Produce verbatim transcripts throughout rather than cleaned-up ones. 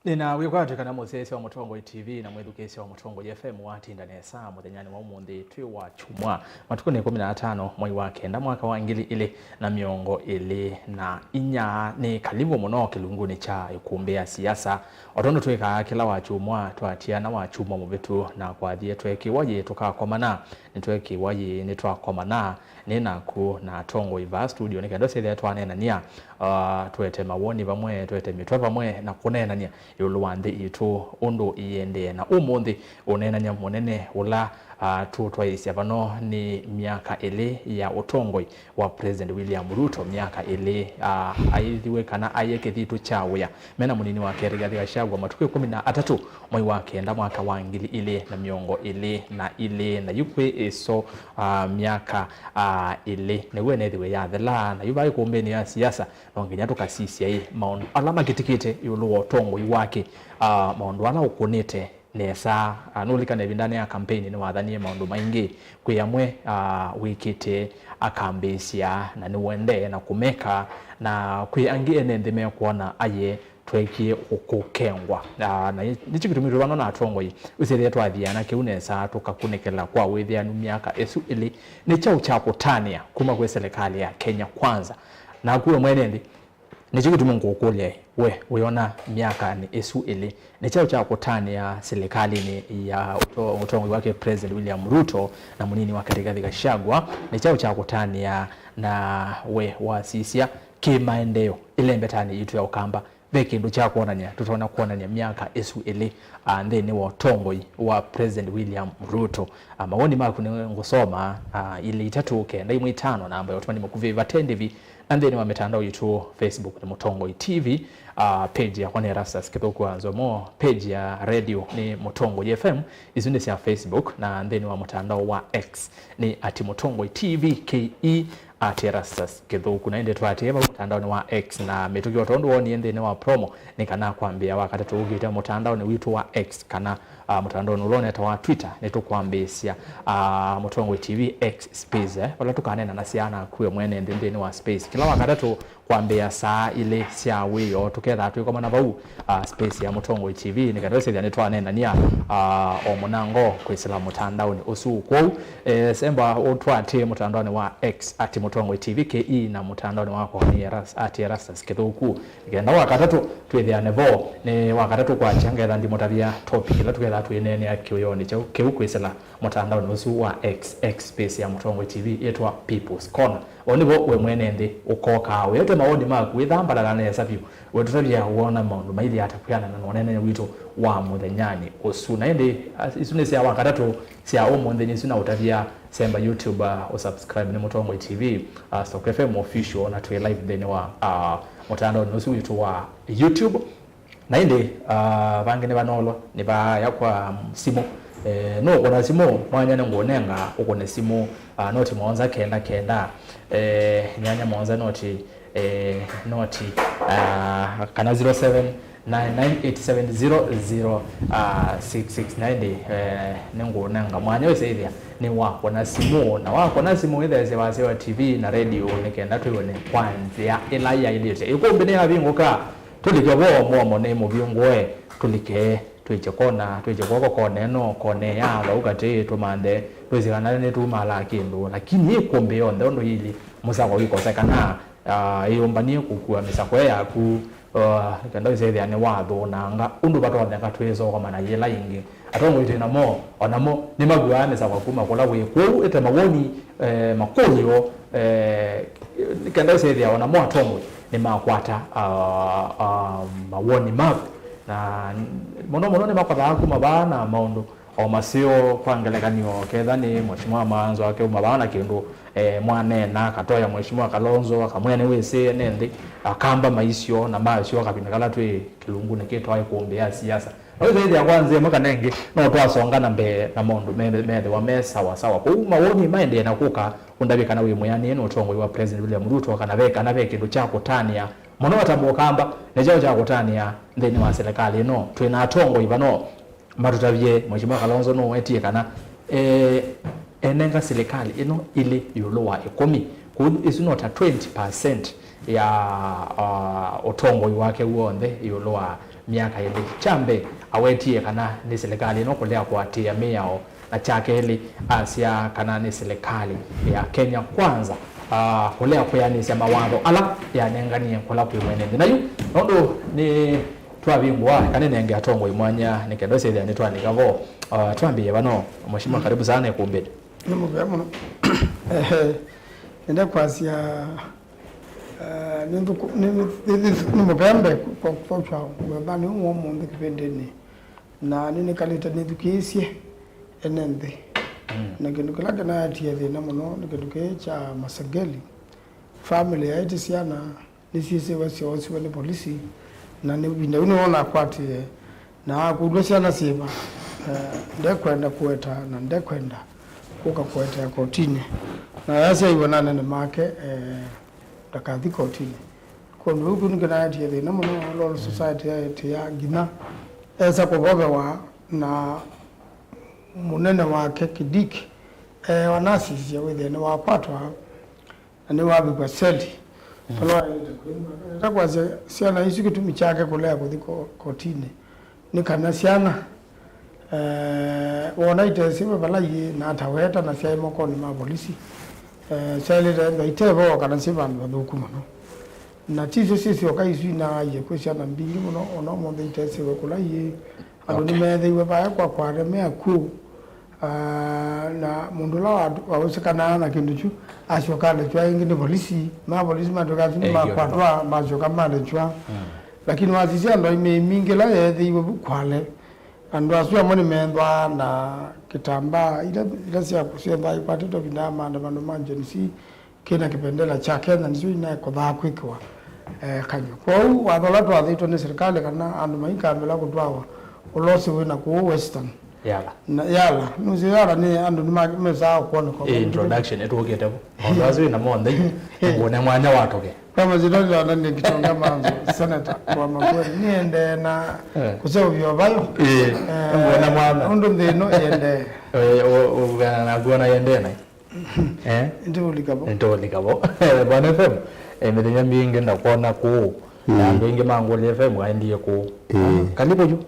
Nĩna wĩkwatyo kana mũsyaĩĩsya wa Mũtongoi T V na mwĩthukĩĩsya wa Mũtongoi F M watinda nesa mũthenyanĩ wa ũmũnthĩ twĩ wa kyumwa, matukũ nĩ ĩkũmi na atano mwai wa kenda mwaka wa ngili ilĩ na mĩongo ĩlĩ na inya. Nĩ kalivu mũno kĩlungunĩ kya ĩkũmbĩ ya siasa. O tondũ twĩkaa kĩla wa kyumwa, twatiana wa kyumwa mũvĩtu na kwathie tweekĩwa yĩĩ tũkakomana. Nĩtweekĩwa yĩĩ nĩtwakomana. Nĩ naku na atongoi vaa studio nĩ kenda ũsethĩa twaneenania, ah, twete mawoni vamwe, twete mĩtwe vamwe na kũneenania ĩũlũ wa nthĩ itũ ũndũ iendee. Na ũmũnthĩ ũneenany'a mũnene ũla, ah, tũtwaĩĩsya vano nĩ myaka ĩlĩ ya ũtongoi wa President William Ruto, myaka ĩlĩ, ah, aĩthiwe kana aie kĩthitũ kya wĩa mena mũnini wake Rigathi Gachagua matukũ ĩkũmi na atatũ mwai wa kenda mwaka wa ngili ilĩ na mĩongo ĩlĩ na ilĩ, na yu kwĩ ĩso, ah, myaka, ah, ĩlĩ nĩw'o ĩnethĩwe yathela, na yu vaa ĩkũmbĩnĩ ya siasa no nginya tũkasisya ĩ maũndũ ala makĩtĩkĩte ĩũlũ wa ũtongoi wake, ah, maũndũ ala ũkũnĩte nesa. Ah, nũlikana ĩvindanĩ ya kampeini nĩwathanie maũndũ maingĩ, kwĩ amwe, ah, wĩkĩte akambĩĩsya na nĩũendee na kũmeka, na kwĩ angĩ ene nthĩ mekwona aye tweekie kũkengwa. Ah, na nĩkyo kĩtumi twĩ vano na atongoi ũsethĩa twathiana kĩu nesa tũkakunĩkĩla kwa wĩthĩanu myaka ĩsu ĩlĩ. Nĩ kyaũ kya kũtanĩa kuma kwĩ silikalĩ ya Kenya Kwanza? Naku we mwene nthĩ, nĩkyo kĩtumi ngũkũlya, we wĩona myakanĩ ĩsu ĩlĩ, nĩ kyaũ kya kũtanĩa silikalĩnĩ ya ũto- ũtongoi wake President William Ruto na mũnini wake Rigathi Gachagua? Nĩ kyaũ kya kũtanĩa na we wasisya kĩ maendeeo ĩlembetanĩ yitũ ya Ũkamba? Ve kĩndũ kya kwonany'a tũtonya kwonany'a myaka ĩsu ĩlĩ, ah, nthĩnĩ wa ũtongoi wa President William Ruto? Ah, mawoni maku nĩ ngũsoma, ah, ilĩ itatũ kenda imwe itano, namba ya ũtũmani mũkuvĩ vate ndĩvi, na nthĩnĩ wa mĩtandao yitũ, Facebook nĩ Mũtongoi T V, ah, page yakwa nĩ Erastus Kĩthũku wa Nzomo, page ya radio nĩ Mũtongoi F M, isu nĩ sya Facebook, na nthĩnĩ wa mũtandao wa X nĩ at Mũtongoi T V K E, at Erastus Kĩthũku. Na ĩndĩ twatie vau mũtandaonĩ wa X na mĩtũkĩ o tondũ wonie nthĩnĩ wa promo, nĩ kana kwambĩa wa katatũ ũkĩte mũtandaonĩ witũ wa X kana, ah, mũtandaonĩ ũla ũnetawa Twitter, nĩtũkwambĩĩsya, ah, Mũtongoi T V X space, eh, vala tũkaneenanasya naku we mwene nthĩ nthĩnĩ wa space kĩla wa katatũ kwambĩĩa saa ilĩ sya wĩoo. Tũkethaa twĩkomana vau, ah, space ya Mũtongoi T V nĩ kana ũsethĩa nĩtwaneenania, ah, o mũnango kwĩsĩla mũtandaonĩ ũsu. Kwoou, eh, semba ũtwatĩe mũtandaonĩ wa X at Mũtongoi T V K E na mũtandaonĩ wakwa nĩ Eras- at Erastus Kĩthũku. Nĩ kenda wa katatũ twĩthĩane vo, nĩ wa katatũ kwakya ngetha ndimũtavya topic ĩla tũkethaa twĩneenea kĩwĩonĩ kyaũ kĩu kwĩsĩla mũtandaonĩ ũsu wa X, X space ya Mũtongoi T V yĩtwa People's Corner. O nĩvo we mwene nthĩ ũkokaa wĩete mawoni maku wĩthambalala nesa vyũ, wĩtũtavya wona maũndũ mailyĩ ata kwĩanana na ũneenany'a witũ wa mũthenyanĩ ũsu. Na ĩndĩ, ah, isu nĩ sya wa katatũ sya ũmũnthĩ, nĩ isu na ũtavya semba YouTube, ah, ũsubscribe nĩ Mũtongoi T V, ah, Stock F M Official, na twĩ live nthĩnĩ wa, ah, mũtandaonĩ ũsu witũ wa YouTube. Na ĩndĩ, ah, vangĩ nĩvanolwa, nĩvaaya kwa simũ. Eh, nũkũna simũ, mwanya nĩngũnenga ũkũne simũ, ah, noti mũonza kenda kenda, eh, nyanya mũonza noti, eh, noti, ah, kana zero seven nine nine eight seven zero zero six six. Na ĩndĩ, eh, nĩngũnenga mwanya wĩsĩthya nĩwakũna simũ, na wakũna simũ wĩthesye wasya wa T V na radio nĩ kenda twĩw'e nĩ kwa nzĩa ĩla yaĩlĩte. Ĩkũmbĩ nĩyavingũka. Tũlike vo mwomo nĩ mũvyũ ngũe, tũlike, twĩkye kona, twĩkye kwoko kona ĩno, kona ya vau katĩ, tũmanthe, twĩsĩ kana nĩtumalaa kĩndũ, lakini ĩkũmbĩ yonthe ũndũ yĩlĩ, mũsako wĩkosekana, ah, ĩyũmbanie kũkua mĩsako yaku, ah, kenda wĩsethĩa nĩwathũnanga ũndũ vatonyeka twĩsokomana yĩla ĩngĩ. Atongoi twĩ namo, o namo nĩmavuaa mĩsakwa kuma kũla wĩ. Kwoou ĩte mawoni, eh, makũlyo, eh, nĩ kenda ũsethĩa o namo atongoi nĩmakwata, ah, ah, mawoni maku. Na mũno mũno nĩmakothaa kuma vaa na maũndũ o maseo, kwa ngelekany'o, ketha nĩ Mheshimiwa Maanzo akeuma vaa na kĩndũ, eh, mwaneena, akatoya Mheshimiwa Kalonzo, akamwĩa nĩwĩsĩ ene nthĩ, akamba maisyo na masyo kavinda kala twĩ kĩlungunĩ kĩtawa ĩkũmbĩ ya siasa. Na wĩthĩthya kwa nzĩa ĩmwe kana ĩngĩ, no twasonga na mbee na maũndũ me- methĩwa me sawa sawa. Kwoou mawoni maendee na kũka, ũndavye kana wĩ mwĩanĩe na ũtongoi wa President William Ruto, kana ve kana ve kĩndũ kya kũtanĩa mũno ta mũkamba, nĩ kyaũ kya kũtanĩa nthĩnĩ wa silikalĩ ĩno? Twĩ na atongoi vano matũtavye, Mheshimiwa Kalonzo nũwetie kana, eh, enenga silikalĩ ĩno ilĩ ĩũlũ wa ĩkũmi. Kwoou ĩsu no ta twenty percent ya, ah, ũtongoi wake w'onthe ĩũlũ wa myaka ĩlĩ. Kya mbee, awetie kana nĩ silikalĩ ĩno kũlea kũatĩĩa mĩao, na kya kelĩ, asya kana nĩ silikalĩ ya Kenya Kwanza, ah, kũlea kwĩanĩsya mawatho ala yanenganie kũla kwĩ mwene nthĩ. Na yu, nũndũ nĩ twavingũa, eka nĩnenge atongoi mwanya nĩ kenda syĩthĩa nĩtwalika vo. Ah, twambĩĩe vano, Mheshimiwa, karibu sana ĩkumbĩnĩ. Nĩ mũvea mũno. Ehe, nenda kwasya, eh, nĩ nthũkũ-, nĩ, nĩ, nĩ, nĩ, nĩ mũvea mbee kwa, kwa, kwa ũmwethani ũmwe ũmũnthĩ kĩvĩndĩnĩ. Na nĩnĩkalĩte nĩthukĩĩsye ene nthĩ. Mm. Na kĩndũ kĩla kĩnaetie thĩna mũno nĩ kĩndũ kĩĩ kya Masengeli. Family yaĩtĩ syana nĩsyĩsĩwe syoosiwe nĩ polisi, na nĩ ĩvinda yu nĩwona akwatĩe na akũlw'a syana syĩva. Eh, ndekwenda kũeta na ndekwenda kũka kũetea kotinĩ. Na yasya iwe na anene make, eh, ndakathi kotinĩ. Kũndũ kũu nĩkĩnaetie thĩna mũno, Law Society yaĩtĩa nginya esa kũvovewa na mũnene wake Kidiki, eh, wanasisya wĩthĩe nĩwakwatwa na nĩwavikwa seli. Mm. Vala waĩlĩte kwĩthĩwa. Nenda kwasya syana isu kĩtumi kyake kũlea kũthi ko-, kotinĩ nĩ kana syana, eh, wona itesĩwe vala iĩ na ataweta na syaĩ mokonĩ ma volisi, eh, syaĩlĩte ethĩwa ite vo kana syĩ vandũ vathũku mũno. Na ti isyo syĩ syoka isu inaaie kwĩ syana mbingĩ mũno, ona ũmũnthĩ itesĩwe kũla iĩ. Andũ, okay, nĩmeethĩiwe vaekwa kwate me akw'ũ. Ah, na mũndũ ũla wa-, wahusĩkanaa na kĩndũ kyu asyoka alekwa ĩngĩ nĩ volisi. Ma volisi matwĩka asu, ĩĩ, nĩmakwatwa, masyoka malekwa. Mm. Lakini wasisya andũ aimei mingĩ ĩla yeethĩiwe vu Kwale, andũ asu amwe nĩmethwaa na kĩtambaa ila, ila sya, syethwaa ikwatĩtwe vindaa maandamano ma Gen Z, kĩna kĩvendela kya Kenya, nĩsyo inekothaa kwĩkĩwa, eh, kanyũ. Kwoou watho ũla twathĩtwe nĩ silikalĩ kana andũ maikambĩla kũtwawa, ũla ũsĩ wĩ na kũũ Western. Yala. Na Yala, nũsĩ Yala nĩ andũ nĩma-, mesaa kwoneka. Ĩ, introduction ĩtũkĩte vo. Maũndũ asu wĩ namo onthe, ngũne mwanya watũke. Kwa masyĩtwa nĩ Kitonga Manzo, Senator wa Makueni. Nĩendee na, eh, kũseũvya ũvayũ. Ĩ, eh, ngũne mwana. Ũndũ nthĩ ĩno ĩendee. Eh, ũ-, ũ-, na nguona ĩendee naĩ. Eh? Nĩtũũlika vo. Nĩtũũlika vo. Bwana F M, eh, mĩthenya mingĩ ndakwona kũũ. Na, mm, andũ aingĩ ma Ngũlĩ F M aendie kũũ. Mm. Karibu yu.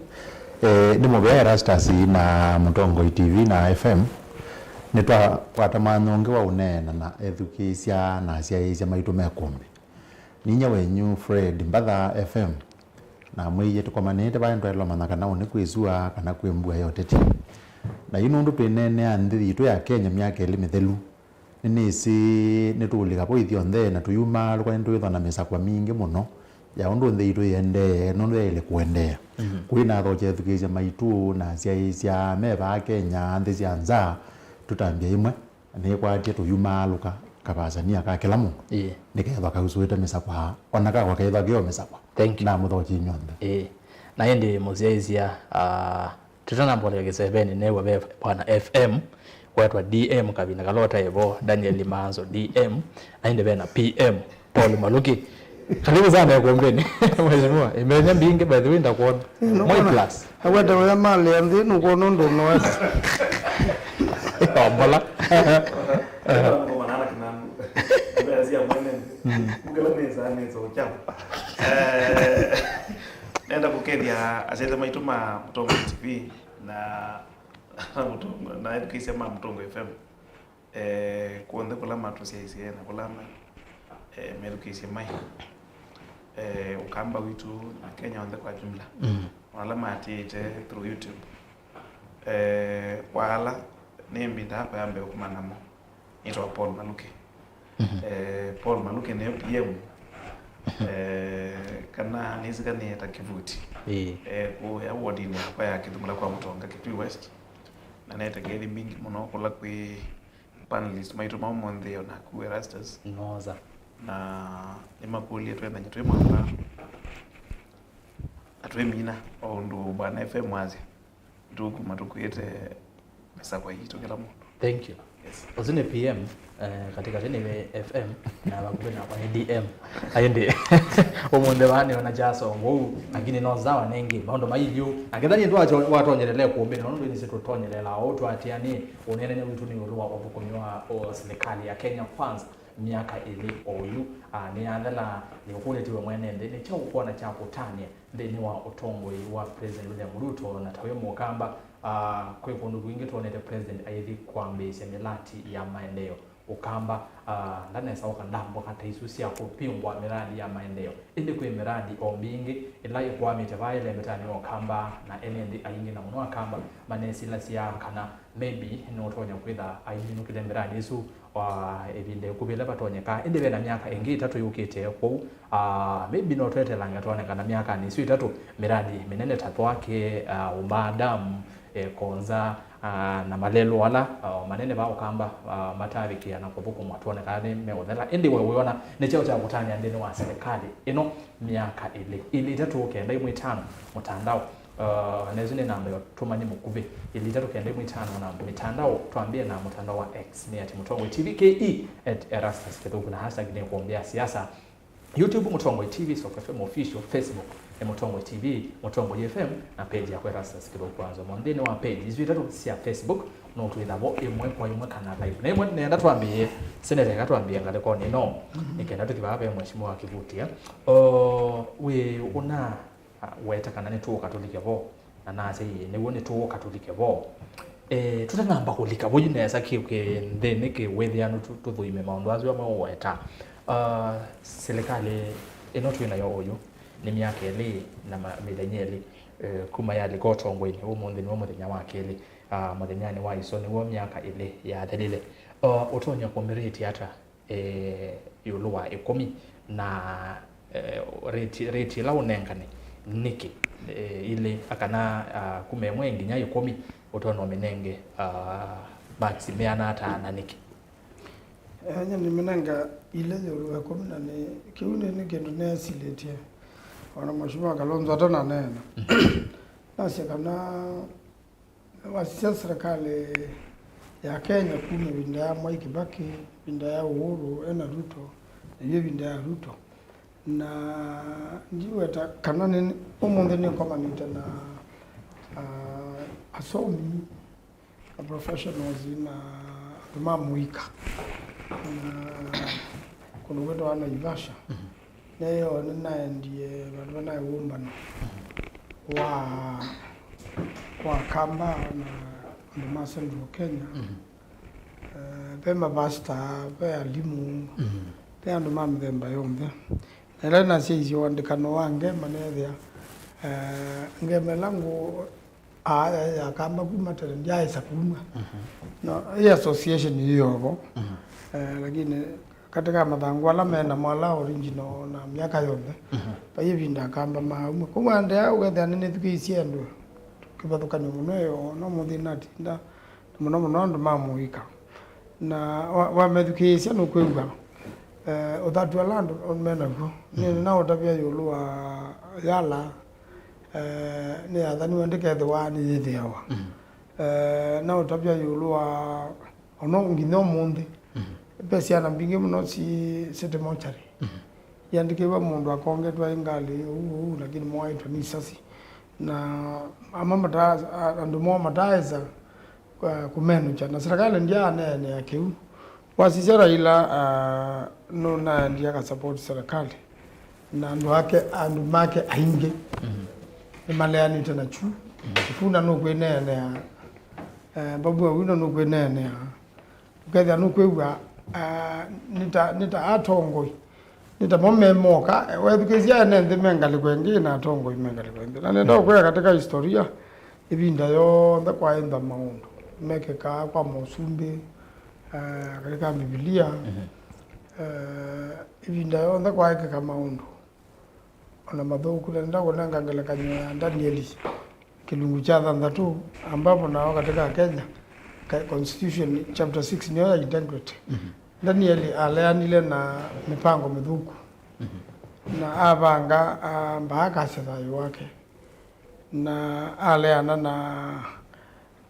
Eh, nĩ mũvea Erastus na Mũtongoi T V na F M. Nĩtwakwata mwanya ũngĩ wa ũneena na ethukĩĩsya na asyaĩĩsya maitũ me kũmbĩ. Ninyie wenyu Fred Mbatha F M. Namwĩie tũkomanĩte vaa nĩtwaĩle ũmanya kana ũnĩ kwĩ sua kana kwĩ mbua ya ũteti. Na yu nũndũ twĩneenea nthĩ yitũ ya Kenya myaka ĩlĩ mĩthelu, nĩnĩsĩ nĩtũũlika vo ithyonthe na tũyumaalũka nĩtwĩthwa na mĩsakwa mingĩ mũno ya ũndũ nthĩ yitũ ĩendee nũndũ yaĩle kũendeea. Mhm. Kwĩ na athokya ethukĩĩsya maitũ na asyaĩĩsya me vaa Kenya nthĩ sya nza, tũtambya ĩmwe. Nĩkwatya tũyumaalũka kavasania ka kĩla mũndũ. Ĩĩ. Nĩkethwa kausũĩte mĩsakwa, ona kakwa kethwa keo mĩsakwa. Thank you. Namũthokyi inyw'onthe. Ĩĩ. Na ĩndĩ mũsyaĩĩsya, ah, tũtanamboleka kĩsevenĩ, neew'a ve Bwana F M, kwetwa D M kavinda kala ũtaĩ vo, Daniel Maanzo D M, na ĩndĩ ve na P M. Paul Maluki. Karibu sana ĩkumbĩnĩ. Mheshimiwa, imenya mbingĩ, by the way, ndakwona. Ĩ, nũkwona. Mwai plus. Awete wĩa malĩa nthĩ, nũkwona ũndũ ũnoete. Ombola. Ngoma nana kinanu. Mbea cia mwene. Mm. Mukela neza, neza uchao. Eh, nenda kũkethya asyaĩĩsya maitũ ma Mũtongoi T V na, na Mũtongoi, na ethukĩĩsya ma Mũtongoi F M. Eh, kw'onthe kũla matũsyaĩĩsye na kũla ma-, eh, methukĩĩsye mai, eh, Ũkamba witũ na Kenya onthe kwa jumla, mm, na ala maatĩĩte through YouTube. Eh, wa ala nĩ mbinda yakwa ya mbee kũmana namo, nĩtawa Paul Maluki. Mhm. Eh, Paul Maluki nĩ P M, eh, kana nĩsĩkanĩe ta kĩvuti. Ĩĩ. Eh, kũya wodinĩ yakwa ya Kĩthũngũla kwa Mũtonga, Kitui West, na nete ngethi mbingĩ mũno kũla kwĩ panelist maitũ ma ũmũnthĩ, o naku Erastus. Noza. Na nĩmakũlye twendanye twĩ mwamba na twĩmina, o ũndũ Bwana F M wasya, nĩtũkuma tũkwĩte mĩsakwa yitũ kĩla mũndũ. Thank you. Yes. Ũsu nĩ P M, eh, katikati nĩ F M, na vakuvĩ nakwa nĩ D M. Aĩndĩ, ũmũnthĩ vaa nĩona jaso ngũu, lakini no sawa nĩngĩ, maũndũ mailyu. Na ketha nĩ ndwacho-, watonyelele kũmbĩ, na nũndũ nĩsĩ tũtonyelela, o twatianĩ, ũneenany'a witũ nĩ ĩũlũ wa ũthũkũmi wa, o, silikalĩ ya Kenya Kwanza. Myaka ĩlĩ oyu, ah, nĩyathela, nĩũkũlĩtiwe mwene nthĩ, nĩ kyaũ ũkwona kya kũtanĩa nthĩnĩ wa ũtongoi wa President William Ruto? Na ta wĩ mũkamba, ah, kwĩ kũndũ kwingĩ twonete President ayĩthi kwambĩĩsya mĩlati ya maendeeo. Ũkamba, ah, ndanesa ũka ndamboka ta isu sya kũpingwa mĩradi ya maendeeo. Ĩndĩ kwĩ mĩradi o mingĩ ĩla ĩkwamĩte vaa ĩlembetanĩ wa ũkamba, na ene nthĩ aingĩ na mũno akamba manesilasya kana maybe nũtonya kwĩtha ainũkĩle mĩradi ĩsu wa ĩvinda ĩkuvĩ ĩla vatonyeka. Ĩndĩ vena myaka ĩngĩ ĩtatũ yũkĩte kwoou, ah, maybe no twetelange twone kana myakanĩ ĩsu ĩtatũ mĩradi mĩnene ta Thwake, ah, Umaa Dam, eh, Konza, ah, na malelũ ala, ah, manene va ũkamba, ah, matavikĩa na kũthũkũmwa twone kana nĩ meũthela. Ĩndĩ we wĩona nĩ kyaũ kya kũtanĩa nthĩnĩ wa silikalĩ ĩno myaka ĩlĩ, ĩlĩ, ĩtatũ, kenda, ĩmwe, ĩtano, mũtandao? Uh, na ĩsu nĩ namba ya ũtũmani mũkuvĩ, ĩlĩ, itatũ, kenda, ĩmwe, ĩtano, na mĩtandao, twambie na mũtandao wa X, nĩ at Mũtongoi T V, K E at Erastus Kĩthũku, na hashtag nĩ kũmbĩa siasa. YouTube, Mũtongoi T V, Soft F M Official, Facebook nĩ Mũtongoi T V, Mũtongoi F M, na page yakwa Erastus Kĩthũku Wanzomo. Nthĩnĩ wa page isu itatũ sya Facebook, no twĩthavo ĩmwe kwa ĩmwe kana live. Na ĩmwe nenda twambĩĩe, seneta, eka twambĩĩe ngalĩkonĩ ĩno, nĩ kenda tũthi vaa ve mheshimiwa Kĩvutia. O, wĩ ũna Ah, weta kana nĩtũũka tũlike vo, na nasya, ĩĩ, nĩw'o nĩtũũka tũlike vo. Eh, tũtanamba kũlika vo yu nesa kĩ, kĩ nthĩnĩ kĩ wĩthĩanu tũ-, tũthũime maũndũ asu amwe ũweta. Ah, silikalĩ ĩno twĩ nayo oyu nĩ myaka ĩlĩ na ma-, mĩthenya ĩlĩ, eh, kuma yalika ũtongoinĩ. Ũmũnthĩ nĩw'o mũthenya wa kelĩ, ah, mũthenyanĩ wa iso nĩw'o myaka ĩlĩ yathelile. Ah, ũtonya kũmĩrĩtya ata? Eh, ĩũlũ wa ĩkũmi, na, eh, rate, rate ĩla ũnengane nĩkĩ? Eh, ilĩ, kana, ah, kuma ĩmwe nginya ĩkũmi, ũtonya ũmĩnenge, ah, marks meana ata na nĩkĩ? Eh, nyie nĩmĩnenga ilĩ ĩũlũ wa ĩkũmi, na nĩ, kĩu nĩ, nĩ kĩndũ nesilĩtye ona Mheshimiwa Kalonzo atananeena. Nasya kana wasisya silikalĩ ya Kenya kuma ĩvinda ya Mwai Kibaki, ĩvinda ya Uhuru, ena Ruto, na yu ĩvinda ya Ruto. Na ndiweta kana nĩ, ũmũnthĩ nĩngomanĩte na, ah, asomi, a professionals, na andũ ma mũika, na kũndũ kwĩtawa Naivasha. Nĩyo nĩnaendie vandũ vanaĩ wũmbano wa, wa Kamba na andũ ma Central Kenya. Eh, ve mavasta, ve alimũ, ve andũ ma mĩthemba yonthe. Na ĩla nasyaisye ũandĩkano wa ngema, neethĩa, eh, ngema ĩla ngũ-, Aya, ya Kamba kuma tene, ndyaĩsa kuma. No, ĩ association yĩ ovo. Eh, lakini katĩ ka mathangũ ala me namo ala original na myaka yonthe, vai ĩvinda Akamba maauma. Kwoou aendea ũkethĩa nĩnĩthukĩĩsye andũ kĩvathũkany'o mũno, ĩyo no mũthĩ natinda, na mũno mũno andũ ma mũika. Na wa-, wamethukĩĩsya nũkwĩw'a, eh, ũthatu ala andũ me naw'o. Nĩ, nĩnaũtavya ĩũlũ wa Yala, eh, nĩyathaniwe ndĩkethĩwa nĩyĩthĩawa. Eh, naũtavya ĩũlũ wa, ono nginya ũmũnthĩ, ve syana mbingĩ mũno syĩ City Mortuary. Iandĩkĩwe mũndũ akongetwe aĩ ngalĩ ũu ũu, lakini moaĩtwe nĩ isasi. Na amwe mata-, a-, andũ moo mataaĩsa, uh, kũmenũkya. Na silikalĩ ndyaaneenea kĩu. Wasisya Raila, uh, nũnaendie akasupport silikalĩ. Na andũ ake, andũ make aingĩ nĩmaleanĩte na kyu. Sifuna nũkwĩneenea, eh, Babu Owino nũkwĩneenea. Ũkethĩa nũkwĩw'a, ah, nĩ ta, nĩ ta atongoi, nĩ ta mo me moka, eh, wethukĩĩsya ene nthĩ me ngalĩko ĩngĩ na atongoi me ngalĩko ĩngĩ. Na nenda ũkwĩa katika historia, ĩvinda yonthe kwaĩntha maũndũ mekĩkaa kwa mosumbĩ, ah, katika Mbivilia, eh, ĩvinda yonthe kwaĩkĩka maũndũ ona mathũku. Na nenda kũnenga ngelekany'o ya Ndanieli kĩlungu kya thanthatũ, ambapo nao katika Kenya, ka-, Constitution chapter six nĩyo ya integrity. Ndanieli aleanile na mĩpango mĩthũku, na avanga, ah, mbaa akasya thayũ wake, na aleana na,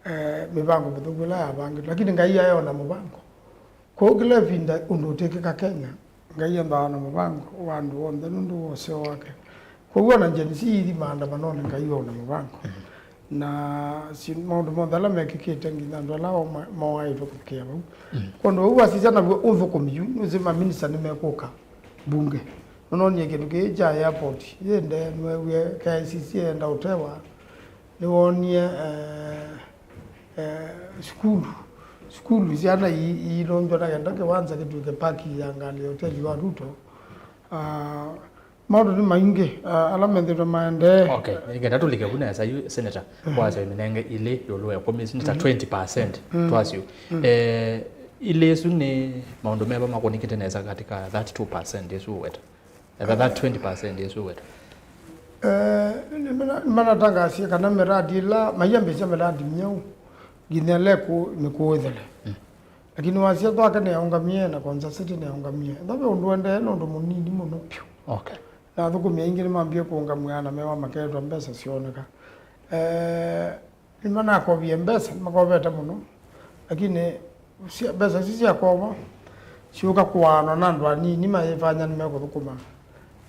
eh, mĩpango mĩthũku ĩla yavangĩtwe, lakini Ngai aĩ o na mũvango. Kwoou kĩla ĩvinda ũndũ ũtĩkĩka Kenya, Ngai embaa na mũvango wa andũ onthe nũndũ wa ũseo wake. Kwoou ona Gen Z ithi maandamanonĩ, Ngai o na mũvango. Na si-, maũndũ monthe ala mekĩkĩte nginya andũ ala o ma-, moaĩtwe kũvikĩa vau. Kwondũ vau wasisya naw'o ũthũkũmi yu, nĩwĩsĩ maminista nĩmekũka mbunge. Nũnonie kĩndũ kĩĩ kya airport yĩnde, nĩweewie K I C C yenda ũtewa, nĩwoonie eh, eh, sukulu, sukulu syana ii-, iilũngw'a na kenda kĩwanza kĩtw'ĩke paki ya ngalĩ ya ũteli wa Ruto. Ah, maũndũ nĩ maingĩ, ah, ala methĩtwe maendee. Okay, nĩkenda tũlike vu nesa yu, Senator, kwasya mĩnenge ilĩ ĩũlũ wa ĩkũmi, nĩ ta twenty percent twasyo. Eh, ilĩ isu nĩ maũndũ meva makũnĩkĩte nesa katika that two percent ĩsu ũweta? Etha that twenty percent ĩsu weta. Eh, nĩmana-, nĩmanatangasie kana miradi ĩla, maiambĩsya miradi myeũ, nginya ĩla ĩkũ-, mĩkũũ ĩthele. Lakini wasya twake nĩyaũngamie na Konza City nĩyaũngamie. Ethwa ve ũndũ ũendee, nĩ ũndũ mũnini mũno vyũ. Okay. Na athũkũmi aingĩ nĩmambie kũũngamw'a na mewa maketwa mbesa syooneka. Eh, Nĩmanakovie mbesa, nĩmakovete mũno, lakini sya-, mbesa isu syakovwa syũka kũaanwa na andũ anini mayĩvanya nĩmekũthũkũma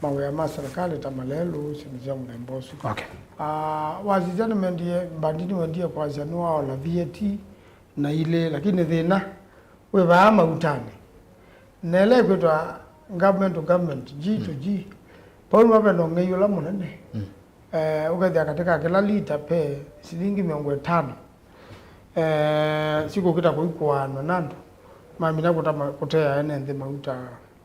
mawĩa ma serikali ta malelũ, syĩndũ sya mũthemba ũsu. Okay. Ah, wasisya nĩmendie, mbandi nĩwendie kwasya nĩwaola V A T na ilĩ, lakini thĩna wĩ vaa mautanĩ. Na ĩla ĩkwĩtwa government to government, G to G, vau nĩvo ve na ũng'ei ũla mũnene. Eh, ũkethĩa katĩ ka kĩla lita ve silingi mĩongo ĩtano, eh, sikũkita kũikũaanwa na andũ mamina kũta ma-, kũtea ene nthĩ mauta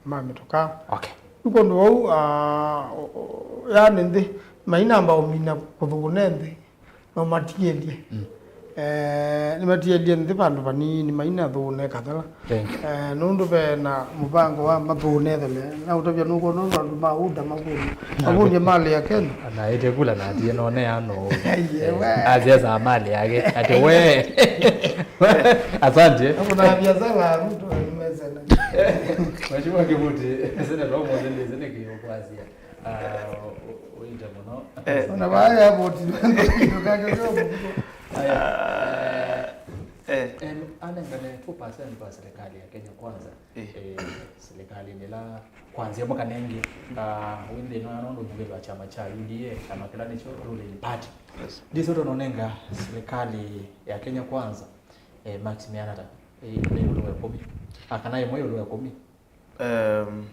ma mĩtokaa. Okay. Yu kwondũ wau, ah, o-, o-, yaani nthĩ mainamba ũmina kũthũkũne nthĩ, no matielye. Eh, nĩmatielye nthĩ vandũ vanini, mainathũũne kathela. Thank you. Eh, nũndũ ve na mũvango wa mathũũne ethele. Na ũtavya nũkwona ũndũ andũ ma UDA mavũndie. Mavũndie malĩ ya Kenya. Anaĩtye kula na atie none ano. Aiye, we. Asiasa mali yake. Ati we. Asante. Kuna biashara ya Ruto imezana. Mheshimiwa Kivuti, sina roho moja ndio zile kiyokwazia. Ah, ũ-, ũite mũno. Eh. Ona vaya voti. Aya. Eh. Em, anengane two percent kwa serikali ya Kenya Kwanza. Eh. Eh, serikali nĩla kwanzia mwaka nengi, ah, wĩndĩ no nũndũ mbunge wa chama cha U D A, chama kĩla nĩkyo ruling party. Yes. Ndĩso tononenga serikali ya Kenya Kwanza, eh, Max Mianata, eh, nĩ ĩũlũ wa ĩkũmi. Ah, kana ĩmwe ĩũlũ wa ĩkũmi. Um,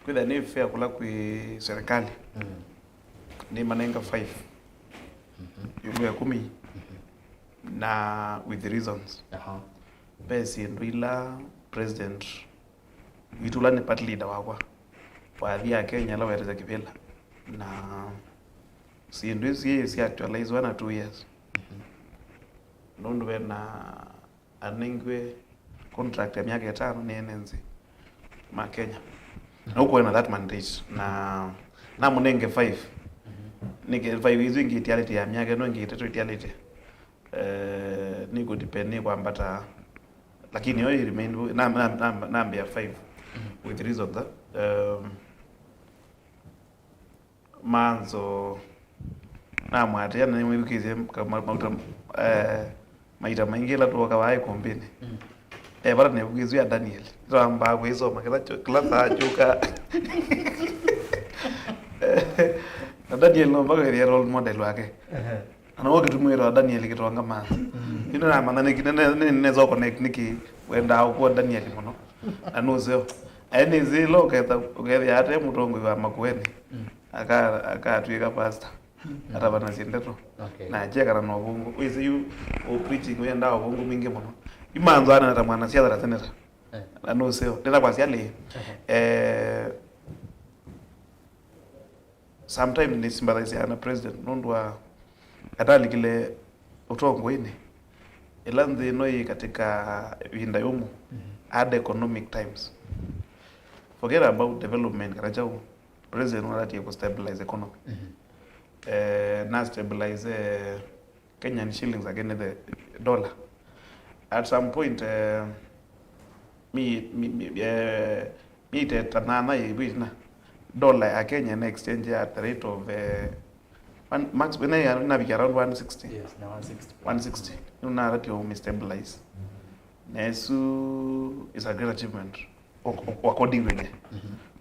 kwĩthĩa nĩ fair kũla kwĩ serikali, nĩmanenga five ĩũlũ ya ĩkũmi, na with reasons. Aha. Ve syĩndũ ila president witũ ũla nĩ party leader wakwa wathi ya Kenya ala wetete kĩvĩla, na syĩndũ isu syĩ sya actualizewa na two years, nũndũ ve na anengiwe contract ya myaka ĩtano nĩ ene nthĩ ma Kenya. Na ũkwona that mandate, na namũnenge five. Nĩke five isu ingĩ itialĩte ya myaka ĩno, ingĩ ĩtatũ itialĩte. Eh, nĩ kũ depend nĩ kwambata. Lakini yo i remain, na, na, na, nambĩa five with reasons, eh. Um, Manzo namwatĩa na nĩmwĩvukĩĩsye ka-, ma-, mauta, eh, maita maingĩ ĩla tũoka vaa ĩkũmbĩnĩ. Eh, vata nĩvukĩĩsye ya Daniel. Nĩtwambaa kwĩsoma kĩla kyo-, kĩla saa kyũka. Na Daniel no mpaka ĩthĩa role model wake. Ehe. Na nĩw'o kĩtumi wĩtawa Daniel Kĩtonga Manzo. Ĩndĩ namanya nĩkĩ, nĩ, nĩ, nĩ, nĩnesa connect nĩkĩ wendaa ũkũa Daniel mũno. Na nũseo. Aĩ nĩsĩ ĩla ũketha, ũkethĩa ate mũtongoi wa Makueni. Aka-, akatw'ĩka pastor. Atavanasya ndeto. Okay. Na akyekana na ũvũngũ. Wĩsĩ yu, ũ preaching wendaa ũvũngũ mwingĩ mũno. Yu Manzo anena ta mwanasiasa na seneta. Eh. Na nũseo. Ndĩna kwasya lĩ. Eh, Sometimes nĩ sympathize na president nũndũ wa atalikile ũtongoinĩ ĩla nthĩ ĩno yĩ katika ĩvinda yũmũ, hard economic times. Forget about development kana kyaũ, president nũnatie kũ stabilize economy. Eh, na stabilize, eh, Kenyan shillings against the dollar. At some point, eh, mi, mi, mi, eh, mi teta nana ĩvĩna dollar ya Kenya na exchange at the rate of, eh, one, max, when I, navikia around one sixty. Yes, na one sixty. One sixty. Nĩu naratio mi stabilize. Na ĩsu is a great achievement. Ac-, ac-, accordingly.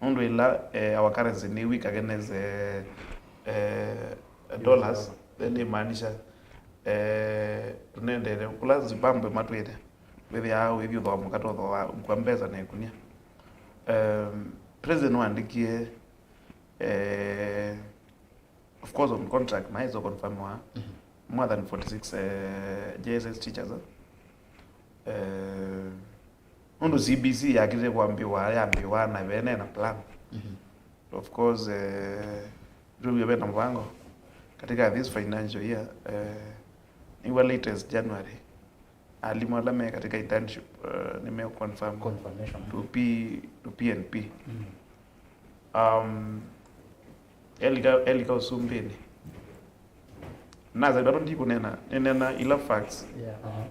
Nũndũ ĩla, eh, our currency nĩ weak against, eh, eh, dollars, then imaanisha Eh, tũnendete kũla Zimbabwe matwĩte, wĩthĩaa wĩthi ũthooa mũkate ũthooa kwa mbesa na ĩkunia. Um, president nĩwaandĩkie, eh, of course on contract, na iso confirmwa, more than forty-six, eh, J S S teachers, eh. Eh, nũndũ C B C yakĩte kwambĩwa, yambĩwa na vene na plan. Of course, eh, tũw'e vena mũvango katika this financial year, eh, nĩw'a latest January, alimũ ala me katika internship, eh, nĩme confirm Confirmation. To P, to P N P. Um, elika, elika ũsumbĩnĩ. Nasa ndatu ndikũnena, nĩnena ila facts. Yeah, uh-huh.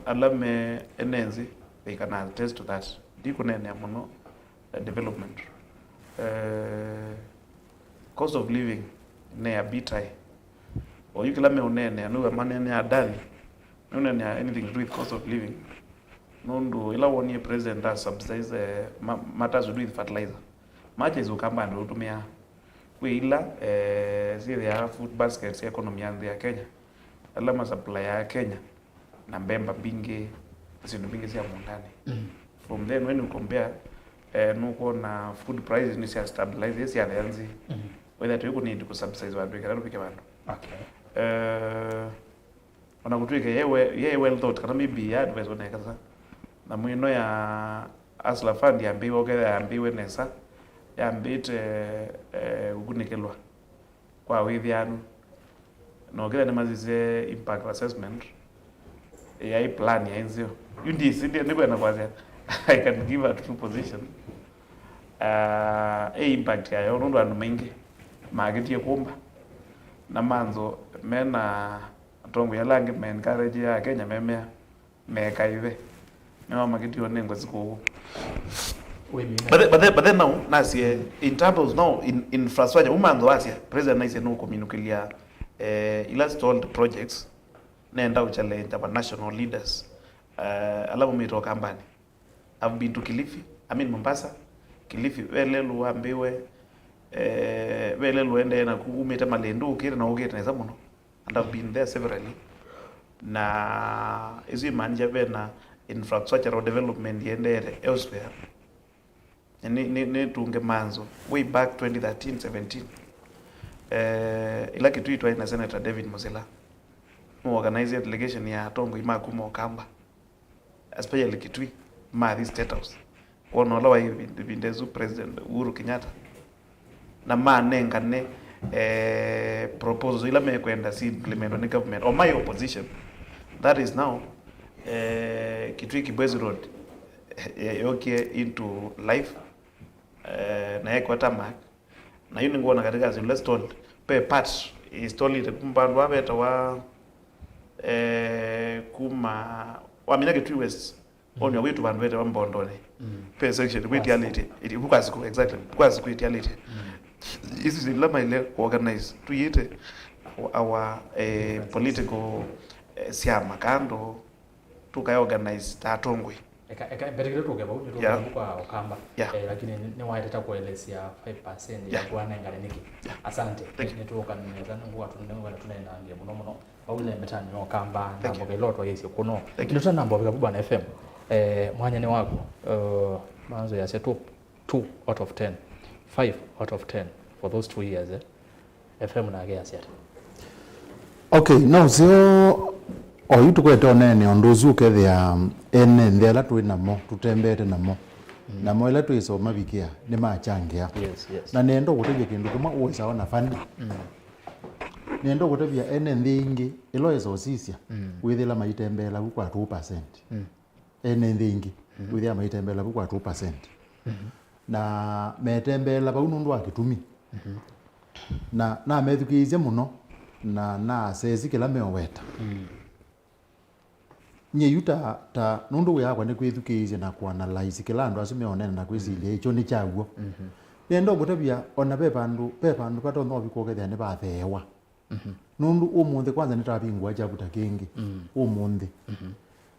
Ala me ene nthĩ, they can attest to that. Ndikũnenea mũno, eh, development. Eh, cost of living nĩ a bit high. Oyu kĩla meũneenea, nĩwe maneenea Dani, nĩũneenea anything to do with cost of living. Nũndũ ĩla wonie president a subsidize, eh, ma-, matters to do with fertilizer. Matches Ũkamba andũ ũtũmĩa. Kwĩ ila, eh, syĩthĩaa food baskets ya economy ya nthĩ ya Kenya. Ala ma supplyaa Kenya na mbemba mbingĩ, na syĩndũ mbingĩ sya mũũndanĩ. From then when you compare, eh, nũkwona food prices nĩ sya stabilize, syĩ syathea nzĩ. Whether tũikũ need kũ subsidize vandũ ĩkala tũvike vandũ. Okay. Eh, ona kũtw'ĩka ye we-, ye well thought, kana maybe ya advice ona ĩkasa. Na mwĩno ya Hustler Fund yambĩĩwe, ũkethĩa yambĩĩwe nesa, yambĩĩte, eh, kũkunĩkĩlwa kwa wĩthĩanu. Na ũkethĩa nĩmasisye impact assessment, yaĩ plan yaĩ nzeo. Yu ndisi, ndi-, ndikwenda kwasya, I can give a true position. Ah, ĩ impact yayo, nũndũ andũ maingĩ makĩtie kũmba, na manzo mena atongoi ala angĩ me encourage ya Kenya memea, mekaĩve. Nĩmamakĩtiwe nĩ ngũsi kũu. Wĩmina. But then, but then, but then now, nasie, in terms of now, in, infrastructure, umanzo wasia, president naise nũkũminũkĩlya, eh, ila stalled projects, nenda ũchallenge our national leaders, eh, ala maumĩte Ũkambani. I've been to Kilifi, I mean Mombasa, Kilifi, ve lelũ wambĩwe, eh, ve lelũ endee naku, umĩte Malindi, ũkĩte na ũkĩte nesa mũno. And I've been there severally. Na ĩsu imaanisha vena infrastructural development yĩendeete elsewhere. Nĩ, nĩ, nĩ tunge manzo way back twenty thirteen seventeen. Eh, ila Kitui twaĩ na Senator David Musila, nũ organize delegation ya atongoi ma kuma Ũkamba, especially Kitui, mathi State House. Wona ũla waĩ ĩvinda ĩsu President Uhuru Kenyatta, na manengane, eh, proposals ila mekwenda si implementwa nĩ government or my opposition. That is now, eh, Kitui Kibwezi Road, eh, yokie into life, eh, na yekwa tarmac. Na yu nĩngwona katika syĩndũ ila stalled, pe part ĩstallĩte kuma vandũ vaa vetawa, eh, kuma wamina Kitui West, onio wĩtu vandũ vetawa Mbondonĩ. Pe section kwĩtialĩte, ĩti-, kwa siku, exactly, kwa siku ĩtialĩte. Isu syĩndũ ila maile kũ organize, tuyĩte our, eh, political, eh, syama kando, tũkae organize ta atongoi. Eka, eka, mbetĩkĩle tũke vau, nĩtũke Yeah. vau kwa Ũkamba. Yeah. Eh, lakini nĩ, nĩwaetete kũelesya five percent ya Yeah. kũanengane nĩkĩ. Yeah. Asante. Thank you. Nĩtũũka nesa, nĩngũka tũnengange mũno mũno. Vau ile mbetani ya Ũkamba, Thank you. namboka ĩla ũtwaĩĩsye kũno. Thank you. Nĩtũtanamboka vau bwana F M. Eh, mwanya nĩ waku. Eh, manzo yasya two, two out of ten. Five out of ten for those two years, eh. F M nake asya ata? Okay, no ũseo oyu tũkwete ũneenea ũndũ ũsu ũkethĩa ene nthĩ ala twĩ namo, tũtembeete namo, namo ĩla twĩsoma vikĩa, nĩmachangĩa. Yes, yes. Na nenda ũkũtavya kĩndũ kĩmwe ũĩsawa na fani. Nenda ũkũtavya ene nthĩ ingĩ, ĩla ũĩsa ũsisya, wĩthĩla maitembeela vu kwa two percent. Ene nthĩ ingĩ, wĩthĩa maitembeela vu kwa two percent. Na metembeela vau nũndũ wa kĩtumi. Na namethukĩĩsye mũno, na nasesi kĩla meũweta. Nyie yu ta, ta, nũndũ wĩa wakwa nĩ kwĩthukĩĩsya na kũanalyze kĩla andũ asu meũneena na kwĩsilya ĩkyo nĩ kyaw'o. Nenda ũkũtavya, ona ve vandũ, ve vandũ vatonya ũvika ũkethĩa nĩvatheewa. Nũndũ ũmũnthĩ kwanza nĩtavingũa chapter kĩngĩ. Ũmũnthĩ.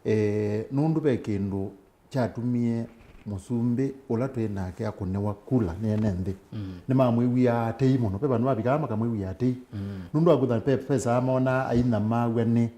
Eh, nũndũ ve kĩndũ kyatumie mũsumbĩ ũla twĩ nake akũnĩwa kula nĩ ene nthĩ. Mm. Nĩmamwĩw'ĩaa tei mũno. Ve vandũ mavikaa makamwĩw'ĩaa tei. Mm. Nũndũ wa kwĩthwa ve pesa amonaa ainamaw'a nĩ,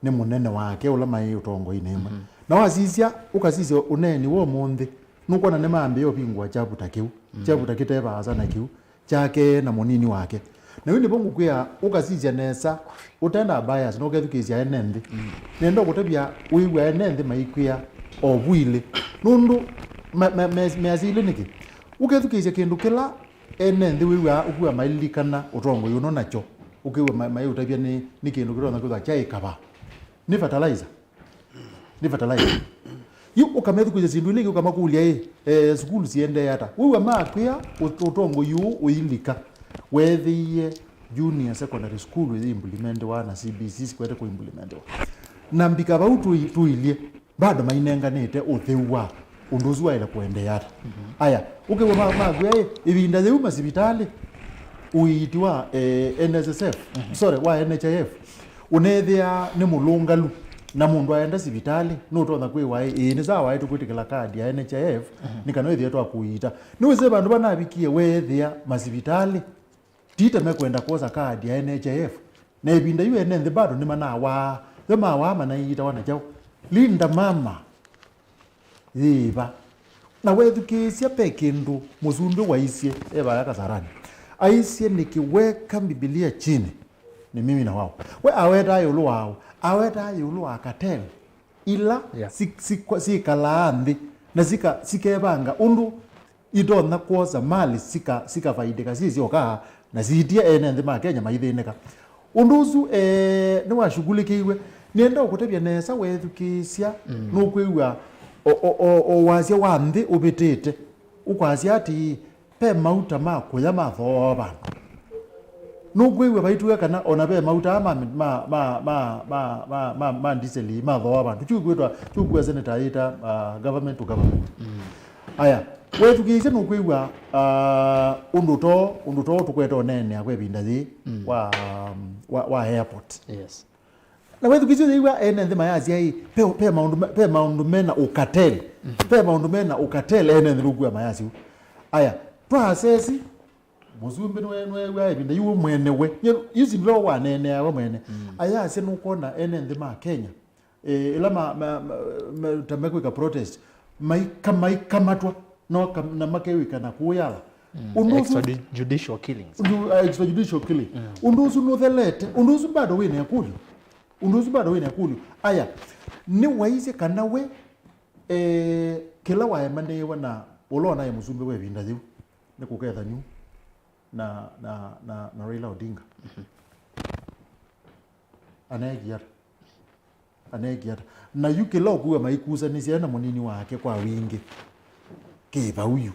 nĩ mũnene wake ũla maĩ ũtongoinĩ ĩmwe. Mm-hmm. Na wasisya, ũkasisya ũneeni wa ũmũnthĩ, nũkwona nĩmambĩĩa ũvingũa kyavuta kĩu. Mm. Kyavuta kĩte vaasa na kĩu kyake na mũnini wake. Na yu nĩvo ngũkwĩa, ũkasisya nesa, ũtenda bias, na ũkethukĩĩsya ene nthĩ. Mm. Nenda ũkũtavya wĩw'a ene nthĩ maikwĩa o vu ilĩ. Nũndũ ma- ma- me- measya ilĩ nĩkĩ? Ũkethukĩĩsya kĩndũ kĩla ene nthĩ wĩw'aa ũkwĩwa maililikana ũtongoi ũno nakyo, ũkĩw'a ma- maiũtavya nĩ, nĩ kĩndũ kĩtonya kwĩthwa kyaĩ kava. Nĩ fertilizer. Nĩ fertilizer. Yu ũkamethukĩĩsya syĩndũ ilĩ ingĩ, ũkamakũlya, ĩ, eh, sukulu siendee ata? Wĩw'a makwĩa ũ- ũtongoi ũũ ũilika. Weethĩie junior secondary school ĩyĩ implementiwa na C B C sikwete kũ implementiwa. Na mbika vau tũi- tũilye, bado mainenganĩte ũtheu wa ũndũ ũsu waĩle kũendeea ata. Mhm. Aya, ũkĩw'a ma- makwĩa, ĩ, ĩvinda yĩu masivitalĩ, ũiiti wa, eh, N S S F, mhm, sorry, wa N H I F, ũneethĩa nĩ mũlũngalu, na mũndũ aenda sivitalĩ, nũtonya kwĩwa, ĩ, ĩĩ, nĩ sawa, ĩ, tũkwĩtĩkĩla kadi ya N H I F, mhm, nĩ kana wĩthĩe twakũiita. Nĩwĩsĩ vandũ vanavikie weethĩa masivitalĩ ti ta mekwenda kwosa kadi ya N H I F. Na ĩvinda yu ene nthĩ bado nĩmanawaa. Yo mawaa manaiitawa na kyaũ? Linda mama yĩva? Na wethukĩĩsya ve kĩndũ mũsumbĩ waisye e vaya Kasarani. Aisye nĩkĩ weka Mbivilia chini ni mimi na wao. We awetaa ĩũlũ wa ũ? Awetaa ĩũlũ wa cartel ila, yeah, si- si- syĩkalaa nthĩ na sika- sikevanga ũndũ itonya kwosa mali sika- sikafaidĩka syĩ syoka na siitie ene nthĩ ma Kenya maithĩnĩka. Ũndũ ũsu, eh, nĩwashughulikĩiwe. Nĩenda ũkũtavya nesa wethukĩĩsya, mm, nũkwĩw'a o- o- o- o wasya wa nthĩ ũvĩtĩte. Ũkwasya atĩĩ, ve mauta ma kũya mathooa vandũ. Nũkwĩw'a vaitw'ĩka kana ona ve mauta aa ma, ma, ma, ma, ma, ma, ma, ma ndiseli mathooa vandũ. Kyu kwĩtwa, kyu kwĩa seneta ayĩta, uh, government to government. Mm. Aya, wethukĩĩsye nũkwĩw'a, uh, ũndũ too, ũndũ too tũkwete ũneenea kwa ĩvinda yĩĩ, mm, wa, um, wa, wa airport. Yes. Na wethukĩĩsye yĩw'a ene nthĩ mayasya ĩ, ve, ve maũndũ me- ve maũndũ mena ũkateli, mhm, ve maũndũ mena ũkateli ene nthĩ nũkwĩw'a mayasya ũu. Aya, twaasesi, mũsumbĩ nĩwe- nĩweew'aa ĩvinda yu we mwene we. Nye- yu syĩndũ ila waneeneaa we mwene. Mm. Ayasya nũkwona ene nthĩ ma Kenya, eh, ĩla ma- ma- ma- ma- ta mekwĩka protest, maika- maikamatwa, no kam- na makew'ĩkana kũũ Yala. Mm. Ũndũ ũsu- extrajudicial killings. Ũndũ, uh, extrajudicial killing. Mm. Ũndũ ũsu nũthelete, ũndũ ũsu bado wĩna ĩkũlyo. Ũndũ ũsu bado wĩna ĩkũlyo. Aya, nĩwaisye kana we, eh, kĩla waemanĩĩwe na ũla ũnaĩ mũsumbĩ wa ĩvinda yĩu nĩ kũkethanyu na, na, na, na Raila Odinga. Mhm. Aneekie ata? Aneekie ata? Na yu kĩla ũkwĩw'a maikusanĩsya na mũnini wake kwa wingĩ kĩ vau yu.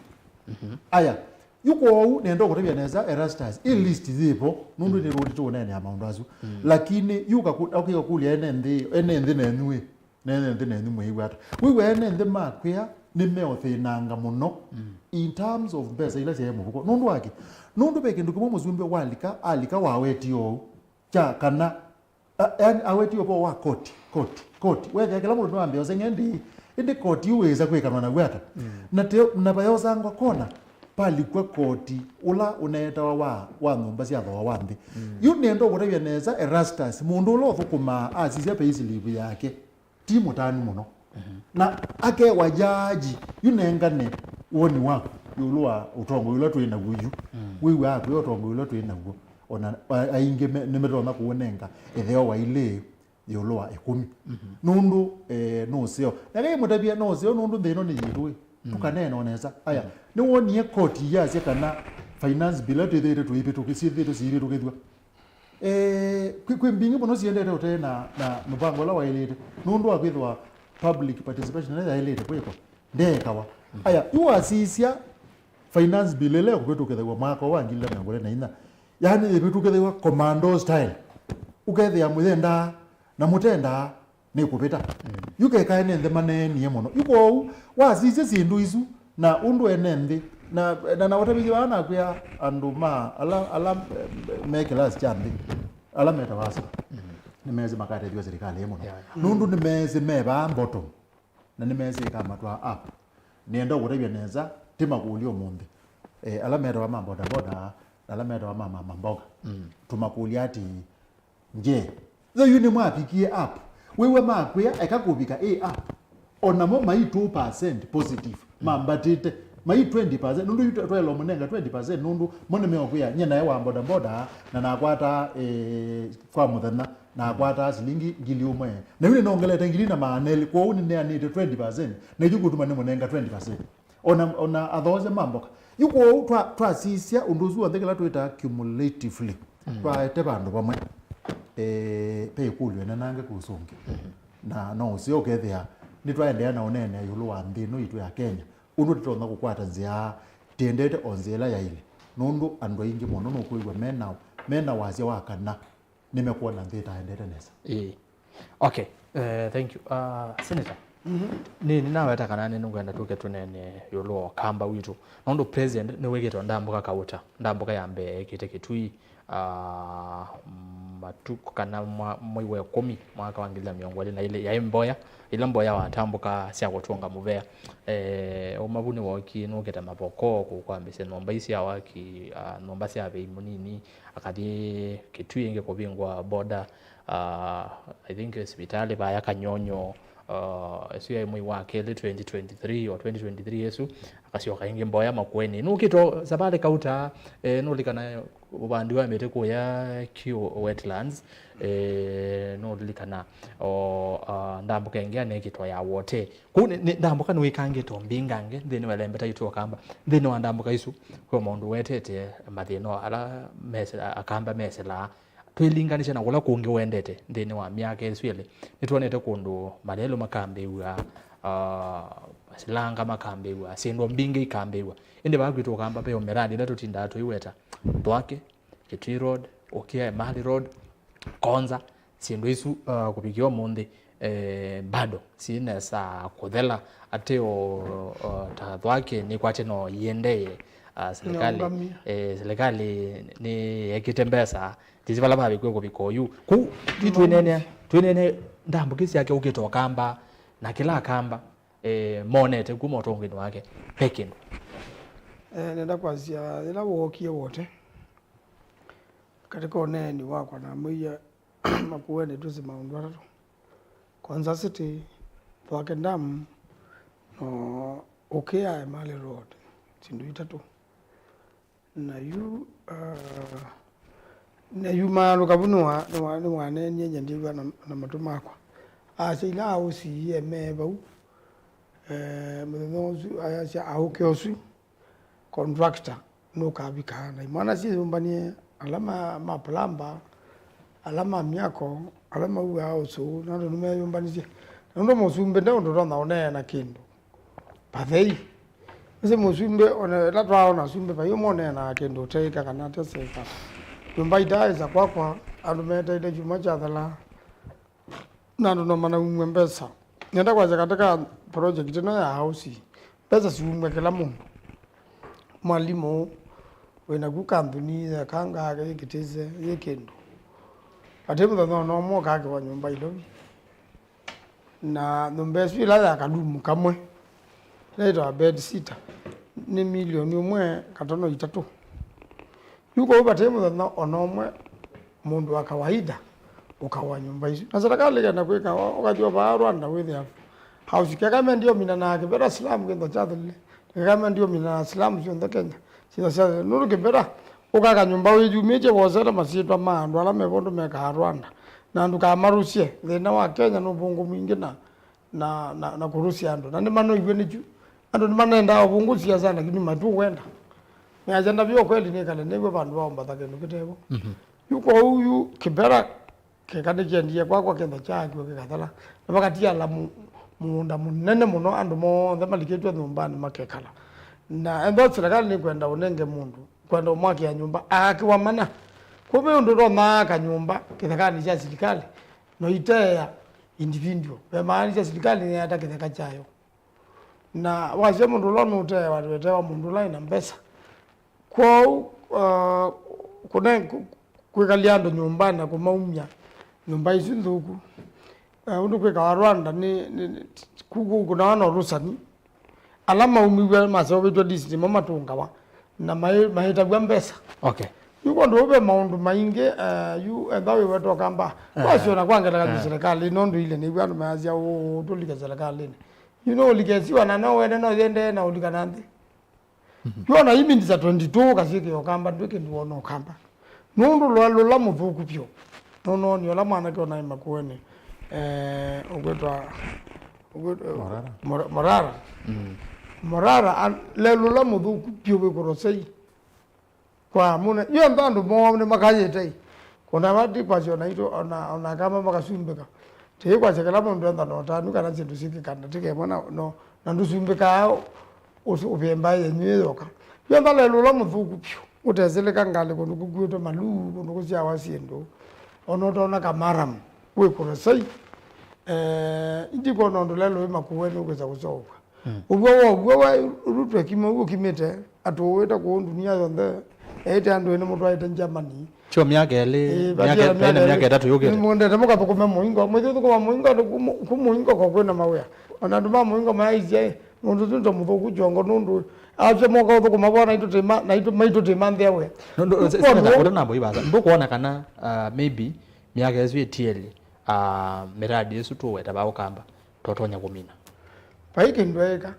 Mhm. Aya, yu kwoou nenda ũkũtavya nesa Erastus, ĩ list yĩvo, nũndũ, mm, nĩrũndĩte ũneenea maũndũ asu. Mm. Lakini yu ũkaku- ũkĩkakũlya ene nthĩ, ene nthĩ nenyu ĩ, nene nthĩ nenyu mwĩĩw'a ata? Wĩw'a ene nthĩ makwĩa nĩmeũthĩnanga mũno, mm, in terms of mbesa ila syaĩ mũvuko. Nũndũ wake, nũndũ ve kĩndũ kĩmwe mũsumbĩ walika, alika wawetie ũu, kya kana, a- yani awetie ũvoo wa koti, koti, koti. Wethĩa kĩla mũndũ nĩwambĩa ũseng'e ndĩĩ, ĩndĩ koti yu wĩĩsa kwĩkanwa naw'o ata? Mm. Na teo- na vayosangwa kona, palikw'a koti ũla ũneetawa wa, wa nyũmba sya thooa wa nthĩ. Mm. Yu nĩenda ũkũtavya nesa Erastus, mũndũ ũla ũthũkũmaa asisya payslip yake, ti mũtanu mũno. Mhm. Na akewa jaji, yu nengane woni waku ĩũlũ wa ũtongoi ũla twĩ naw'o yu. Mm. Wĩw'aa kwĩ ũtongoi ũla twĩ naw'o. Ona a- aingĩ me- nĩmetonya kũũnenga ĩtheo wa ilĩ ĩũlũ wa ĩkũmi. Mhm. Nũndũ, eh, nũseo. Na kaĩ mũtavya nũseo nũndũ nthĩ ĩno nĩ yitũ ĩ. Mm. Tũkaneena o nesa. Aya, mm, nĩwonie koti yasya kana finance bill ĩla twĩthĩĩtwe tũivĩtũkĩ- syĩthĩĩtwe siivĩtũkĩthw'a. Eh, kwĩ, kwĩ mbingĩ mũno siendete ũtee na, na mũvango ũla waĩlĩte, nũndũ wa kwĩthĩwa public participation ĩla yaĩlĩte kwĩkwa ndeekawa. Mhm. Aya, yu wasisya finance bill ĩla ĩkũvĩtũkĩthaw'a mwaka wa ngili ilĩ na mĩongo ĩlĩ na inya, yaani yĩvĩtũkĩthaw'a commando style, ũkethĩa mũyendaa na mũtendaa nĩkũvĩta. Mm. Yu kekae nĩ nthĩ maneenie mũno. Yu kwoou, wasisya syĩndũ isu, na ũndũ ene nthĩ, na, na, na ũtavĩthye vaa nakwĩa andũ ma, ala, ala, eh, me kĩlasi kya nthĩ, ala metawa hustler, mm, nĩmesĩ makatethw'a silikalĩ ĩ mũno. Yeah, yeah. Nũndũ nĩmesĩ me vaa bottom, na nĩmesĩ ĩkamatwaa up. Nĩenda ũkũtavya nesa, ti makũlyo ũmũnthĩ. Eh, ala metawa ma bodaboda, ala metawa ma mama mboga. Mm. Tũmakũlya ati, nje. Yo yu nĩmwavikie app. Wĩw'a makwĩa, eka kũvika ĩ app. O namo mai two percent positive. Mm. Mambatĩte. Mai twenty percent. Nũndũ yu twaĩlwa mũnenga twenty percent. Nũndũ mo nĩmeũkwĩa, nyie naĩ wa bodaboda, na nakwataa, eh, kwa mũthenya, nakwataa silingi ngili ũmwe. Na yu nĩnongelete ngili na maana elĩ. Kwoou nĩneanĩte twenty percent. Na yu kũtuma nĩmũnenga twenty percent. Ona, ona athoosya ma mboka. Yu kwoou twa-, twasisya ũndũ ũsu w'onthe kĩla twĩtaa cumulatively, mm, twaete vandũ vamwe, eh, ve ĩkũlyo ĩnenange kũsũngĩa. Mm-hmm. Na no ũseo ũkethĩa nĩtwaendeea na ũneenea ĩũlũ wa nthĩ ĩno yitũ ya Kenya, ũndũ tũtonya kũkwata nzĩa, tĩendete o nzĩa ĩla yaĩle, nũndũ andũ aingĩ mũno nũkwĩw'a mena, mena wasya wa kana nĩmekwona nthĩ ĩtaendete nesa. Ĩĩ. Okay. Eh, thank you. Uh, Senator, mhm, nĩ, nĩnaweta kana nĩ nĩngwenda tũke tũnene ĩũlũ wa Ũkamba witũ. Nũndũ President nĩwĩkĩte ndambũka kauta. Ndambũka ya mbee ekĩte Kitui, uh, matukũ kana mwa-, mwei wa ĩkũmi mwaka wa ngili na mĩongo ĩlĩ na ĩlĩ, yaĩ mboya, ila mboya watambũka sya kũtũnga mũvea. Eh, ũmavu nĩwokie, nũkĩte mavoko kũkwambĩsya nyũmba ii sya waki, uh, nyũmba sya vei mũnini, akathi Kitui ĩngĩ kũvingwa border, uh, I think sivitalĩ vaya Kanyonyo, uh, ĩsu yaĩ mwei wa kelĩ twenty twenty-three or twenty twenty-three ĩsu, akasyoka ĩngĩ mboya Makueni. Nũkĩte savalĩ kauta, eh, nũlikana ũvandi wa mĩtĩ kũya Kio Wetlands, eh, nũlilikana o, uh, ndambũka ĩngĩ anekĩtwa ya Wote. Kũu nĩ, nĩ, ndambũka nĩwĩkangĩte o mbingange nthĩnĩ wa ĩlembeta yitũ Ũkamba. Nthĩnĩ wa ndambũka isu, kwĩ maũndũ wetete mathĩna ala mese-, Akamba mesĩlaa. Twĩlinganisye na kũla kũngĩ ũendete nthĩnĩ wa myaka ĩsu ĩlĩ, nĩtwonete kũndũ malelũ makambĩĩw'a, ah, silanga makambĩĩw'a, syĩndũ mbingĩ ikambĩĩw'a. Ĩndĩ vaa kwitũ Ũkamba ve o mĩradi ĩla tũtindaa tũiweta, Thwake, Kitui Road, Ũkĩa Emali Road, Konza, syĩndũ isu, ah, kũvikĩa ũmũnthĩ, eh, bado syĩ nesa kũthela, atĩ o, o, ta Thwake nĩkwatye no iendee, ah, serikali, nĩũngamĩa, eh, serikali nĩyekĩte mbesa, tisi vala vavikwe kũvika oyu. Kũu, ti twĩneenea, twĩneenea ndambũkĩ syake ũkĩte Ũkamba, na kĩla Akamba, eh, monete kuma ũtongoinĩ wake, ve kĩndũ. Eh, nenda kwasya, yĩla wookie Wote, katika ũneeni wakwa namwĩie, Makueni twĩsĩ maũndũ atatũ, Konza City, Thwake Dam, no Ũkĩa Emali Road, syĩndũ itatũ. Na yu, ah, na yu maalũka vu nĩwa-, nĩwa-, nĩwaneenie nyie ndyĩw'a na, na matũ makwa. Asya ila aũsiie me vau, eh, mũthenya ũsu, ayasya aũke ũsu contractor nũkavika. Na imwana syĩyũmbanie, ala ma, ma plumber, ala ma myako, ala mauaa ũsũũ, na andũ nĩmeyũmbanisye. Na nũndũ mũsumbĩ nde ũndũ ũtonya ũneena kĩndũ. Pathei. Nĩsĩ mũsumbĩ, ona ĩla twaaona asumbĩ, vai ũmwe ũneenaa kĩndũ ũteĩka kana ateseka. Nyũmba itaaĩsa kwakwa, andũ meteile kyumwa kyathela, na andũ no manaumw'e mbesa. Nenda kwasya katika project ĩno ya house, mbesa siumw'e kĩla mũndũ. Mwalimũ wĩnaku kambuni ya kanga yĩ kĩtĩse, yĩ kĩndũ. Vate mũthenya ona ũmwe ũkakĩwa nyũmba Ilovi. Na nyũmba ĩsu ĩla ya kalumu kamwe, ĩla yĩtawa bed sitter, nĩ milioni ũmwe katono itatũ. Yu kwoou vate mũthenya ona ũmwe mũndũ wa kawaida ũkawa nyũmba isu. Na serikali ĩkenda kwĩka, ũkathi o vaa Rwanda wĩthĩa house keka mendio mina na kĩvera slum kĩntho kyathelile. Keka mendio mina na slum syonthe Kenya. Sitha sya nũndũ kĩvera ũkaka nyũmba wĩyumĩtye wosete masyĩtwa ma andũ ala me vondu mekaa Rwanda. Na ndũkamarusye, thĩna wa Kenya nĩ ũvũngũ mwingĩ na, na, na, na kũrusya andũ. Na nĩmanoiw'e nĩkyu. Andũ nĩmanendaa ũvũngũ siasa, lakini matiũwenda. Nĩasya ndavyo kweli nĩkale nĩw'e vandũ va ũmbatha kĩndũ kĩtevo. Mhm. Yu kwoou yu kĩvera kĩka nĩkĩendie kwakwa kĩntha kyaakiwe kĩkathela. Na vakatiala mũ-, mũũnda mũnene mũno, andũ monthe malikĩtw'e nyũmbanĩ makekala. Na ethwa serikali nĩkwenda ũnenge mũndũ, kwenda ũmwakĩa nyũmba, aakĩwa mana. Kwoou ve ũndũ ũtonya aka nyũmba kĩthekanĩ kya silikalĩ, no iteea individual. Ve maana sya silikalĩ nĩyata kĩtheka kyayo. Na wasya mũndũ ũla nũteewa, wetewa mũndũ ũla ena mbesa. Kwoou, uh, kũne-, kũ-, kwĩkalya andũ nyũmbanĩ na kũmaumya nyũmba isu nthũku. Uh, ũndũ kwĩkawa Rwanda nĩ, nĩ, nĩ, ku-, ku-, kũnawa na ũrusani. ala maumiw'e maseũvĩtw'e list nĩmo matũngawa na maĩ- maĩtaw'a mbesa. Okay. Yu kwondũ ũu ve maũndũ maingĩ, eh, yu enda wĩweta ũkamba. Eh. Kwasyo na kwa ngelekany'o, eh, serikali nũndũ ile nĩw'a andũ mayasya ũũ tũlike serikalĩnĩ. Yu no ũlike siwa na no wene no yendee na ũlika na nthĩ. Mhm. Yu ona imindi sa twenty-two ũkasyĩkĩa ũkamba ndwĩ kĩndũ wona ũkamba. Nũndũ lũa lũla mũthũku vyũ. Nũnoni ũla mwanake ũnaĩ Makueni, eh, ũkwĩtwa, ũkwĩtwa Morara. Mora- Morara. Mm. Morara an- le lũla mũthũku vyũ wĩ Kurosei. Kwa mũne, yu ntha andũ moo nĩmakayĩte. Kũna vati kwasyo naitũ, ona, ona kama makasumbĩka. Tĩĩ kwasya kĩla mũndũ entha na ũtanu kana syĩndũ syĩkĩkana tĩkemwe na, no, na ndũsumbĩkaa ũsu- ũvĩe mbaĩ yenyu ĩyoka. Yu ntha lelũ ũla mũthũku vyũ, ũteseleka ngalĩ kũndũ kũkuĩtwe maluu, kũndũ kũsyawa syĩndũ. Ona ũtona kamaramu, wĩ Kurosei. Eh, indi kwona ũndũ lelũ wĩ Makueni ũkwĩsa kũseũvw'a. Mm. Ũw'o wa ũw'o wa Ruto ekima ũw'o kimĩte, atũwĩte kũũ ndunia yonthe, eĩte andũ ene mũtwaĩte Germany. Sio myaka ĩlĩ, ĩĩ, myaka ĩlĩ na myaka ĩtatũ yũkĩte. Nĩmwendete mũkathũkũme mũingo, mwĩthĩ ũthũkũma mũingo, andũ kuma- kuma mũingo ko kwĩna mawĩa. Ona andũ ma mũingo maisye, mũndũ ũsu nĩ ta mũthũku kyongo nũndũ asya moka ũthũkũma vo naitũ tĩma, naitũ maitũ tĩma nthĩa wĩa. Nũndũ, se- seneta, ũtanamba ũivasa, ndũkwona kana, uh, maybe myaka ĩsu ĩtielye, uh, miradi ĩsu tũweta va ũkamba, tũtonya kũmina? Vai kĩndũ eĩka.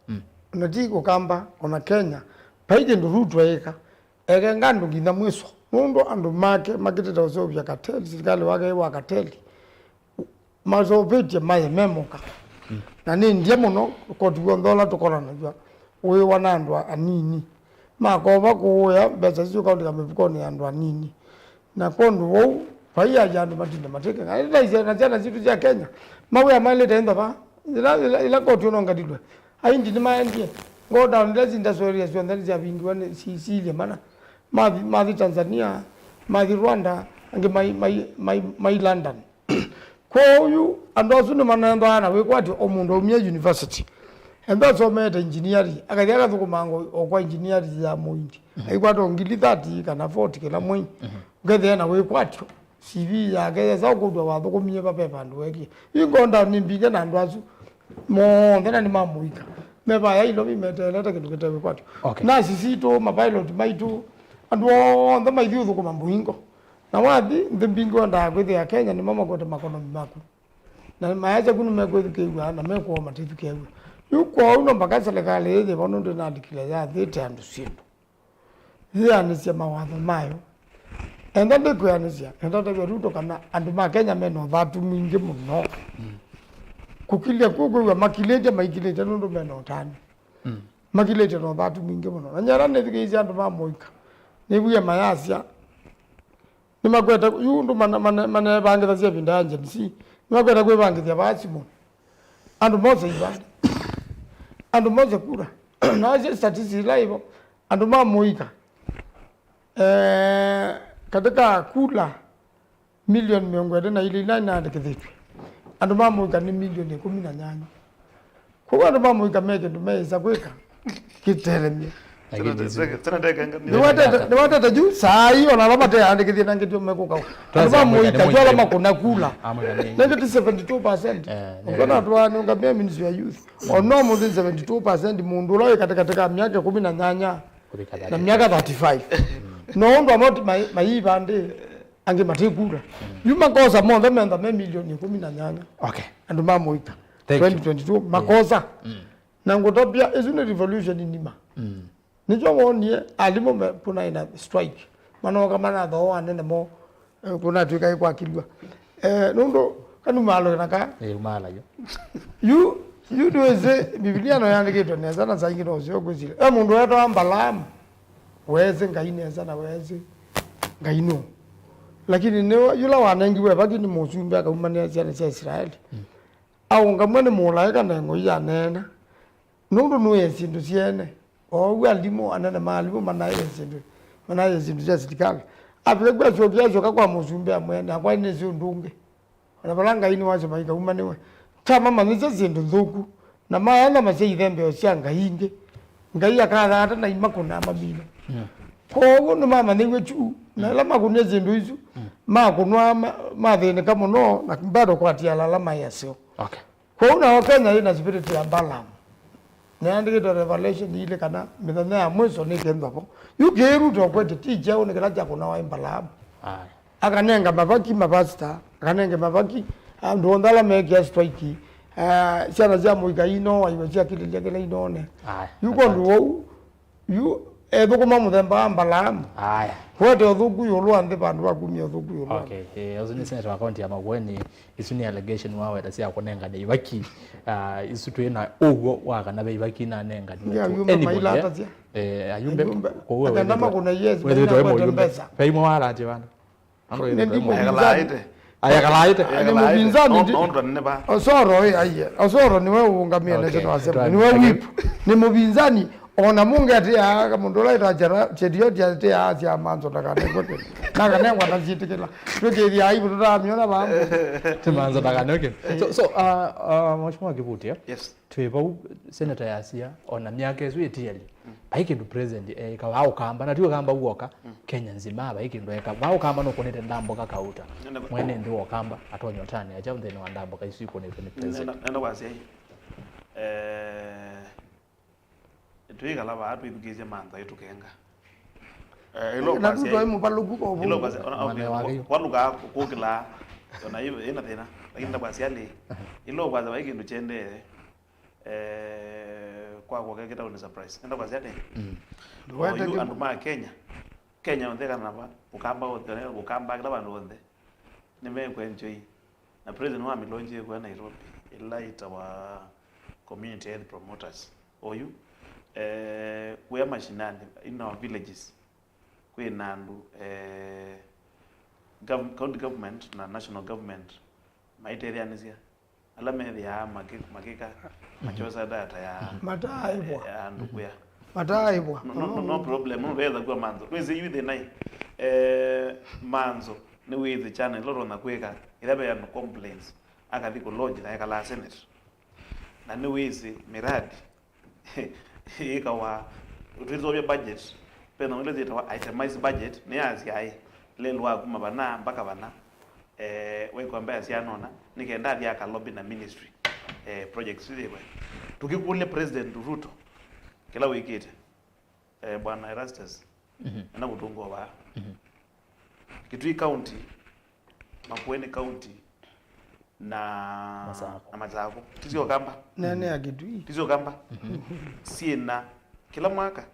Mm. Ona ti ũkamba, ona Kenya, vai kĩndũ Ruto eĩka. Ekenga andũ nginya mwiso. Nũndũ andũ make makĩtĩte ũseũvya kateli, silikalĩ wake wa kateli. Maseũvĩtye maye me moka. Mm. Na nĩ ndia mũno, koti w'onthe ũla tũkolanaw'a wĩwa na andũ anini. Makova kũũya mbesa isu ũkaũlika mĩvukonĩ ya andũ anini. Na kwondũ wou, vai aja andũ matinde matĩke. Ngai na syana, syana sitũ sya Kenya, mawĩa maĩlĩte ĩndava. Ila, ila, ila koti ũnonganilwe. Aindi nĩmaendie. Go down ila syindasoeria syonthe nĩsyavingiwa nĩ si- siilye mana. Mathi, mathi Tanzania, mathi Rwanda, angĩ mai, mai, mai, mai London. Kwoou yu, andũ asu nĩmanendaa na wĩkwatyo o mũndũ aumie university. Enda asomete engineering, akathi akathũkũma ngo o kwa engineering ya mũindi. Mhm. Aikwata o ngili thirty kana forty kĩla mwei. Mhm. Ũkethĩa na wĩkwatyo. C V yake yesa ũkũtw'a wathũkũmie va ve vandũ wekie. Yu ngoo nda nĩ mbinge na andũ asu. Monthe na nĩ ma mũika. Me vaya ilovi meteelete kĩndũ kĩte wĩkwatyo. Okay. Nasi sitũ, mapilot maitũ, andũ onthe maithi ũthũkũma mũingo. Na wathi nthĩ mbingĩ wendaa kwĩthĩa Kenya nĩmo makwete makonomi maku. Na mayacha ku nĩmekwĩthukĩĩw'a na mekũa matithukĩĩw'a. Yu kwoou no mpaka silikalĩ yĩthĩwa nũndũ ĩnandĩkile yathĩte andũ syĩndũ. Yĩanĩsya mawatho mayo. Enda ndĩkwĩanĩsya, enda tavya Ruto kana andũ ma Kenya mena ũthatu mwingĩ mũno. Mm. Kũkilya kũu kwĩw'a makilĩtye maikilĩtye nũndũ mena ũtanu. Mm. Makilĩtye na ũthatu mwingĩ mũno. Na nyala nĩthikĩĩsye andũ ma mũika. Nĩw'ie mayasya, nĩmakwete, yu ũndũ mana- mana- manevangĩthasya ĩvinda ya Gen Z, nĩmakwete kwĩvangĩthya vaa simũ. Andũ mose ivandĩ. Andũ mose kura. Na acio statistics ila ivo, andũ ma mũika, eh, katika kura milioni mĩongo ĩlĩ na ilĩ ila inaandĩkĩthĩtw'e, andũ ma mũika nĩ milioni ĩkũmi na nyanya. Kwoou andũ ma mũika me kĩndũ meĩsa kwĩka kĩtelemye. Lakini tena ndeka- tena ndeka ngamia. Nĩwatete, nĩwatete juu, saa hii ona ala mateandĩkĩthie na ngĩtio mekũka. Andũ ma mũika, juu ala makũna kula. Nengeti seventy two percent. Eh, ũkona twa nũngamia ministry ya youth. Ono mũthĩ seventy two percent mũndũ ũla wĩ katikati ka myaka ĩkũmi na nyanya na myaka thirty-five. No ũndũ amwe mai- maivandĩ, angĩ matikura. Yu makosa monthe mentha me milioni ĩkũmi na nyanya. Okay. Andũ ma mũika. Thank you. Twenty twenty-two, makosa. Mm. Na ngũtavya, ĩsu nĩ revolution nima. Mm. Nĩkyo wonie alimũ me- kũnaĩ na strike. Manoka manathooa anene mo, eh, kũnatw'ĩka ĩkwakilw'a. Eh, nũndũ kanumaalwe na ka. Eh, umaala yo. Yu, yu ndwĩsĩ, Biblia no yandĩkĩtwe nesa na saa ingĩ no ũseo kwĩsĩla. E mũndũ wetawa Mbalaamu, weesĩ Ngai nesa na weesĩ Ngai nũ. Lakini nĩ yũla wanengiwe vaki nĩ mũsumbĩ akaumanĩa syana sya Isilaeli. Mm. Aũngamw'a nĩ mũlaĩka na ĩng'oi yaneena. Nũndũ nũĩe syĩndũ syene. Oou alimũ, anene ma alimũ manaĩe syĩndũ, manaĩe syĩndũ sya silikalĩ. Avika kwĩ asyokie asyoka kwa mũsumbĩ amwĩa, nakwa nĩsĩ ũndũ ũngĩ. O na vala Ngai nĩwasya maikaumanĩwe. Tamamanyĩsya syĩndũ nthũku, na mayanyamasya ithembeo sya ngai ingĩ, Ngai akathata na imakũna mamina. Yeah. Kwoou nĩmamanyĩw'e kyu, na ĩla makũnie syĩndũ isu, mm, makũnwa ma- mathĩnĩka mũno, na bado kwatiala ala maĩ aseo. Okay. Kwoou nao Kenya yĩ na spirit ya Balaam. Nĩandĩkĩtwe Revelation ilĩ kana mĩthenya ya mwiso nĩkethĩwa vo. Yu kĩĩ Ruto ũkwete ti kyeũ, nĩ kĩla kyakũnawa Mbalaamu. Aye. Akanenga mavaki mavasita, akanenge mavaki andũ onthe ala meekĩa strike. Ah, syana sya mũika inoa iwe syakilĩlya kĩla inoone. Aye. Yu kwondũ wou, yu ethũkũma mũthemba wa Mbalaamu. Aye. Wete ũthũku ĩũlũ wa nthĩ vandũ va kumya ũthũku ĩũlũ wa nthĩ. Okay, eh, ũsu nĩ senator wa kaunti ya Makueni. Isu nĩ allegation waweta sya kũnengane ivaki. Ah, isu twĩ na ũw'o wa kana ve ivaki inanenganiwe. Nĩ to ayumbe anybody, eh? Mailatasya. Eh, ayumbe, ayumbe. Kũu we akenda wĩthĩtwe, makũna, yes, wĩthĩtwe maina wĩ kwete mũyumbe. Mbesa. Ve imwe waratie vandũ. Andũ nĩ wĩthĩtwe ndi wĩ mũyumbe. Mũvinzani. Ayakalaĩte. Ayakalaĩte. Nĩ mũvinzani. No, ndi- no, ndo nĩ va. Osoro, eh, aiye. Osoro nĩwe ũũngamĩe, okay, National Assembly. Nĩwe whip. Nĩ mũvinzani. Ona mũnge atĩaa, mũndũ ũla ĩta Chera-, Cherioti atĩaa, asya Manzo ndakanengwe kĩndũ. Nakanengwa ndasyĩtĩkĩla. Twĩkĩthya aibu tũtamĩona vamwe. Ti Manzo ndakanengwe kĩndũ. So, so, uh, uh, Mheshimiwa Kivuti, eh? Yes. Twĩ vau, senator yasia, ona myaka ĩsu ĩtiali. Mm. Vai kĩndũ president eka, va Ũkamba, na ti Ũkamba w'oka, mm, Kenya nzima, vai kĩndũ eka. Va Ũkamba nũkũnĩte ndamboka kauta. Nenda kwa- Mwene nthĩ wa Ũkamba, atonya ũtani, acha nthĩnĩ wa ndamboka isu ikũnĩtwe nĩ president. Nenda, nenda kwasya, eh, Twĩkala vaa twĩthukĩĩsye mantha ĩtũkenga. Eh, ĩla na ũkwasya, tũtwaĩ mũvalũku kwa ĩla ũvũngũ. Ũkwasya, ona, okay, mwana wake yu. Kwa-, kwaluka kũkĩla, ona ĩ-, ĩna thĩna. Lakini ndakwasya lĩ, ĩla ũkwasya vai kĩndũ kyendee, eh, kwa kũka kĩtaũ nĩ surprise. Ndakwasya lĩ, mm, ndũwete oyu kĩmwe. Andũ ma Kenya, Kenya onthe kana va, Ũkamba onthe, Ũkamba kĩla vandũ onthe, nĩmekwenjoi. Na president wa mĩlonji ĩkũya Nairobi, ĩla ĩtawa Community Health Promoters. Oyu, eh, kũya mashinani, in our villages, kwĩ na andũ, eh, gov-, county government na national government maitetheanĩsya. Ala methĩaa makĩ-, makĩka, makyosa data ya, mataaĩvwa, ya andũ kũya. Mataaĩvwa. No, no, no, no problem, no wetha kwa Manzo. Wĩsĩ yu thĩna ĩ, eh, Manzo, nĩwĩsĩ channel ĩla ũtonya kwĩka, ĩla ve andũ complaints, akathi kũ lodge na ekalaa Senate. Na nĩwĩsĩ miradi ĩkawa, twĩsovya budget, ve na ĩla yĩtawa itemized budget, nĩ ya asyaĩ, lelũ wa kuma vana mpaka vana, eh, wĩkwamba asya nona, nĩ kenda athi aka lobby na ministry, eh, projects isu yĩwe. Tũkĩkũlya President Ruto kĩla wĩkĩte, eh, Bwana Erastus, mhm, ena kũtũngũa vaa. Mhm. Kitui County, Makueni County, na Masako. Na Masako. Tisyo Kamba. Nene ya Kitui. Tisyo Kamba. Mhm. Syĩna kĩla mwaka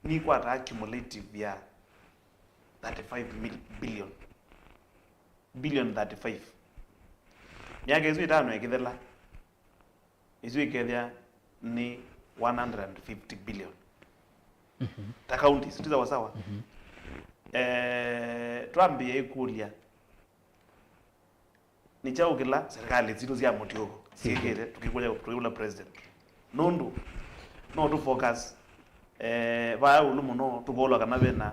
nikwataa cumulative ya thirty-five mil-, billion. Billion thirty-five. Myaka ĩsu ĩtano ĩkĩthela, ĩsu ĩkethĩa nĩ one hundred and fifty billion. Mhm. Ta counties, ti sawa sawa? Mhm. Eh, twambĩe ĩkũlya, nĩ kyaũ kĩla serikali sitũ sya mũtiũko syĩkĩte, tũkĩkũlya, tũkĩkũlya president? Nũndũ no tũ focus, eh, vaa ĩũlũ mũno, tũkolwa kana vena,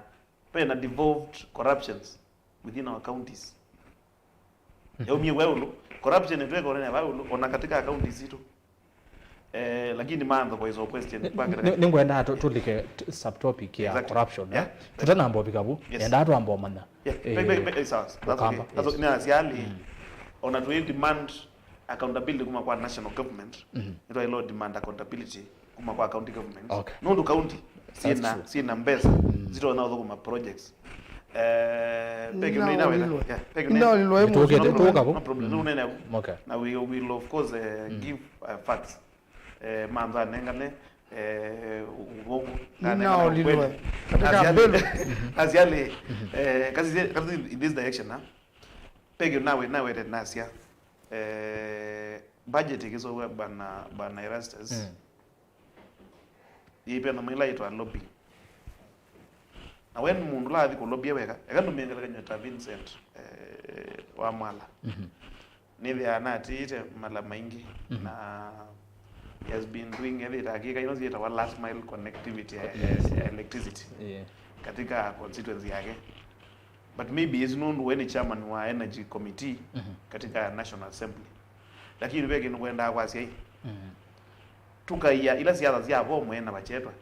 vena devolved corruptions within our counties. Mhm. Yaumie kwa ĩũlũ. Corruption ĩtweka ũnene vaa ĩũlũ, ona katika counties sitũ. Eh, lakini Manzo kwa hizo question, nĩ-, kwa nĩ-, nĩ-, nĩngwendaa tũ-, tũlike t-, subtopic ya, exactly, corruption, eh? Yeah. Tũtanamba ũvika vu, yes, nendaa twamba ũmanya. Yeah, eh, pe-, pe-, pe-, eh, sawa, that's okay. Ũkamba, that's yes, okay. Nĩ asiali, mm, ona twĩ demand accountability kuma kwa national government, mhm, nĩtwaĩlwa demand accountability kuma kwa county government. Okay. Nũndũ county syĩna, that's true, syĩna mbesa, mm, zitonya ũthũkũma projects. Eh, peke nĩnaũlilwe. Yeah, peke nĩ-, nĩnaũlilwe. Nĩtũkĩte, no problem, tũka vo. No problem. Mm. Nũnene. Okay. Na we will of course, eh, mm, give, uh, facts. Eh, Manzo anengane, eh, ũvũngũ. Nĩnaũlilwe. Katika mbelu. Asiali, eh, kasi, kasi in this direction, ha? Peke nawe, nawe nasia. Eh, budget ĩkĩsovwa bana, bana Erastus. Mm. Yĩipenda maila itwa lobby. Na we nĩ mũndũ ũla athi kũlobby weka, eka ndũmĩe ngelekany'o ta Vincent, eh, wa Mwala. Mhm. Nĩthĩaa natĩĩte mala maingĩ, mhm, na he has been doing everything, akĩka ino syĩtawa last mile connectivity ya, ya, yes, ya electricity, yeah, katika constituency yake. But maybe ĩsu nũndũ we nĩ chairman wa energy committee, mhm, katika National Assembly. Lakini ve kĩndũ ngwendaa kwasya ĩ. Mhm. Tũkaia ila siasa sya vo mwene vachetwe.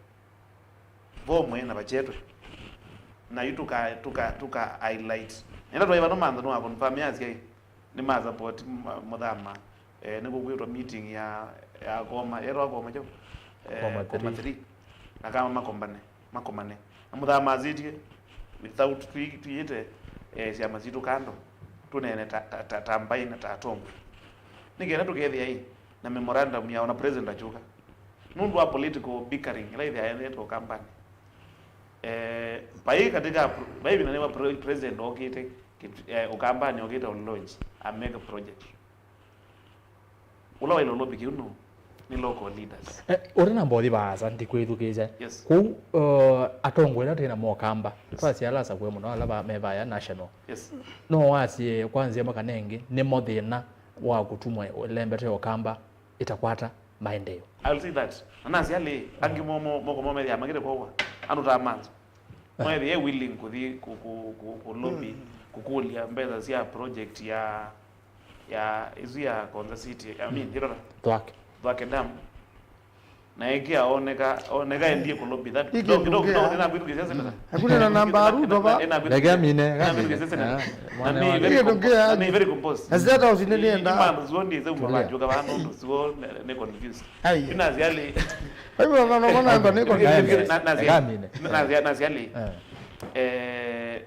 Vo mwene vachetwe. Na yu tũka, tũka, tũka highlight. Nenda twaĩ vano Manzo nĩwa confirm asya ĩ. Nĩ ma support ma-, Mũthama. Eh, nĩ kũkwĩtwa meeting ya, ya Koma. Yetwa Koma kyo. eh, Koma Koma three. Three. Na kama makombane, makomane. Na mũthamasĩtye without twi-, twĩte, eh, syama sitũ kando. Tũneene ta, ta, ta, ta mbaĩ na ta atongoi. Nĩ kenda tũkethĩa ĩ, na memorandum ya ona president akyũka. Nũndũ wa political bickering, ĩla ĩthĩa yendete Ũkambanĩ. Eh, vai katika, vai ĩvinda nĩwa pre-, president okĩte, kĩtu-, eh, Ũkambanĩ okĩte o launch a mega project. Ũla waile ũlũmbĩ kĩu nũ? Nĩ local leaders. Eh, ũte na mbothi vaasa, ndikwĩthukĩĩsya. Yes. Kwoou, uh, atongoi ala twĩ namo Ũkamba, yes, twasya ala asakũe mũno, ala va-, me vaya national. Yes. No wasye kwa nzĩa ĩmwe kana ĩngĩ, nĩmo thĩna wa kũtumwa ĩlembete Ũkamba ĩtakwata maendeeo. I will say that. Na nasya lĩ, angĩ mo, mo, moko mo methĩa makĩte kwow'a. Andũ ta Manzo. Mwethĩa e willing kũthi kũ, kũ, kũ, kũ lobby, mm, kũkũlya mbesa sya project ya, ya, ĩsu ya Konza City, I mean, mm, ĩrora. Thwake. Thwake Dam. Na ĩkĩa oneka, oneka endie kũ lobby that. Ike kidogo, kidogo, ndũngĩa. Kidogo, nĩnakwĩthukĩĩsya senator. Hakuna na namba aru, nĩnakwĩthukĩĩsya, nĩnakwĩthukĩĩsya senator. Ndege mine, ndege mine. Nĩnakwĩthukĩĩsya senator. Ah, na nĩ very, na nĩ very composed. Na State House nĩ nĩenda. Imanu zuo ndize uma. Tulia. Vanjuka vano ndo zuo nĩ, nĩ confused. Ai. Ina ziali. Kwa hivyo, no, no, no, no, niko ndani. Na, na ziali. Ndege mine. Na ziali, na ziali. Eh. Eh,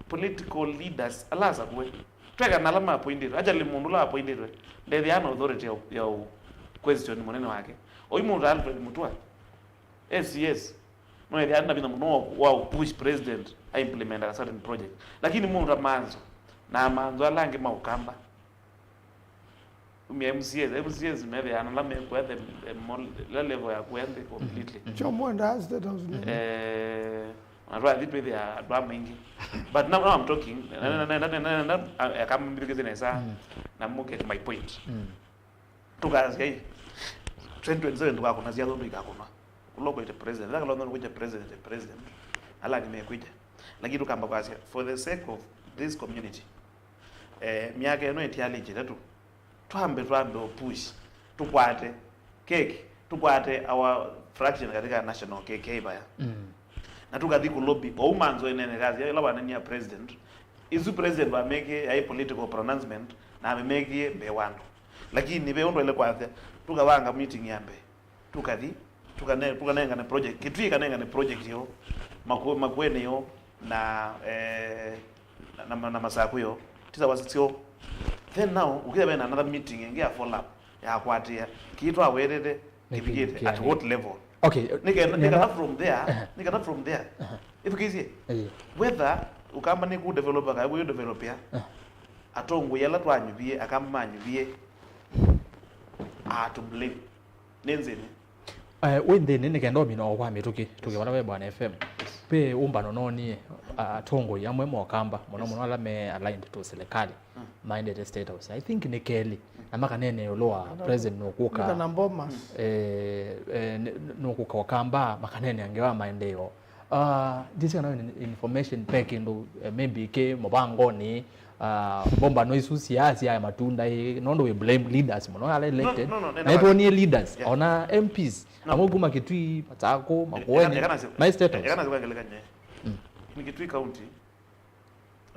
political leaders, ala asakũe. Tweka na ala ma appointed. Actually, mũndũ ũla appointed we. Ndethĩa na authority ya, ya u question mũnene wake. Oyu mũndũ ta Alfred Mutua. Yes, yes. No ethĩa na vinya mũno wa, wa push president a implement a certain project. Lakini mũndũ ta Manzo, na Manzo ala angĩ ma Ũkamba. Umia M C As, M C As methĩa na ala mekũya the, the mol-, la level ya kũya nthĩ completely. Kyo mwenda State House nĩ. Eh, na twathi twĩthĩa andũ a maingĩ. But now, now I'm talking. Na, na, na, akamambithukĩĩsya nesa. Mm. Na mu get my point. Mm. Tũkasya ĩ, twenty twenty-seven tũkakũnasya thũndũ ikakũnwa. Ũla ũkwĩte president, ĩla kala ũndũ ũkwĩte president, president. Ala nĩmekwĩte. Lakini tũkamba kwasya, for the sake of this community, eh, myaka ĩno ĩtialĩkĩte tu. Twambe, twambe o push. Tũkwate keki, tũkwate our fraction katika national keki ya ivaya. Mm. Na tũkathi kũ lobby, o ũu Manzo enene kasi, ĩla wanenia president. Isu president wamĩkie yaĩ political pronouncement, na amĩmĩkie mbee wa andũ. Lakini ve ũndũ ele kwasya, tũkavanga meeting ya mbee. Tũkathi, tũkane-, tũkanengane project, Kitui ĩkanengane project yo, Maku-, Makueni yo, na, eh, na, na, na Masakũ yo. Tisa wasisyo. Then now, ũkĩtha vena another meeting ĩngĩ ya follow up, ya kwatĩa. Kĩĩ twawetete, kĩvikĩte at what level? Okay. Nĩkenda, nĩkenda from there, nĩkenda from there. Ĩthukĩĩsye. Whether Ũkamba nĩ kũ developa, kana kũ developia, atongoi ala twanyuvie, Akamba manyuvie, are to blame. Nĩ nzĩnĩ. Eh, wĩ nthĩnĩ nĩ kenda ũmina o kwa mĩtũkĩ, tũkĩ vala ve Bwana F M. Ve ũmbano noonie, a-, atongoi amwe ma Ũkamba, mũno mũno ala me aligned to serikali, maendete State House. I think nĩ kelĩ, na makanene ĩũlũ wa president nũkũka. Nĩka na Bomas. Eh, eh, nĩ-, nũkũka Ũkamba, makanene angĩ wa maendeeo. Ah, ndisi kana in-, information pe kĩndũ, eh, maybe kĩ mũvangoni, ah, mbombano isu siasya matunda ĩ, nũndũ we blame leaders mũno ala elected. No, no, no, na nĩtwonie leaders, ona M Ps, amwe kuma Kitui, Masakũ, Makueni, eka nasi-, my status. Eka nasi kwa ngelekany'e. Mm. In Kitui County,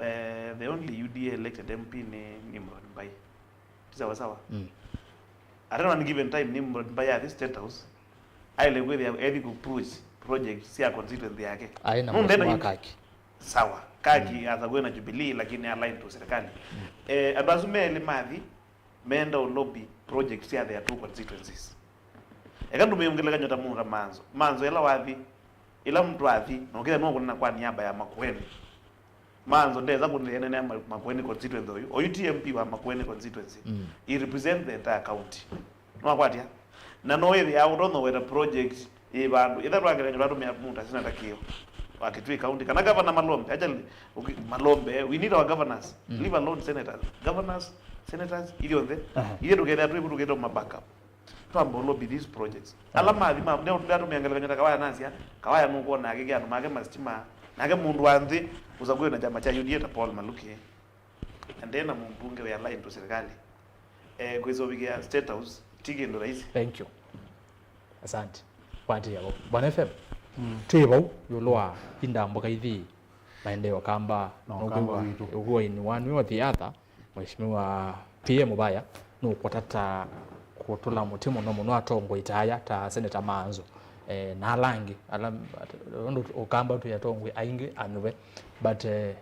eh, the only U D A elected M P nĩ Nimrod Mbai. Ti sawa sawa. Mm. At any one given time, Nimrod Mbai athi State House, aile kwĩthĩa ethi kũ push project sya constituency yake. Aĩ na mũsimo wa kaki. Sawa. Kaki, mm, atha kwĩ na Jubilee, lakini aligned to serikali. Mm. Eh, andũ asu melĩ mathi, meenda ũ lobby project sya their two constituencies. Eka ndũmĩe ngelekany'o ta mũndũ ta Manzo. Manzo ĩla wathi, ĩla mũndũ athi, na ũkĩthĩa nũkũnena kwa niaba ya Makueni. Manzo ndesa kũnthĩanĩa Ma-, Makueni constituency oyu. Oyu ti M P wa Makueni constituency. Mm. He represents the entire county. Nwakwatya? Na no wĩthĩa ũtonya weta project ĩ vandũ. Ĩtha twangelekany'o tũratũmĩa mũndũ ta Senator Kĩo wa Kitui County. Kana Governor Malombe. Actually, okay, Malombe, we need our governors. Mm. Leave alone senators. Governors, senators, ithyonthe. Aha. Ithe tũkethĩa twĩ kũtũkĩte ma backup. Twamba ũ lobby these projects. Ala mathi ma, ndio ndio tumeangalia kanyota Kawaya nasya, Kawaya nũkwona akĩkĩa andũ make masitima, nake mũndũ wa nthĩ, ũsakũe na kyama kya U D A ta Paul Maluki. Na ndena mũmbunge wĩ aligned to serikali. Eh, kwĩsũvĩkĩa State House, ti kĩndũ rahisi. Thank you. Asante. Kwatĩĩa vau. Bwana F M, mm, twĩ vau, ĩũlũ wa indambo kaithi maendeeo Kamba, na Ũkamba witũ. Ũkũaini wa nĩ wa theater. Mheshimiwa P M Vaya nũkũtata kũtũla mũtĩ mũno mũno atongoi ta aya, ta Senator Maanzo, eh, na ala angĩ, ala, nũndũ Ũkamba twĩ atongoi aingĩ anyuve, but, eh,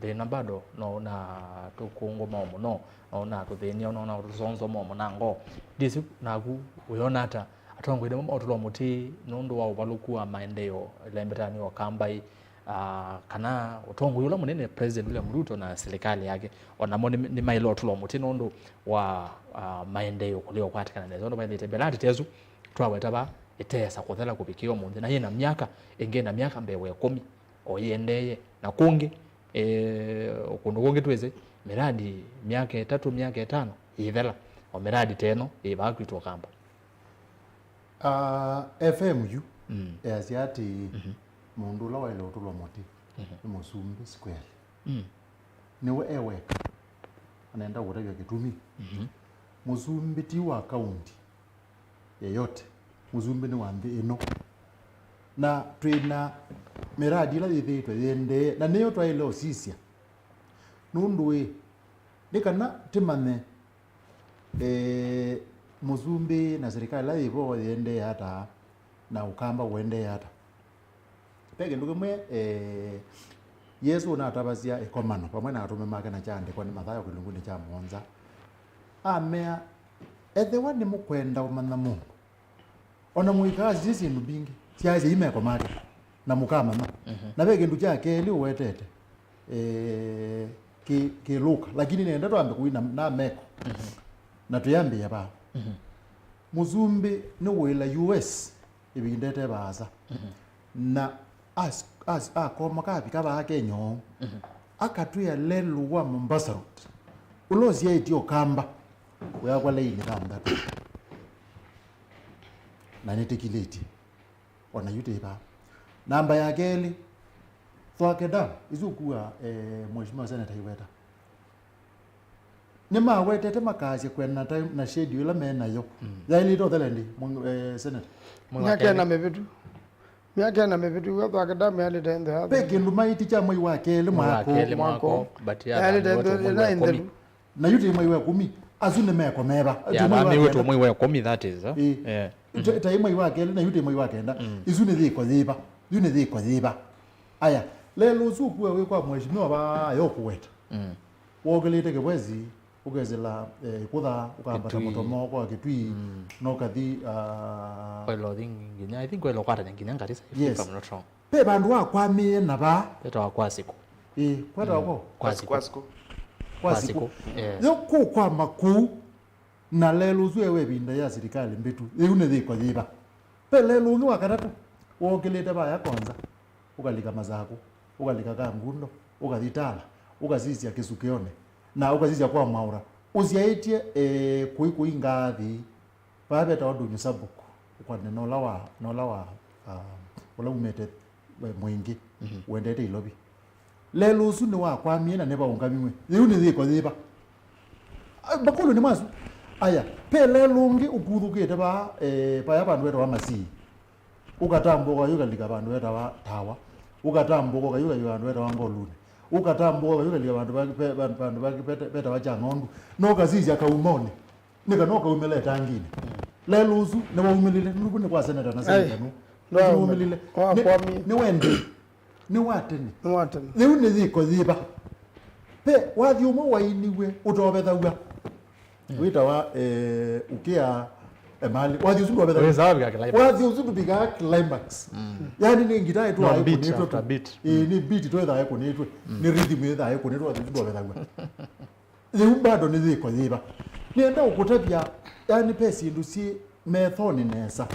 thĩna bado no na tũkũngũmao mũno, no na tũthĩnia, no na tũsonzomo mũnango. Ndĩsĩ naku wĩona ata atongoi nĩmo maũtũla mũtĩ nũndũ wa ũvalũku wa maendeeo ĩlembetanĩ o Kambai, ah, kana ũtongoi ũla mũnene President William Ruto na silikalĩ yake, o namo nĩ, nĩmaĩle ũtũlwa mũtĩ nũndũ wa, ah, maendeeo kũlea ũkwatĩkana nesa ũndũ maĩlĩte mbee. Ĩla atitesu twaweta vaa ĩteesa kũthela kũvikĩa ũmũnthĩ, na yĩna myaka ĩngĩ na myaka mbee wa ĩkũmi o yĩendeeye, na kũngĩ, eh, kũndũ kũngĩ twĩsĩ mĩradi myaka ĩtatũ, myaka ĩtano yĩthela, o mĩradi ta ĩno yĩ vaa kwitũ Ũkamba. Ah, F M yu Mm. easya atĩĩ, Mhm. mũndũ ũla waĩle ũtũlwa mũtĩ Mhm. nĩ mũsumbĩ siku ya leo. Mm. Nĩwe e weka. Anenda kũtavya kĩtumi. Mhm. Mũsumbĩ ti wa kaunti yeyote. Mũsumbĩ nĩ wa nthĩ ĩno. Na twĩ na mĩradi ĩla yĩthĩĩtwe yĩendee, na nĩyo twaĩle ũsisya. Nũndũ ĩ, nĩ kana tĩmanye, eh, mũsumbĩ na silikalĩ ĩla yĩvo yĩendee ata, na Ũkamba ũendee ata. Ve kĩndũ kĩmwe, eh, Yesũ ũnatavasya ĩkomano vamwe na atũme make na kyaandĩkwa nĩ Mathayo kĩlungunĩ kya mũonza. Amea, ethĩwa nĩmũkwenda ũmanya mũndũ, o na mũikaasisye syĩndũ mbingĩ, syaĩsyai meko make, na mũkamanya. Mhm. Na ve kĩndũ kya kelĩ ũwetete, eh, kĩ, kĩ Luka, lakini nenda twambe kũina na meko. Mhm. Na tũyambĩĩa vaa. Mhm. Mũsumbĩ nĩwĩla U S ĩvinda ĩte vaasa. Mhm. Na as, as, akomoka avika vaa Kenya ũũ. Mhm. Akatwĩa lelũ wa Mombasa Road, ũla ũsyaĩtye Ũkamba, wĩakwa laini thanthatũ. Na nĩtĩkĩlĩtye. O na yu tĩ vaa. Namba ya kelĩ, Thwake Dam, isu ũkua, eh, Mheshimiwa Senator Iweta. Nĩmawetete makaasya kwenda na time na schedule ĩla me nayo. Mm. Yaĩlĩte ũthela ĩndĩ, mũ-, eh, Senator? Mwaka wa myaka kelĩ. Ĩna mĩvĩtu. Myaka ĩna mĩvĩtu, ĩw'a Thwake Dam yaĩlĩte nthĩ ya Ve kĩndũ maĩti kya mwei wa kelĩ mwaka ũũ. Kelĩ mwaka ũũ, but yaĩlĩte nthĩ ĩna ĩnthelu. Na yu tĩ mwei wa ĩkũmi, asu nĩ meko meva. Ya, tĩ mwei wa kenda. Mwei wa ĩkũmi, that is, eh? Ĩĩ. Yeah. Tĩ, tĩ mwei wa kelĩ, na yu tĩ mwei wa kenda. Mm. Isu nĩ yĩko yĩva? Yu nĩ yĩko yĩva? Aya, lelũ ũsu ũkua wĩ kwa mheshimiwa vaa yo kũweta. Mm. Wokĩlĩte Kĩvwesi, ũkesĩla, eh, Ĩkũtha, ũkambata Kĩtui. Mũtomo kwa Kĩtui, Mm. na ũkathi, ah, Kwelo thing nginya, I think kwelo kwatanya nginya Ngarisa, if, yes. If I'm not wrong. Ve vandũ wakwamĩe na vaa. Vetawa kwa siku. Ĩĩ, kwetawa Mm. ko? Kwa siku. Kwa siku. Kwa siku. Yeah. Yo kũkwama kũu, na lelũ ũsu ewe ĩvinda ya silikalĩ mbĩtu. Yĩu nĩ yĩko yĩva? Ve lelũ ũngĩ wa katatũ, wokĩlĩte vaya Konza, ũkalika Masakũ, ũkalika Kangundo, ũkathi Tala, ũkasisya Kĩsukĩonĩ, na ũkasisya kwa Mwaũra. Ũsyaĩtye, eh, kũi kũi Ngaathi, vaa vetawa Dunyu Sabuk, ũkwane na ũla wa, na ũla wa, ah, ũla umĩte, eh, Mwingĩ, Mhm. wendete Ilovi. Lelũ ũsu nĩwakwamie na nĩvaũngamiwe. Yĩu nĩ yĩko yĩva? Ah, makũlyo nĩ masu. Aya, ve lelũ ũngĩ ũkuthũkĩte vaa, eh, vaya vandũ vetawa Masii. Ũkatambũka ũkalika vandũ vetawa Tawa. Ũkatambũka ũkalika vandũ vetawa Ngolunĩ. Ũkatambũka ũkalika vandũ va, ve, vandũ, vandũ va, veta-, vetawa Kyang'ondu. Na ũkasisya Kaumonĩ. Nĩ kana ũkaumĩla ĩtanginĩ. Mm. Lelũ ũsu nĩwaumĩlile, nũndũ nĩ kwa seneta na Ai, seneta nũ. Ũsu nĩwaumĩlile. Nĩ, wakwamie. Nĩ wendi. Nĩ wa tene. Nĩ wa tene. Yĩu nĩ yĩko yĩva? Ve wathi ũmwe wainiw'e ũtovethaw'a. Mm. Wĩtawa, eh, ũkĩa, eh, mali. Wathi ũsu ndwavethaw'a. Wĩsaa wavika climax. Wathi ũsu ndũvikaa climax. Mm. Yaani nĩ ngitaa ĩtũ No, beat ĩkũnĩtwe after tu. Beat. Ĩĩ, Mm. nĩ beat ĩtũ ĩthaa ĩkũnĩtwe. Mm. Nĩ rhythm ĩthaa ĩkũnĩtwe, wathi ũsu ndwavethaw'a. Yĩu bado nĩ yĩko yĩva? Nĩenda ũkũtavya, yani, ve syĩndũ syĩ methonĩ nesa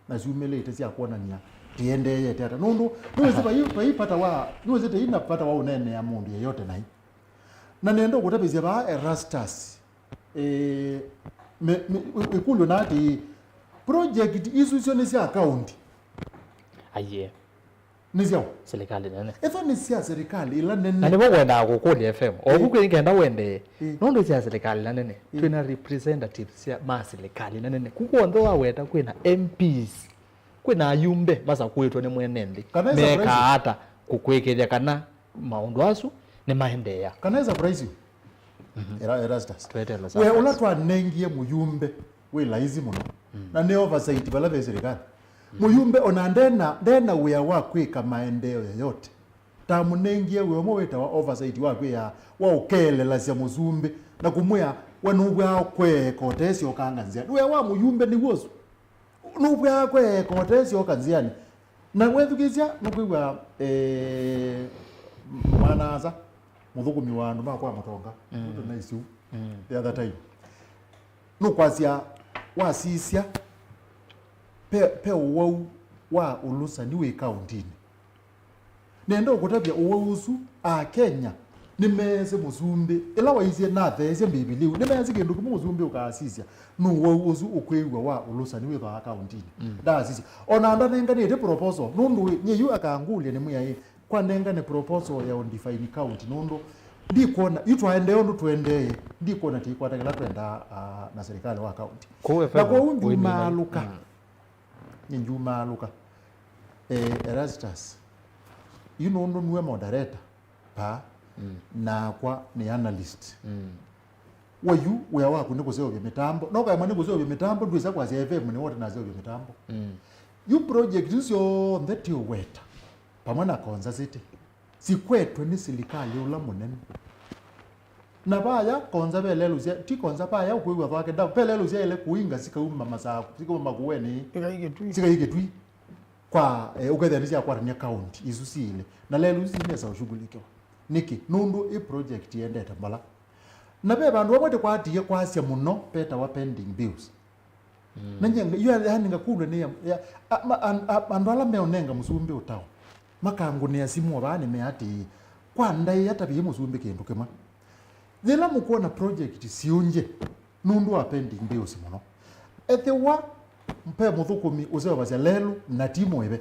na syumĩlĩte sya kwonany'a tĩendeeyete ata. Nũndũ nĩwĩsĩ vai, vai vata wa, nĩwĩsĩ tĩi na vata wa ũneenea mũndũ yeyote naĩ. Na nĩenda ũkũtavĩsya vaa Erastus, eh, me, me, ĩkũlyo na atĩĩ, project isu syo nĩ sya kaunti. Aiee. Nĩ syaũ? Silikalĩ nene. Ĩtho nĩ sya silikalĩ ĩla nene. Na nĩvo ngwendaa kũkũlya F M. O Eh. Vu kwĩ nĩkenda wendee. Eh. Nũndũ sya silikalĩ ĩla nene. Eh. Twĩna representatives sya ma silikalĩ ĩla nene. Ku kw'onthe waweta kwĩna M Ps. Kwĩna ayumbe masakũĩtwe nĩ mwene nthĩ. Kana ĩ surprise. Mekaa ata kũkwĩkĩthya kana maũndũ asu nĩmaendeea? Kana ĩ surprise you? Mhm. Era-, Erastus. Twetelo We surprise. Ũla twanengie mũyumbe wĩ laisi mũno. Mm. Na nĩ oversight vala ve serikali. Mm. Mũyumbe ona ndena, ndena wĩa wa kwĩka maendeeo yoyote. Tamũnengie wĩa ũmwe wĩtawa oversight wa kwĩa, wa ũkeelelasya mũsumbĩ na kũmwĩa, we nũvwaa kweeka ũteesyoka nzĩa. Wĩa wa mũyumbe nĩw'o ũsu. Nũvwaa kweeka ũteesyoka nzĩanĩ. Na wethukĩĩsya nũkwĩw'a, eh, mwana-a-asa, mũthũkũmi wa andũ ma kwa Mũtonga, mm, tũnaisiu, mm, the other time. Nũkwasya, wasisya, pe, pe ũwau wa ũlũsani wĩ kaũntinĩ. Nenda ũkũtavya ũwau ũsu, Akenya nĩmeesĩ mũsumbĩ, ĩla waisye natheesye Mbivilia, nĩmeesĩ kĩndũ kĩmwe mũsumbĩ ũkaasisya, nĩ ũwau ũsu ũkwĩw'a wa ũlũsani wĩthwaa kaũntinĩ. Mm. Ndaasisya. O na ndanenganĩte proposal, nũndũ nyie yu akangũlya nĩmwĩaĩ, kwanengane proposal ya ũndefine county, nũndũ ndikwona, yu twaendee ũndũ tũendee, ndikwona tĩikwata kĩla twendaa, ah, na serikali wa county. Kũu Na F M kwoou wĩmina- njumaalũka. Mm. Nĩ njumaalũka. Eh, Erastus, yu nũndũ nue moderator, pa, mm, nakwa nĩ analyst. Mm. We yu, wĩa waku nĩ kũseũvya mĩtambo. No kaema nĩ kũseũvya mĩtambo, ndwĩsa kwasya F M nĩ wote naseũvya mĩtambo. Mm. Yu project isu syonthe ti ũweta, pamwe na Konza City, sikwetwe nĩ silikalĩ ũla mũnene. Na vaya Konza ve lelũ sya, ti Konza vaya ũkwĩw'a Thwake Dam, ve lelũ syaĩle kũinga sikauma Masaku, sikauma Makueni, Ĩkaĩ Kĩtui. Sikai Kĩtui. Kwa, eh, ũkethĩa nĩsyakwatany'a kaũnti isu siĩlĩ. Na lelũ isu nesa ũshughulikiwa. Nĩkĩ? Nũndũ ĩ project yendete mbala. Na ve vandũ vamwe tĩkwatie kwasya mũno vetawa pending bills. Mm. Na nyie nga-, yu ya-, yani ngakulwe nĩ ya, ya, a, ma, an, a, andũ ala meũnenga mũsumbĩ ũtao, makangũnĩa simũ o vaa nĩmea atĩĩ, kwa ndaĩa tavĩi mũsumbĩ kĩndũ kĩmwe. Yĩla mũkwona project siũngye nũndũ wa pending bills mũno, ethĩwa ve mũthũkũmi ũseũvasya lelũ na ti mũĩve,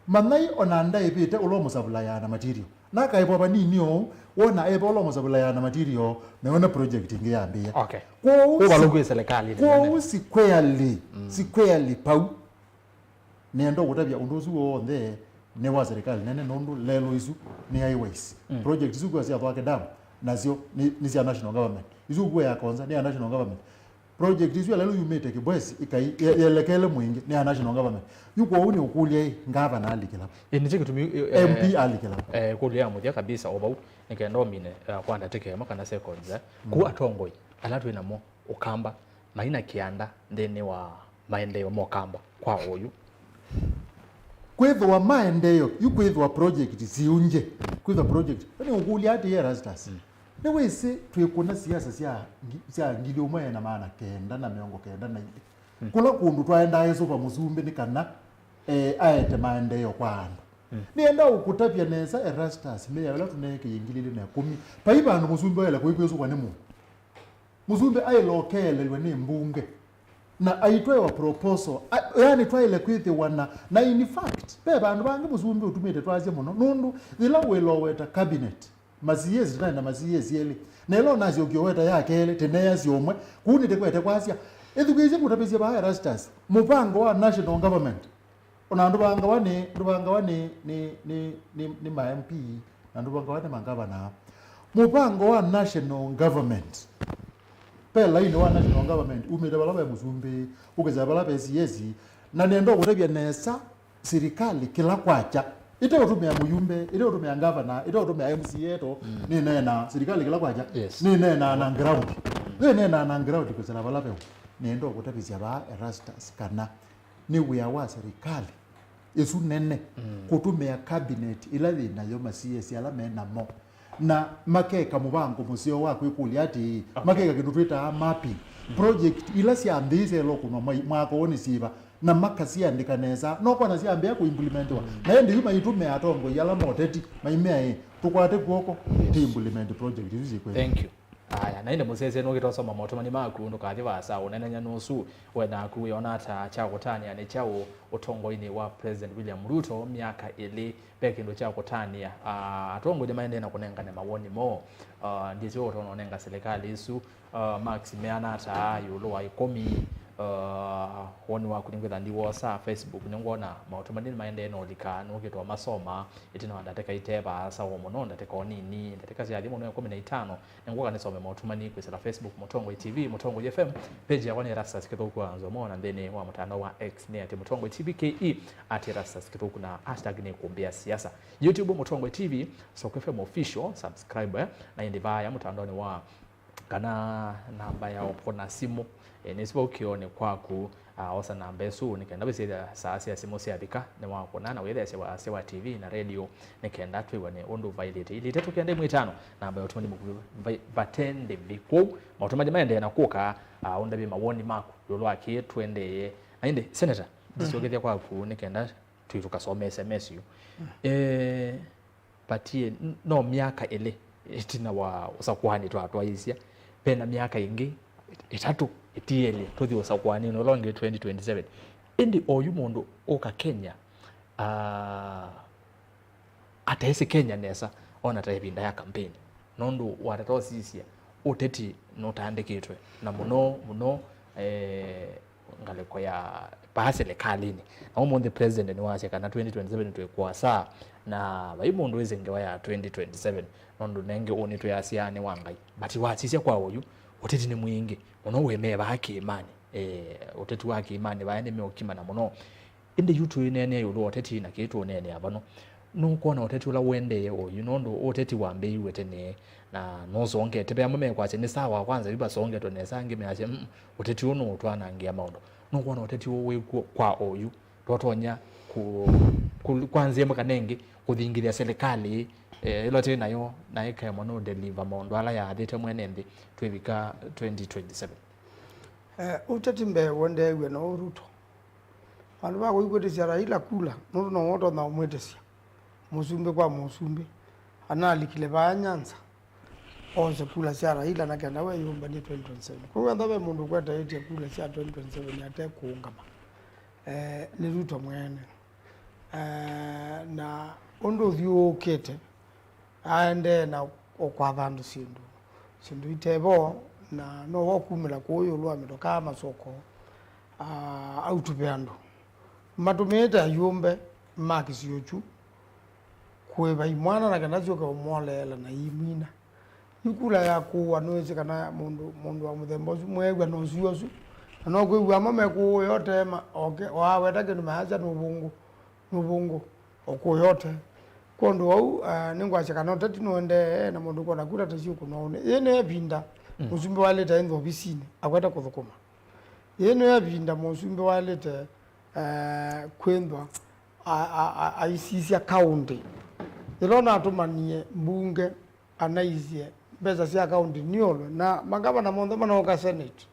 manyai ona ndaĩvĩte ũla ũmũsavulayaa na material. Na akaĩvwa vanini ũũ, wona eva ũla ũmũsavulayaa na material, na wone project ĩngĩ yambĩĩa. Okay. Kwoou si-, ũvalũku ĩ serikali nene. Kwoou squarely, mm, squarely pau, nĩenda ũkũtavya ũndũ ũsu w'onthe nĩ wa serikali nene, nũndũ lelũ isu nĩ highways. Mm. Project isu kwa sya Thwake Dam, nasyo nĩ, nĩ sya national government. Isu kwa ya Konza nĩ ya national government. Project isu ya lelũ yumĩte Kibwezi, ĩkai, ye-, yelekele Mwingi, nĩ ya national government. Yu kwoou nĩ ũkũlya ĩ, ngavana alikĩla va? Ĩ, nĩkyo kĩtumi, ĩ, M P eh, alikĩla va? Eh, kũlya ya mũthya kabisa o vau, nĩ kenda ũmine, eh, kwa ndatĩka ĩmwe kana seconds, eh. Mm. Kũu atongoi ala twĩ namo Ũkamba, maina kĩanda nthĩnĩ wa maendeeo ma Ũkamba kwa oyu. Kwĩthĩwa maendeeo, yu kwĩthĩwa project siũngye, kwĩthĩwa project. Nĩ ũkũlya atĩĩ Erastus, mm, nĩwĩsĩ twĩkũna siasa sya ngi-, sya ngili ũmwe na maana kenda na mĩongo kenda na ilĩ. Mm. Kũla kũndũ twaendaa ĩsũva mũsumbĩ nĩ kana, eh, aete maendeeo kwa andũ. Mm. Nĩenda ũkũtavya nesa Erastus, mĩao ĩla tũneekie ngili ilĩ na ĩkũmi, vai vandũ mũsumbĩ waĩle kũikwĩsũkwa nĩ mũndũ. Mũsumbĩ aĩle ũkeelelw'a nĩ mbunge na aitwaĩwa proposal, a-, yani twaĩle kwĩthĩwa na, na in fact, ve vandũ vangĩ mũsumbĩ ũtumĩte twasya mũno, nũndũ yĩla wĩla ũweta cabinet, ma C As, tũnaĩ na ma C As elĩ, na ĩla ũnasyokie ũweta ya kelĩ, tĩneasya ũmwe, kũu nĩtĩkwete kwasya, ĩthukĩĩsye kũtavĩsya vaa Erastus, mũvango wa national government, ona ndũvangawa nĩ, ndũvangawa nĩ, nĩ, nĩ, nĩ, nĩ ma M P, na ndũvangawa nĩ mangavana. Mũvango wa national government, ve lainĩ wa national government, umĩte vala ve mũsumbĩ, ũkĩsya vala ve C S, na nenda ũkũtavya nesa, silikalĩ kĩla kwakya, ĩteũtũmĩa mũyumbe, ĩteũtũmĩa ngavana, ĩteũtũmĩa M C A eto, mm, nĩneenaa, silikalĩ kĩla kwakya, yes, nĩneenaa na ground. Mm. Nĩneenaa na ground kwĩsĩla vala veũ. Nenda ũkũtavĩsya vaa Erastus kana nĩ wĩa wa serikali ĩsu nene, mm, kũtũmĩa cabinet ĩla yĩ nayo, ma C S ala me namo, na makeka mũvango mũseo wa kwĩkũlya atĩĩ, okay, makeka kĩndũ twĩtaa mapping. Mm. Project ila syambĩĩe syaĩle ũkũnwa mwai-, mwaka ũũ nĩ syĩva, na makasiandĩka nesa, no kwana syambĩĩa kũimplementiwa. Mm. Na ĩndĩ yu maitũmĩa atongoi ala ma ũteti, maimea ĩ, tũkwate kw'oko, yes, tũimplement project isu syĩkwenda. Thank you. Aya, na ĩndĩ mũsyaĩĩsya nũkĩte ũsoma motũmani maku, ndũkathi vaasa, ũnenenya nũsu we naku wĩona ata kya kũtanĩa nĩ kyaũ ũtongoinĩ wa President William Ruto myaka ĩlĩ? Ve kĩndũ kya kũtanĩa. Ah, atongoi nĩmaendee na kũnengane mawoni moo. Ah, ndĩsĩ ũtonya ũnenga silikalĩ ĩsu, ah, marks meana ata ĩũlũ wa ĩkũmi? Uh, woni waku nĩngwĩtha ndiwosa Facebook, nĩngwona maũtũmani nĩmaendee na ũlika, nũkĩtwa masoma, ĩtina wa ndatĩka ite vaasa o mũno, ndatĩka o nini, ndatĩka syathi mũno ĩkũmi na itano, nĩngwoka nĩsome maũtũmani kwĩsĩla Facebook, Mũtongoi T V, Mũtongoi F M, page yakwa nĩ Erastus Kĩthũku wa Nzomo, na nthĩnĩ wa mũtandao wa X nĩ at Mũtongoi T V K E, at Erastus Kĩthũku, na hashtag nĩ kũmbĩa siasa. YouTube, Mũtongoi T V, Soko F M Official, subscribe, eh, na ĩndĩ vaya mũtandaonĩ wa kana namba ya ũkũna simũ, eh, nĩsĩ vau kĩonĩ kwaku, ah, osa namba ĩsu nĩ kenda wĩsĩthya saa sya simũ syavika nĩwakũna na wĩtheesya wasya wa T V na radio nĩ kenda twĩw'ane ũndũ vaĩlĩte. Ilĩ itatũ kenda ĩmwe itano, namba ya ũtũmani mũkuvĩ, vai-, vate ndĩvi kũu. Maũtũmani maendee na kũka, ah, ũndavye mawoni maku ĩũlũ wa kĩĩ tũendee. Na ĩndĩ, Senator, ndĩsyokethya kwaku nĩ kenda twĩ tũkasome S M S yu. Eh, vatie n-, no myaka ĩlĩ ĩtina wa ũsakũani twatwaĩĩsya, ve na myaka ĩngĩ ĩtatũ ĩtielye tũthi ũsakũanĩnĩ ũla ũngĩ twenty twenty-seven. Ĩndĩ oyu mũndũ ũka Kenya, ah, atesĩ Kenya nesa, ona ta ĩvinda ya kampeni, nũndũ watata ũsisya ũteti nũtandĩkĩtwe, na mũno mũno, eh, ngalĩko ya vaa silikalĩnĩ. Na ũmũnthĩ president nĩwasya kana twenty twenty-seven twĩkũa saa, na vai mũndũ wĩsĩ ngewa ya twenty twenty-seven, nũndũ nengĩ ũnĩ twĩasya nĩ wa Ngai. But wasisya kwa oyu, ũteti nĩ mwingĩ mũno wĩmee vaa kĩĩmanĩ. Eh, ũteti wa kĩĩmanĩ vaya nĩmeũkimana mũno. Ĩndĩ yu tũineenea ĩũlũ wa ũteti na kĩĩ tũũneenea vano. Nũkwona ũteti ũla ũendee oyu, nũndũ ũteti wambĩĩiw'e tene, na nũsongete. Ve amwe mekwasya nĩ sawa, kwanza yu vasongetwe nesa, angĩ measya, "Mm, ũteti ũũ nũũtwanangĩa maũndũ." Nũkwona ũteti ũũ wĩ kw'o kwa oyu, tũtonya kũ-, kũ-, kwa nzĩa ĩmwe kana ĩngĩ, kũthingithya silikalĩ, eh, ĩla twĩ nayo, na ĩkaemwa nũ deliver maũndũ ala yaathĩte mwene nthĩ twĩvika twenty twenty-seven? Eh, ũteti mbee ũendeew'e no Ruto. Vandũ va kũikwĩtĩsya Raila kula, nũndũ nowe ũtonya ũmwĩtĩsya mũsumbĩ kwa mũsumbĩ. Analikile vaa Nyanza, ose kula sya Raila na kenda weyũmbany'e twenty twenty-seven. Kwoou ethĩwa ve mũndũ ũkwetaĩtye kula sya twenty twenty-seven ate kũũngama, eh, nĩ Ruto mwene. Eh, na ũndũ ũthyũũkĩte, aendee na ũkwatha andũ syĩndũ, syĩndũ ite vo, na no wakumĩla kũu ĩũlũ wa mĩtokaa masoko, ah, autũve andũ. Matũmĩĩte ayũmbe ma kĩsio kyu kũĩva imwana na kana syũke ũmoleela na iimwina. Yu kula ya kũũa nũĩsĩ kana mũndũ, mũndũ wa mũthemba ũsu mweew'a na ũsio ũsu, na no kwĩw'a amwe mekũũĩa ũtee ma-, oke, o aweta kĩndũ mayasya nũvũngũ, nũvũngũ, o kũũĩa ũtee. Kwondũ wau, ah, nĩngwasya kana ũteti nũendee na mũndũ kwona kula ta syũkũnwa ũnĩ. Yĩĩ nĩyo ĩvinda mũsumbĩ waĩlĩte ainthwa ovisinĩ akwete kũthũkũma. Yĩĩ nĩyo ĩvinda mũsumbĩ waĩlĩte, eh, kwĩnthwa a-, a-, a-, aisisya kaũntĩ. Yĩla ũnatũmanie mbunge anaisye mbesa sya kaũntĩ niolwe, na mangavana monthe manooka Senate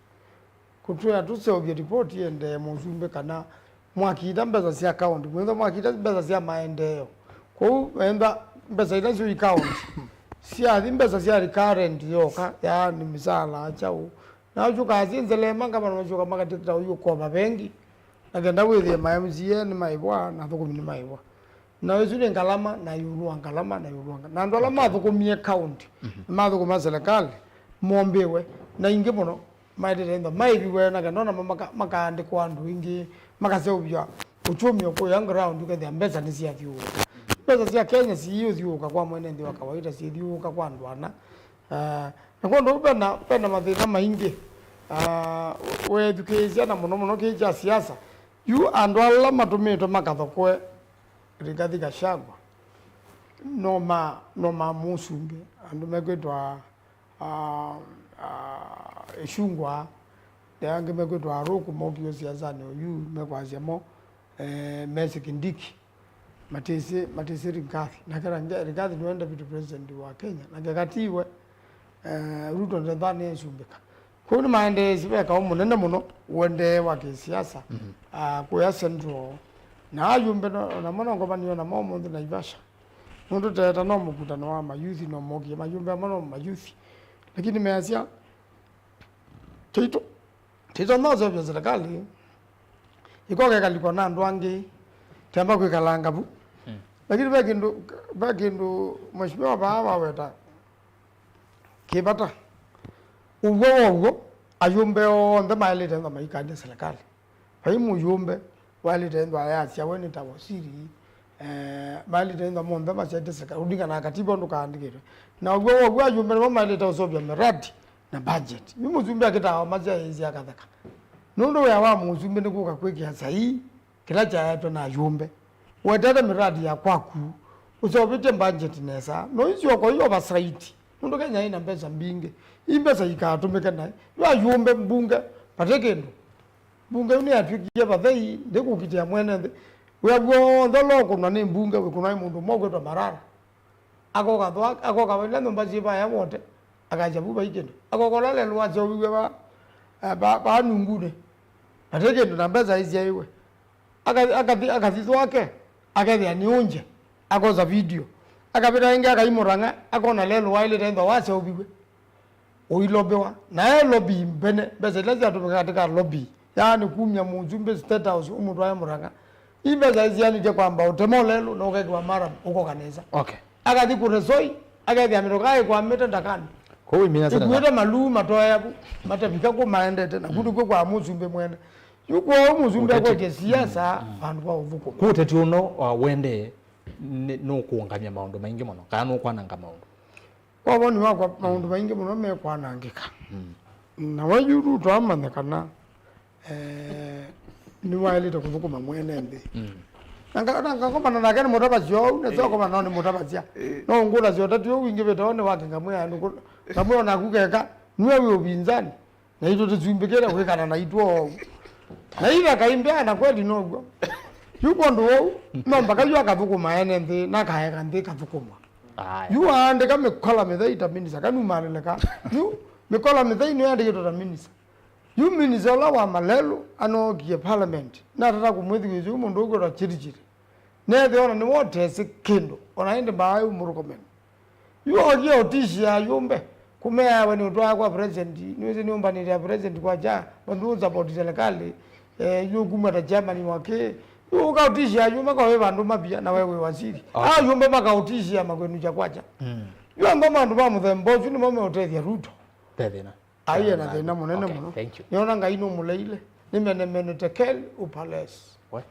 kũtwĩa tũseũvye ripoti ĩendee mũsumbĩ kana mwakita mbesa sya kaũntĩ, mwĩthwa mwakita mbesa sya maendeeo. Kwoou enda mbesa ila syĩ kaũntĩ syathi mbesa sya recurrent yoka, yaani misala, kyaũ, na ũsyoka asyĩ nzelema, ngavana masyoka makatĩkĩta ũyũ ũkova vengi, na kenda wĩthĩe ma M C A nĩmaĩvwa na athũkũmi nĩmaĩvwa. Na ĩsu nĩ ngalama, na ĩũlũ wa ngalama, na ĩũlũ wa nga-, na andũ ala mathũkũmie kaũntĩ, mathũkũma silikalĩ, mombĩwe, na ingĩ mũno, maendete ntha maĩviwe, na kenda namo maka-, makaandĩkwa andũ aingĩ, makaseũvya ũkyũmi ũkũya ground, ũkethĩa mbesa nĩsyathyũũka. Mbesa sya Kenya siũthyũũka kwa mwene nthĩ wa kawaida, syĩthyũũka kwa andũ ana. Ah, na kwondũ vena, vena mathĩna maingĩ. Ah, weethukĩĩsya na mũno mũno kĩĩ kya siasa, yu andũ ala matũmĩtwe makathokwe Rigathi Gachagua, no ma, no ma mũsumbĩ, andũ mekwĩtwa, ah, ah, Ĩchungwa, na angĩ mekwĩtwa Arũkũ, mokie siasanĩ oyu, mekwasya mo, eh, Mercy Kindiki. Matĩsĩ, matĩsĩ Rigathi. Nake Rigathi nĩwe deputy president wa Kenya. Nake katiwe, eh, Ruto ndethanĩe ĩsumbĩka. Kwoou nĩmaendeesye ve kaũ mũnene mũno ũendee wa kĩsiasa, ah, kũya Central. Na ayũmbe no, namo no ngomanĩo namo ũmũnthĩ Naivasha. Nũndũ teta no mũkutano wa mayuthi, no mokie mayũmbe amwe no mayuthi. Lakini measya, kĩito Tito no seũvya serikali, ĩkoka ĩkalikwa na andũ angĩ, tamba kwĩkalanga vu. Mm. Lakini ve kĩndũ, ve kĩndũ mheshimiwa vaa waweta kĩ vata. Ũw'o wa ũw'o, Ayũmbe onthe maĩlĩte ĩthwa maikany'a serikali. Vai mũyũmbe waĩlĩte ĩthwa ayasya we nĩ ta wasiri, eh, maĩlĩte ĩthwa monthe masyaĩte serikali. Ũlingana na katiba ũndũ kaandĩkĩtwe. Na ũw'o wow'o ayũmbe nĩmo maĩlĩte ũseũvya miradi na budget. Yu mũsumbĩ akĩtaa masyaĩĩsya akatheka. Nũndũ wĩa wa mũsumbĩ nĩ kũka kwĩkĩa saii kĩla kyaetwe na ayũmbe. Ũetete miradi ya kwaku, ũseũvĩtye budget nesa, no isyoko ii oversight, nũndũ Kenya ĩna mbesa mbingĩ. Ii mbesa ikatũmĩke naĩ. Yu ayũmbe mbunge, vate kĩndũ. Mbunge yu nĩyatw'ĩkie vathei, ndĩkũkitĩa mwene nthĩ. Wĩa w'onthe ũla ũkũnwa nĩ mbunge, wĩkũnwa nĩ mũndũ ũmwe ũkwĩtwa Marara. Akoka thwa-, akoka ila nyũmba syĩ vaya wote, akasya vu vai kĩndũ. Akoka ũla lelũ waseũviw'e va, eh, va, va nungunĩ. Vate kĩndũ na mbesa isyaĩwe. Aka-, akathi, akathi thwake, akethĩa nĩ ũngye, akosa video. Akavĩta ĩngĩ akaimũrang'a, akona lelũ waĩlĩte ĩthwa waseũviw'e. Ũilobiwa. Na e lobby mbene, mbesa ila syatũmĩka katika lobby, yaani kumya mũsumbĩ State House ũmũtwae Mũrang'a. Ii mbesa isianĩtye kwamba ũtema ũlelũ na ũkekĩwa maram ũkoka nesa. Okay. Akathi kũresoi, akethĩa mĩtoka ĩkwamĩte ndakani. Kwoou imina sena ĩkuĩte maluu matoea vu, matavika kũ maendete, na kũndũ kwĩ kwa mũsumbĩ mwene. Yu kwoou mũsumbĩ ũteti akwetye siasa vandũ va ũthũkũma. Kũ ũteti ũno wa wendee nĩ, nũkũũngamya maũndũ maingĩ mũno, kana nũkwananga maũndũ? Kwa woni wakwa, maũndũ maingĩ mũno mekwanangĩka. Na we yu Ruto amanye kana, eh, nĩwaĩlĩte kũthũkũma mwene nthĩ. Na nga-, na ngakomana nake nĩ mũtavasya ũu, na syokomana no nĩ mũtavasya. No ngũlasya ũteti ũu wingĩvĩte wone wake ngamwĩa nũkũ-, ngamwĩa naku keka, nue wĩ ũvinzani. Naitũ tũsumbĩkĩte kwĩkana naitũ oou. Na ila kaimbea na kweli now'o. Yu kwondũ wou, no mpaka yu akathũkũma ene nthĩ, na akaeka nthĩ ĩkathũkũmwa. Aya. Yu aandĩka mĩkola mĩthei ta minisa, kanumalĩleka. Yu mĩkola mĩthei nĩyo yandĩkĩtwe ta minisa. Yu minisa ũla wa malelũ anookie parliament, natata kũmwĩthukĩĩsya yu mũndũ ũkwĩtwa Chirichiri. Nethĩwa ona nĩwotesĩ kĩndũ, ona ĩndĩ mbaa yu mũrũkomeni. Yu okie ũtishia ayũmbe, kũmea we nĩũtwaa kwa president, nĩwĩsĩ nĩũmbanĩte ya president kwa kya, vandũ ũsupport serikali, eh, yu kuma ta chairman wa kĩ, yu ũkaũtishia ayũmbe kwa wĩ vandũ mavia na we wĩ wasiri. Okay. Ayũmbe makaũtishia makwenukya kwa kya. Yu amba mandũ ma mũthemba ũsu nĩmo meũtethya Ruto. Ve thĩna. Aiye na thĩna mũnene mũno. Okay, thank you. Nĩona Ngai nũmũleile. Nĩmenemene tekel upales. We.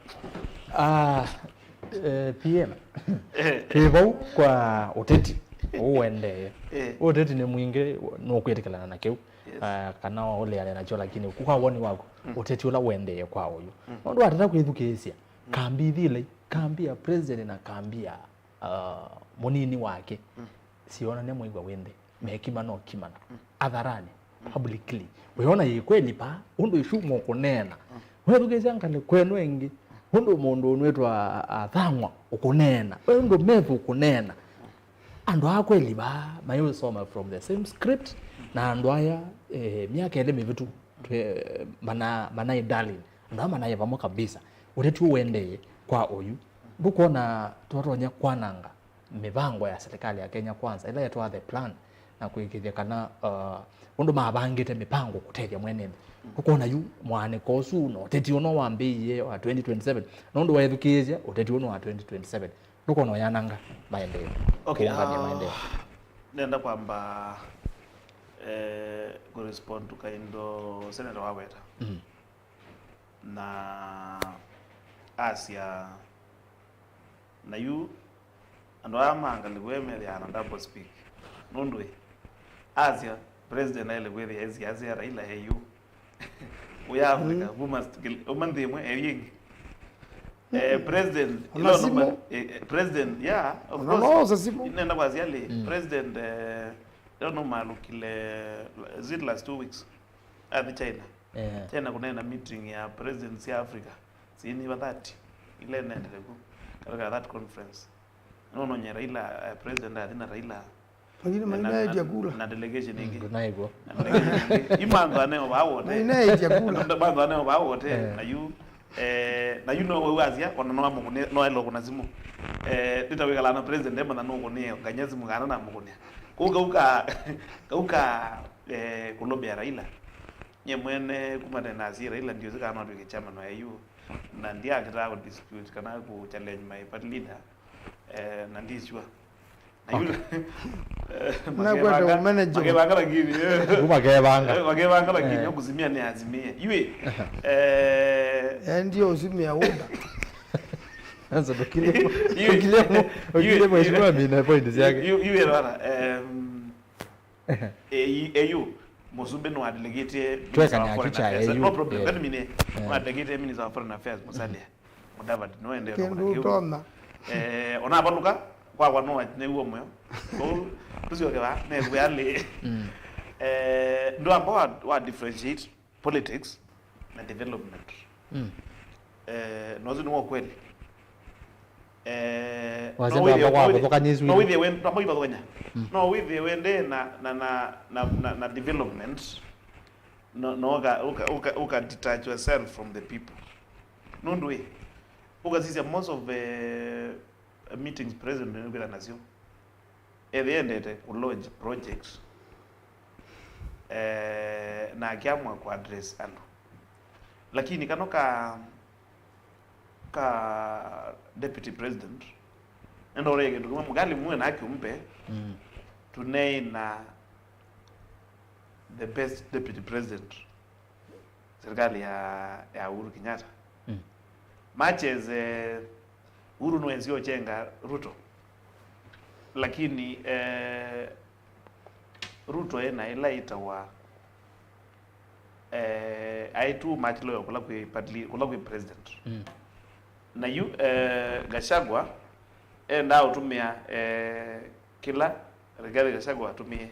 Ah, eh, P M. Twĩ vau kwa ũteti. Ũũ ũendee. Eh. Ũteti nĩ mwingĩ, nũkwĩtĩkĩlana na kĩu. Yes. Ah, kana ũleane nakyo, lakini kwa woni waku, ũteti ũla ũendee kwa ũyu. Nũndũ watata kwĩthukĩĩsya, kambi ithilei, kambi ya president na kambi ya, ah, mũnini wake. Sionane mwĩw'a wĩ nthĩ. Mekima no kimana. Atharani, publicly. Wĩona yĩ kweli pa, ũndũ isu mũkũneena. Wethukĩĩsya ngalĩko ĩno ĩngĩ, ũndũ mũndũ ũnwĩtwa athang'wa ũkũneena. Ũndũ methu ũkũneena. Andũ aa kweli pa, mayũsoma from the same script, na andũ aya, eh, myaka ĩlĩ mĩvĩtu, twe-, mana-, manaĩ darling. Andũ aa manaĩ vamwe kabisa. Ũteti ũũ ũendee kwa ũyu. Ndũkwona twatonya kwananga mĩvango ya serikali ya Kenya Kwanza, ĩla yĩtawa The Plan, na kũĩkĩĩthya kana, uh, ũndũ mavangĩte mĩpango kũtethya mwene nthĩ. Ũkona yu mwaanĩko ũsu na ũteti ũno wambĩĩie wa twenty twenty-seven, na ũndũ weethukĩĩsya ũteti ũno wa twenty twenty-seven, ndũkona ũyananga maendeeo, okay, kũũngamya, uh, maendeeo. Nenda kwamba, eh, kũrespond to kaindo seneta waweta. Mm. Na asya, na yu andũ aa ma ngalĩko ĩĩ methĩawa na double speak. Nũndũ ĩ, asya, president aĩle kwĩthĩa esiasya Raila e yu. Ũya Africa, mm, kuma st-, kil-, uma nthĩ ĩmwe e yu ĩngĩ. Eh, president, ona ila simũ. Nũma-, eh, eh, president, yeah, of course. Ona no ose simũ. Nenda kwasya lĩ, mm, president, eh, ĩla nũmalũkile, is it last two weeks? Athi China. Eh. China kũneena meeting ya presidents ya Africa. Sini va thirty. Ile nendele ku. Katika that conference. No, no, nye Raila, eh, president athi na Raila. Lakini na, mainaetia na, kula. Na delegation ĩngĩ. Mm, ndũnaĩkw'o. Na delegation ĩngĩ. Imantha neo va wote. Mainaetia kula. Imantha neo va wote. Eh. Na yu, eh, na yu no wau asya, ona no amũkũne, no elo kuna simu. Eh, nita wikala na president, emana no kũne, nganya simu kana na mũkũne. Kau, kau ka, kau ka, eh, kũlobea Raila. Nye mwene kuma tene nasye Raila ndiũsĩ kana no atw'ĩke chairman wa A U. Na ndiakĩtaa kũ dispute kana kũ challenge my party leader. Eh, na ndi sure. Na yu- Okay. eh, Nakwenda makevanga- umanage. Makevanga lakini, eh. Kuma kevanga. Eh, makevanga lakini, eh, okuzimia ni azimie. Yue. Eh, Endi usumia uda. Sasa tukile Yue. tukile Yue. mheshimiwa mina point yake. Yu- yue rora, em, eh, yu Musumbi no adelegate Tweka na kicha ya yu. No problem. Yeah. Kwani mine Yeah. No adelegate Minister of Foreign Affairs Musalia Mudavadi no ende Kindu utonya. Eh, ona avaluka kwa kwa no ne uo moyo. Ko tusio ke ba ne we ali. Mm. Eh, ndo ambao wa, wa differentiate politics na development. Mm. Eh, no zinu wa kweli. Eh, Wazee no withie- ndo ambao no withie- wakuthukania isu no ilu. withie wen- no withie wakuthukania. Mm. No withie wende na na na na, na, na development. No no uka uka uka, uka detach yourself from the people. Nundu we ukasisya most of the meetings president nĩkwĩtha nasyo ethĩendete kũlaunch projects eh, na akiamwa kũaddress andũ, lakini kano ka ka deputy president nenda ũrĩa kĩndũ kĩmwe mkali muwe na kiumbe Mm. Tuneina the best deputy president serikali ya, ya Uhuru Kenyatta. Mm. Macheze Uhuru nwenzi ochenga Ruto, lakini eh, Ruto ena ila itawa eh, aĩ too much loyal kula kwi, partly- kula kwi president. Mm. Na yu eh, Gachagua endaa ũtũmĩa eh, kila Rigathi Gachagua atumie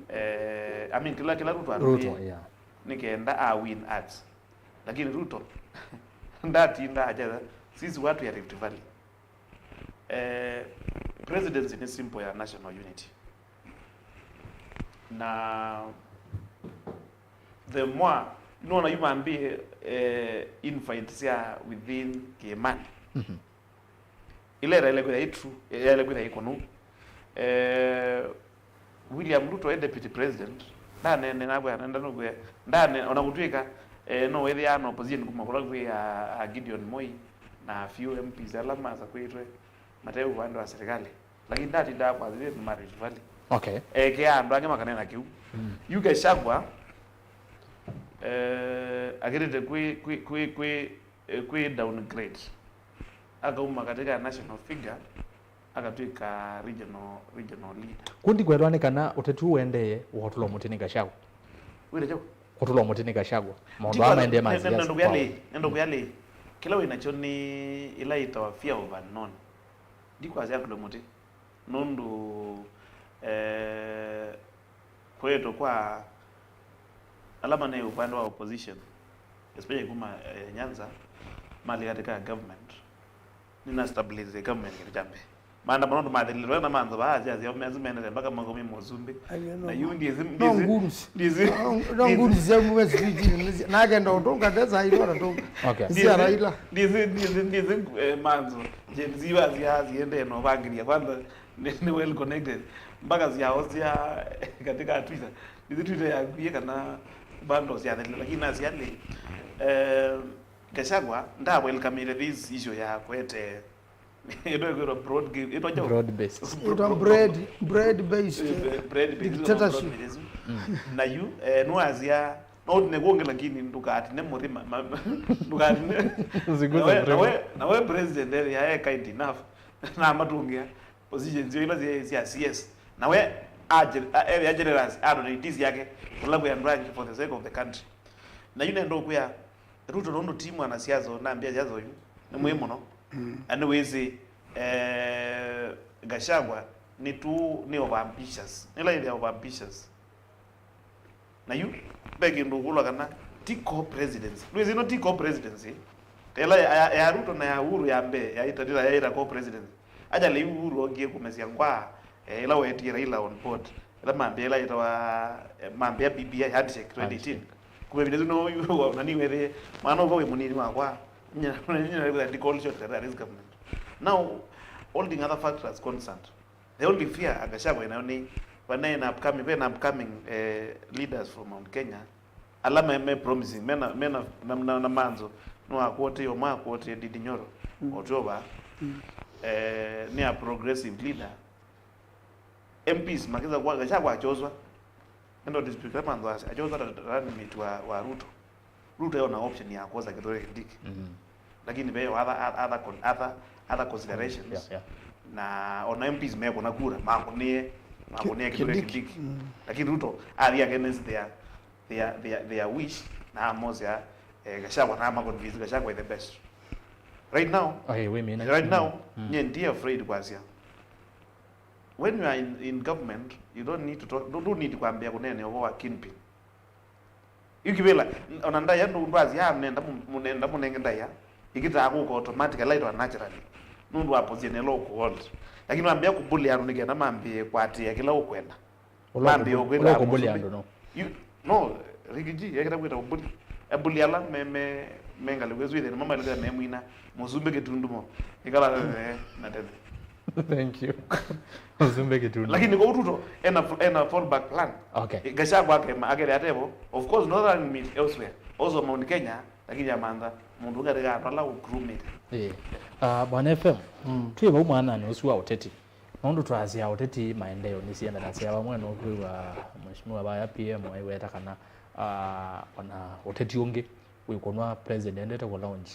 eh, I mean, kila kila Ruto atumie Ruto, yeah. Nĩ kenda a win ads, lakini Ruto ndatinda ajaza sisi watu ya Rift Valley. Eh, presidency ni symbol ya national unity, na the more nona yu mambie eh, infight sya within Kiimani. Mhm. Ila ĩtaĩle kwĩtha ĩ true, ĩtaĩle kwĩtha ĩ kũnu. Eh, William Ruto e deputy president, ndanene nabwe anenda nũkwĩa ndane ona kũtw'ĩka eh, no wĩthĩaa na opposition kuma kũla kwĩ a, a Gideon Moi na few M Ps ala masakwĩtwe mate ũvande wa serikali, lakini ndatindaa kwa thĩthĩ ma Rift Valley. Okay. Ekea andũ angĩ makanena kĩu. Mm. Yu Gachagua eh, akĩtĩte kwĩ kwĩ kwĩ kwĩ eh, kwĩ downgrade, akauma katika national figure akatwĩka regional regional leader. Kundi kwetwa nĩ kana ũteti ũũ ũendee wa ũtũlo mũtĩ nĩ Gachagua. Wĩre kyaũ? Ũtũlo mũtĩ nĩ Gachagua. Maũndũ aa maendee ma siasa. Nendo kũyalĩ nendo kũyalĩ kĩla wĩnakyo nĩ ĩla ĩtawa fear of unknown. Ndikwasya kũlwe mũtĩ nũndũ eh, kũetwe kwa ala mane upande wa opposition, especially kuma eh, Nyanza, mali katika government, nina stabilize government kĩndũ kya mbee. Maandamano ndu mathelile na manzo ba aja aja mezu menete mpaka makumi Musumbi. Na yu ndizi No goons. Ndizi No goons ya mwe street nake ndo tonga tesa ilo na tonga. Okay. Sia Raila. Ndizi ndizi ndizi eh, manzo Gen Z wa sia ziende no bangiria kwanza ni, ni well connected mpaka ziao sia katika Twitter. Ndizi Twitter ya kuye kana bando sia thele, lakini na sia le eh, Gachagua nda welcome this issue ya kwete ito kwirwa broad game ito jo Broad based. Ito bread, bread based. Bread based Dictatorship. Na yu eh, nwasia no utine kuonge lakini ndukatine murima ma- ma- ndukatine Usiguze nawe murima. Nawe nawe president eri yae kind enough na matungia positions yo ila zi- cia C S nawe aje eri ajereras ado na itis yake kula kwa andũ angĩ for the sake of the country. Na yu nendo kuya Ruto nundu ti mwanasiasa na mbia siasa uyu ni mwi muno. Ani wisi eh, Gachagua ni tu ni over ambitious, nila ile over ambitious. Na yu ve kindu ukulwa kana ti co-presidency. Ndwisi ino ti co-presidency. Ela ya, ya, ya Ruto na ya Uhuru ya mbee ya itatira ya ira co-presidency. Aja le Uhuru ongie kumesya ngwa eh, ila wetie Raila on board. Ila mambia ila itawa eh, mambia B B I handshake twenty eighteen. Kumbe vile no yu na ni wethe mwana uko we munini wakwa. Nyina nyina ndikol shot at this government. Now holding other factors constant. The only fear Gachagua inayo ni when an upcoming when upcoming eh, leaders from Mount Kenya ala me, me promising mena mena na, na, na manzo no akwote yo mwa akwote Ndindi Nyoro mm. Otoba mm. Eh, ni a progressive leader M Ps makĩsa kwa Gachagua akyoswa. Endo dispute kama ndo akyoswa ta running mate wa, wa Ruto. Ruto yona option ya kwosa Kithure Kindiki. Mm. Lakini ve other, other, con- other, other considerations. Yeah, yeah. Na ona M Ps mekũna kura, makũnie, makũnie Kithure Kindiki. Kindiki. Mm. Lakini Ruto athi against their, their, their, their wish, na amosya, eh, Gachagua, na ama convince Gachagua is the best. Right now, okay, we mean right now, mm, nye ndi afraid kwasya. When you are in, in government, you don't need to talk, don't, don't need kwambia kũneenea ũvoo wa kingpin. Yu kĩvĩla, ona ndaĩa ndũ ndwasya, "Ah, mnenda mu-, mũnenda mũnenge ndaĩa," ĩkĩtaa kũka automatically, ĩtwa naturally. Nũndũ wa position ĩla ũkũhold. Lakini wambĩa kũbully andũ nĩ kenda mambĩe kũatĩĩa kĩla ũkwenda. Mambĩe ũkwĩta ũla ũkũbully andũ, no. You, no, Ricky G, ekĩta kwĩta ũbully. Ebully ala me, me, me ngalĩko ĩsu ĩthĩna, mamaĩlĩkana memwina, Mũsumbĩ Kĩtundu mo. Ĩkala, eh, na tene. Thank you. Mũsumbĩ Kĩtundu. Lakini kwa Ruto, ena, ena fallback plan. Okay. Gachagua akema, akethĩa atevo. Of course, northern mid elsewhere. Also Mount Kenya, lakini amantha, mũndũ katika atwala u crewmate. Eh. Ah, Bwana F M, mm, twĩ vau mwananĩ ũsu wa ũteti. Nũndũ twasya ũteti, maendeeo nĩsiendanasya vamwe, nũkwĩw'a Mheshimiwa vaya P M aiweta kana, ah, ona ũteti ũngĩ wĩkũnwa president endete kũ launch,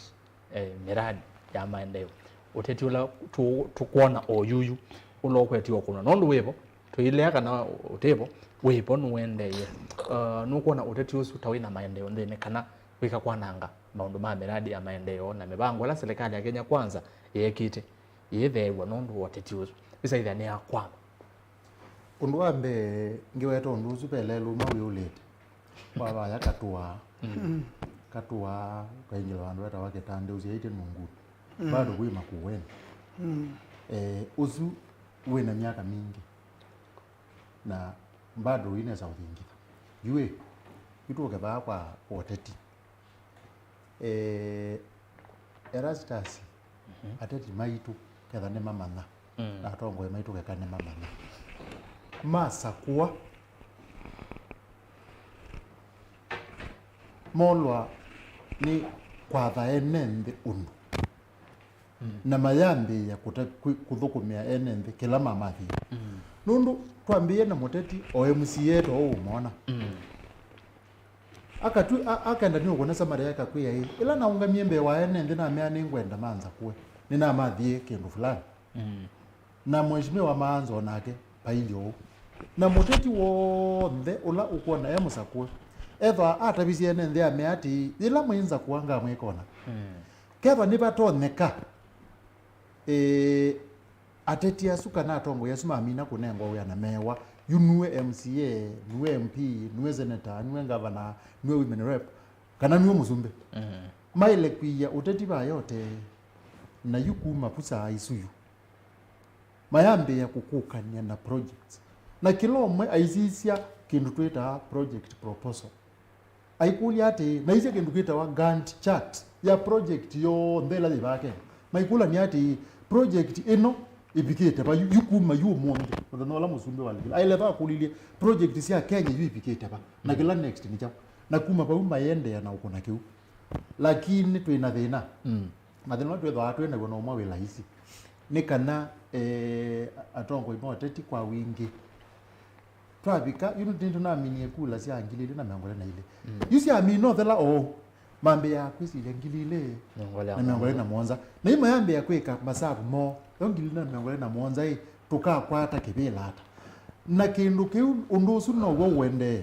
eh, miradi ya maendeeo. Ũteti ũla tũ-, tũkwona o yuyu, ũla ũkwetiwa kũnwa. Nũndũ wĩvo, tũilea kana ũtĩvo, wĩvo nũendeeye. Ah, nũkwona ũteti ũsu ta wĩna maendeeo nthĩnĩ kana wĩka kwananga maũndũ ma miradi ya maendeeo na mĩvango ĩla serikali ya Kenya Kwanza yeekĩte yĩtheew'a nũndũ wa ũteti ũsu. Ĩsaĩthya nĩ ya kwama. Ũndũ wa mbee, ngĩweta ũndũ ũsu, ve lelũ ũmwe wĩũlĩte. Kwa vaya Katũa, mm, Katũa, ũkaingĩla vandũ vetawa Kĩtandĩ, ũsyaĩtye Nunguni. Mm. Bado wĩ Makueni. Mm. Eh, ũsu wĩna myaka mingĩ. Na bado wĩnesa ũthingitha. Yu ĩ, yu tũke vaa kwa ũteti. Eh, Erastus, mhm, ateti maitũ ketha nĩmamanya, mm, na atongoi maitũ keka nĩmamanya. Masakũa molwa nĩ kwatha ene nthĩ ũndũ. Mm. Na mayambĩĩa kũte-, kwĩ-, kũthũkũmĩa ene nthĩ kĩla mamathie. Mm. Nũndũ twambĩĩe na mũteti o M C A to ũmwona. Mm. Akatwĩ-, a-, akenda nĩ ũkũna Samaria akakwĩa ĩ, ĩla naũngamie mbee wa ene nthĩ namea nĩngwenda manzakũe, nĩnamathie kĩndũ fulani. Mm. Na Mheshimiwa Maanzo nake pailye ũu. Na mũteti w'onthe ũla ũkwona e mũsakũe, ethwa atavisye ene nthĩ amea atĩĩ, yĩla mwĩnzakũa ngamwĩka ũna. Mm. Kethwa nĩvatonyeka, ĩĩ, ateti asu kana atongoi asu mamina kũnengwa wĩa na meewa, yu nue M C A, nue M P, nue senator, nue governor, nue women rep, kana nue mũsumbĩ. Mm. Maĩle kwĩia ũteti va yote, na yu kuma vu saa isu yu. Mayambĩĩa kũkũkanĩa na projects. Na kĩla ũmwe aisisya kĩndũ twĩtaa project proposal. Aikũlya atĩĩ, naisye kĩndũ kĩtawa Gantt chart ya project yonthe ĩla yĩ vaa Kenya. Maikũlany'a atĩĩ, project ĩno ĩvikĩte va, yu, yu kuma yu ũmũnthĩ, mũthenya ũla mũsumbĩ walikile, aileva akũlilye, project sya Kenya yu ivikĩte va, na kĩla next nĩ kyaũ? Na kuma vau mayĩendeea na ũkũna kĩu. Lakini twĩ na thĩna. Mm. Mathĩna ũla twĩthĩawa twĩ naw'o na ũmwe wĩ laisi nĩ kana, eh, atongoi ma ũteti kwa wingĩ twavika, yu nĩtũnaminie kula sya ngili ilĩ na mĩongo ĩlĩ na ilĩ. Mm. Yu syamina ũthela ũu, mambĩĩaa kwĩsilya ngili ilĩ na mĩongo ĩlĩ na mũonza. Na yu mayambĩĩa kwĩka masavu moo, yo ngili ilĩ na mĩongo ĩlĩ na mũonza ĩ, tũkakwata kĩvĩla ata? Na kĩndũ kĩu, ũndũ ũsu now'o ũendee.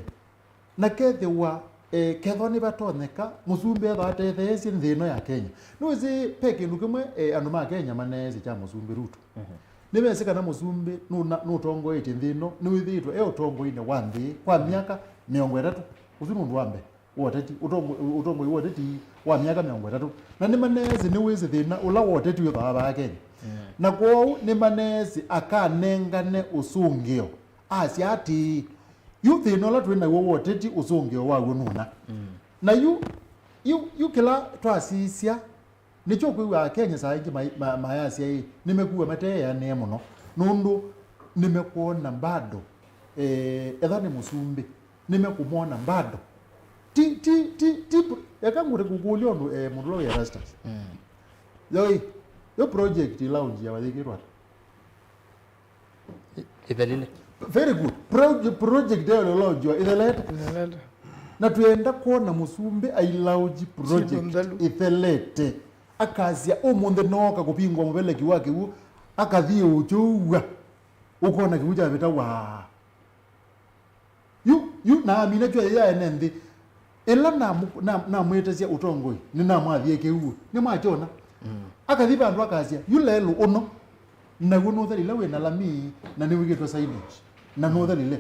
Na kethĩwa, eh, kethwa nĩvatonyeka, mũsumbĩ ethwa atetheesye nthĩ ĩno ya Kenya. Nĩwĩsĩ ve kĩndũ kĩmwe, eh, andũ ma Kenya maneesĩ kya mũsumbĩ Ruto. Mhm. Nĩmesĩ kana mũsumbĩ nũna-, nũtongoetye nthĩ ĩno, nĩwĩthĩĩtwe e ũtongoinĩ wa nthĩ kwa myaka mĩongo ĩtatũ. Ũsu nĩ ũndũ wa mbee wa ũteti, ũtongo-, ũtongoi wa ũteti wa myaka mĩongo ĩtatũ. Na nĩmaneesĩ nĩwĩsĩ thĩna ũla wa ũteti wĩthĩawa vaa Kenya. Mm. Na kwoou nĩmaneesĩ akanengane ũsũngĩo. Asya atĩĩ, yu thĩna ũla twĩ naw'o wa ũteti, ũsũngĩo waw'o nũna. Mm. Na yu, yu, yu kĩla twasisya, nĩkyo ũkwĩw'a Akenya saa ingĩ mai-, ma-, mayasya ĩ, nĩmekuwa mateeanĩe mũno, nũndũ nĩmekwona bado, eh, etha nĩ mũsumbĩ, nĩmekũmwona bado. Ti, ti, ti, ti, eka ngũte kũkũlya ũndũ, eh, mũndũ ũla wĩ Erastus. Mm. Yo ĩ, yo project ĩla ũnjia wayĩkĩtwa ata? Ĩthelile. Very good. Pro-, project yayo ĩlonjiwa ĩthelete. Ĩthelete. Na twenda kwona mũsumbĩ ailaunji project ĩthelete. Akasya, "Ũmũnthĩ nooka kũvingũa mũveleki wa kĩw'ũ," akathiĩ ũkyũw'a. Ũkona kĩw'ũ kyavĩta waa. Yu, yu, na amina kyua ya ene nthĩ. Ĩla namũ-, na-, namwĩtĩsya ũtongoi, nĩnamwathie kĩw'ũ. Nĩmwakyona? Mm. Akathi vandũ akasya, "Yu lelũ ũno, naw'o nũthelile wĩ na lami, na nĩwĩkĩtwe signage, na nũthelile."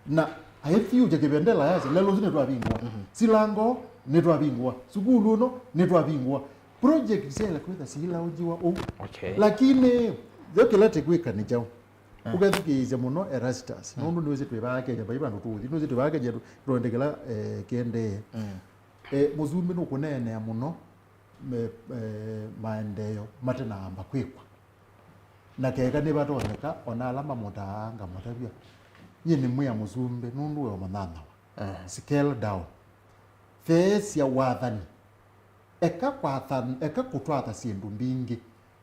Na aĩthiũkya kĩvendela yasya, "Lelũ ũsu nĩtwavingũa. Mhm. Silango nĩtwavingũa. Sukulu ũno nĩtwavingũa." Project syaĩle kwĩtha siilaunjiwa ũu. Okay. Lakini, yo kĩla tĩkwĩka nĩ kyaũ? Ah. Ũkethukĩĩsya mũno Erastus, ah, nũndũ nĩwĩsĩ twĩ vaa Kenya, vai vandũ tũũthi, nĩwĩsĩ twĩ vaa Kenya, tũ-, tũendekela, eh, kĩendee. Mm. Eh, mũsumbĩ nũkũneenea mũno me-, eh, maendeeo matenaamba kwĩkwa. Na keka nĩvatonyeka, ona ala mamũtaa ngamũtavya. Nyie nĩmwĩa mũsumbĩ, nũndũ we ũmũnyanyawa. Ah. Scale down. Theesya wathani. Eka kwathan-, eka kũtwatha syĩndũ mbingĩ.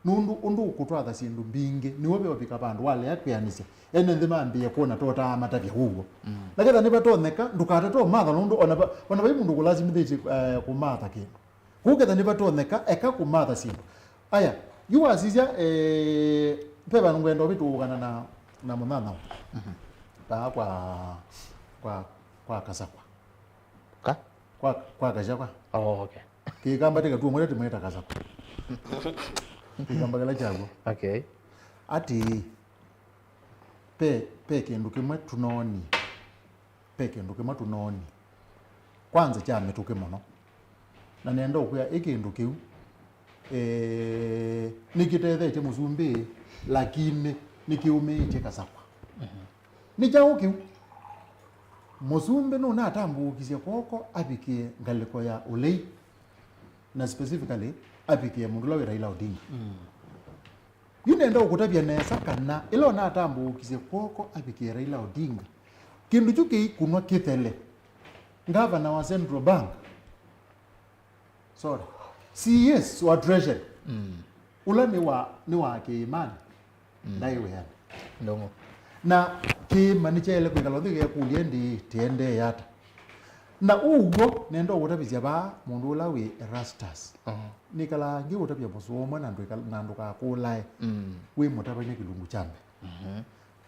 Nũndũ ũndũ ũkũtwatha syĩndũ mbingĩ, nĩw'o veũvika vandũ walea kwĩanĩsya. Ene nthĩ mambĩĩe kwona totaa matavya ũw'o. Mm. Na ketha nĩvatonyeka, ndũkatate ũmatha, nũndũ ona va-, ona vai mũndũ ũkũlasimĩthĩtye, eh, kũmatha kĩndũ. Kũu ketha nĩvatonyeka, eka kũmatha syĩndũ. Aya, yu wasisya, eh, ve vandũ ngwenda ũvĩtũũkana na, na mũnyanyawa. Mhm. Vaa kwa, kwa, kwa Kasakwa. Ka? Kwa, kwa Kasakwa. Oh, okay. Kĩkamba tĩkatuo mwĩta tĩmwĩta Kasakwa. Kĩkamba kĩla kyaw'o. Okay. Atĩĩ, ve, ve kĩndũ kĩmwe tũnoonie. Ve kĩndũ kĩmwe tũnoonie. Kwanza kya mĩtũkĩ mũno. Na nenda ũkwĩa ĩ kĩndũ kĩu, eh, nĩkĩtethetye mũsumbĩ, lakini nĩkĩũmĩĩtye Kasakwa. Mhm. Nĩ kyaũ kĩu? Mũsumbĩ nũnatambũũkisye kw'oko avikĩe ngalĩko ya ũlei, na specifically avikĩe mũndũ ũla wĩ Raila Odinga. Mm. Yu nenda ũkũtavya nesa kana ĩla ũnatambũũkisye kw'oko avikĩe Raila Odinga, kĩndũ kyu kĩikunwa kĩthele, ngavana wa Central Bank, sorry, C S wa Treasury, mm, ũla nĩ wa, nĩ wa kĩĩmanĩ, mm, ndaĩ wĩanĩ. Ndũng'ũ. Na kĩĩma nĩkyaĩle kwĩkala nthĩ kĩkekũlya ĩndĩĩ, tĩendee ata? Na ũw'o nenda ũkũtavĩsya vaa mũndũ ũla wĩ Erastus. Mhm. Nĩkalaa ngĩũtavya mũsoa ũmwe na ndwĩka-, na ndũkakũlae. Mm. Wĩ mũtavany'a kĩlungu kya mbee. Mhm.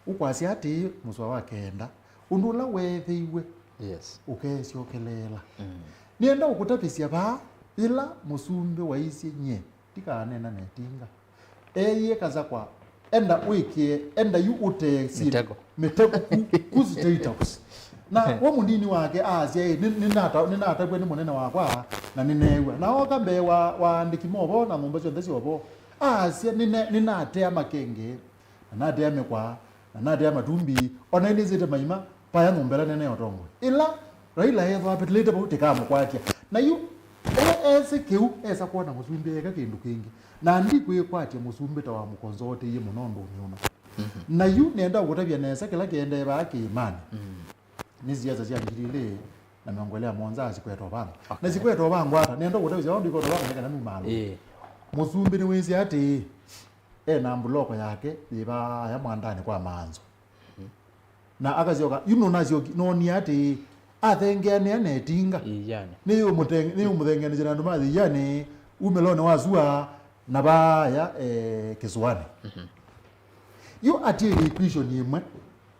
Ũkwasya atĩĩ, mũsoa wa kenda, ũndũ ũla weethĩiwe, yes, ũkeesyokeleela. Mm. Nĩenda ũkũtavĩsya vaa, yĩla mũsumbĩ waisye nyie ndikaneena na ĩtinga, eeie Kasakwa, enda wĩkĩe, enda yu ũtee syĩndũ, mĩtego, mĩtego ku, ku State House. Na we mũnini wake aasya, "Ĩ, nĩ-, nĩnata-, nĩnatavw'a nĩ mũnene wakwa, na nĩneew'a." Na ooka mbee wa, wa aandĩki ma ũvoo na nyũmba syonthe sya ũvoo, aasya, "Nĩne-, nĩnatea makenge." Na natea mĩkwaa, na natea matumbi, o na nĩnĩsĩte maima, vaya nyũmba ĩla nene ya ũtongoi. Ĩla Raila ethwa apĩtĩlĩte vau, tĩkamũkwatya. Na yu, e-, esĩ kĩu, esa kwona mũsumbĩ eka kĩndũ kĩngĩ. Na ndikwĩkwatya mũsumbĩ ta wamũkonzoteie mũno ũndũnĩ ũno. Mhm. Na yu, nenda kũtavya nesa kĩla kĩendee vaa kĩĩmanĩ. Mhm. Nĩ siasa sya ngili ilĩ na mĩongo ĩlĩ na mũonza sikwetwa vangwa. Okay. Na sikwetwa vangwa ata? Nenda kũtavya ĩndĩ ikwetwa vangwa nĩ kana numaalũ. Ĩĩ. Mũsumbĩ nĩwĩsĩ atĩĩ, e na mbuloko yake yĩ vaya mwandanĩ kwa maanzo. Mhm. Na akasyoka, yu nũnasyoki, noonie atĩĩ, athengeanĩa na ĩtinga. Ĩianĩ. Nĩyũmũteng-, nĩyũmũthengeanĩsya na andũ ma Ĩianĩ, umĩlonĩ wa sua, na vaya, eh, kĩsũanĩ. Mhm. Yu atĩĩlye equation ĩmwe,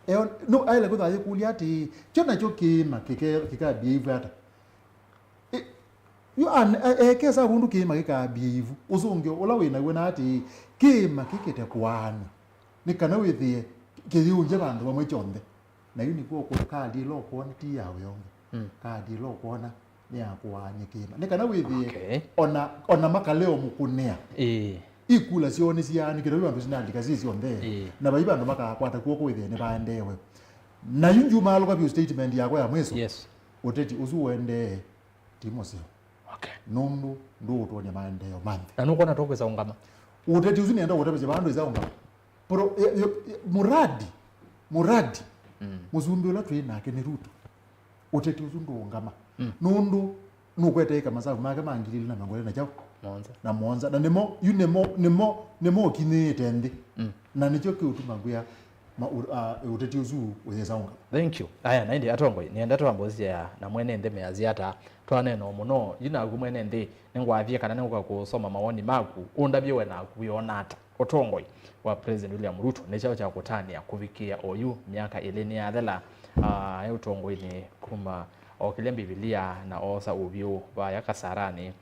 eo, no, aĩle kwĩthwa ayĩkũlya atĩĩ, kyo nakyo kĩĩma kĩke-, kĩkabie ĩvu ata? Ĩ, yu an-, e-, ekesa vũndũ kĩĩma kĩkambie ĩvu. Ũsũngĩo ũla wĩ naw'o na atĩĩ, kĩĩma kĩkĩte kũaanw'a, nĩ kana wĩthĩe kĩyĩũngye vandũ vamwe kyonthe. Na yu nĩkw'o ũkũna kaadi ĩla ũkwona ti ya wĩa ũngĩ. Mm. Kaadi ĩla ũkwona nĩ ya kũaany'a kĩĩma. Nĩ kana wĩthĩe, okay, ona, ona makalea ũmũkũnĩa. Ĩĩ. Ikula syoo nĩsiaanĩkĩtwe, vai vandũ sinalika syĩ syonthe. Ĩĩ. Na vai vandũ makakwata kw'oko wĩthĩe nĩvaendeewe. Na yu njumaalũka vyũ statement yakwa ya mwiso. Yes. Ũteti ũsu ũendee ti mũseo. Okay. Nũndũ ndũũtwony'a maendeeo ma nthĩ. Na nũkwona tũkwĩsa ũngama? Ũteti ũsu nĩenda ũtavĩsya vaa ndwĩsa ũngama. Pro-, e, e, e, muradi, muradi, mm, mũsumbĩ ũla twĩ nake nĩ Ruto. Ũteti ũsu ndũũngama. Mm. Nũndũ nũkwete ĩka masavu make ma ngili ilĩ na mĩongo ĩlĩ na kyaũ? Mũonza. Na mũonza. Na nĩmo, yu nĩmo, nĩmo, nĩmo ũkinyĩĩte nthĩ. Mm. Na nĩkyo kĩũtuma ngwĩa, ma-, ũ-, a, ũteti ũsu ũyĩsa ũngama. Thank you. Aya, na ĩndĩ atongoi, nĩenda twambe ũsisya na mwene nthĩ measya ata, twaneena o mũno, yu naku mwene nthĩ, nĩngwathie kana nĩngũka kũsoma mawoni maku, ũndavye we naku wĩona ata ũtongoi wa President William Ruto nĩ kyaũ kya kũtanĩa kũvikĩa oyu myaka ĩlĩ nĩyathela, ah, e ũtongoinĩ kuma okĩlya Mbivilia na oosa ũvyũ vaya kasaranĩ.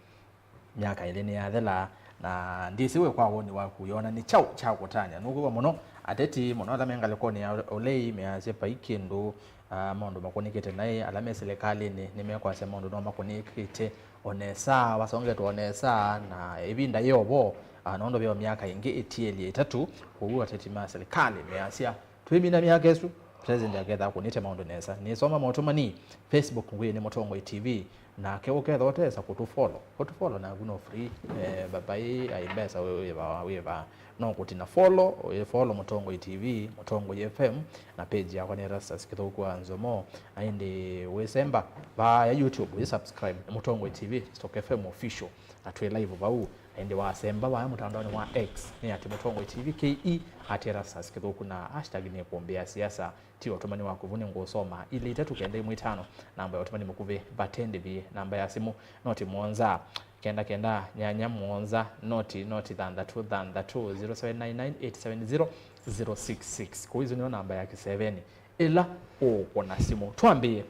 Myaka ĩlĩ nĩyathela, na ndyĩsĩ we kwa woni waku wĩona nĩ kyaũ kya kũtanĩa? Nũkwĩw'a mũno ateti mũno ala me ngalĩkonĩ ya ũlei measya vai kĩndũ, ah, maũndũ makũnĩkĩte naĩ, ala me silikalĩnĩ nĩmekwasya maũndũ no makũnĩkĩte o nesa, masongetwe o nesa, na ĩvinda yĩ o vo, ah, nũndũ ve o myaka ĩngĩ ĩtielye ĩtatũ. Kwoou ateti ma silikalĩ measya, twĩmina myaka ĩsu, President aketha akũnĩte maũndũ nesa. Nĩsoma maũtũmani Facebook ngwĩnĩ Mũtongoi T V, nake ũketha ũtesa kũtũfollow. Kũtũfollow naku no free, eh, va-, vai ai mbesa wĩ, wĩva, wĩva. No kũtina follow, wĩ follow Mũtongoi T V, Mũtongoi F M, na page yakwa nĩ Erastus Kĩthũku wa Nzomo. Na ĩndĩ wĩsemba vaya YouTube, wĩ subscribe Mũtongoi T V, Stock F M Official, na twĩ live vau. Na ĩndĩ wasemba vaya mũtandaonĩ wa X, nĩ at Mũtongoi T V K E, at Erastus Kĩthũku, na hashtag nĩ kũmbĩa siasa. Ti ũtũmani wa kũvu nĩngũsoma, ilĩ itatũ kenda ĩmwe itano, namba ya ũtũmani mũkuvĩ, vate ndĩvi, namba ya simũ, noti mũonza, kenda kenda, nyanya mũonza, noti, noti thanthatũ thanthatũ, zero seven nine nine eight seven zero zero six six. Kũu isu nĩyo namba ya kĩseveni ĩla ũkũna simũ. Twambĩĩe.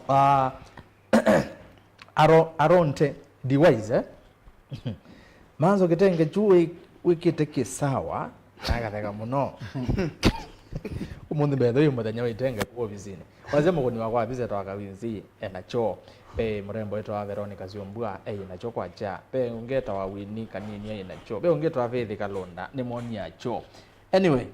Ah, Aro-, Aronte Device, eh? Manzo kĩtenge kyu wĩ-, wĩkĩte kĩ sawa, nakatheka mũno. Ũmũnthĩ mbethe wĩ mũthenya wa itenge kũ ovisinĩ. Wasya mũkũni wakwa wa visa etwa Kawinzi e nakyo. Ve mũrembo wĩtawa Veronica Syumbua e nakyo kwakya. Ve ũngĩ etawa Winnie Kanini e nakyo. Ve ũngĩ etawa Faith Kalonda nĩmwonie akyo. Anyway,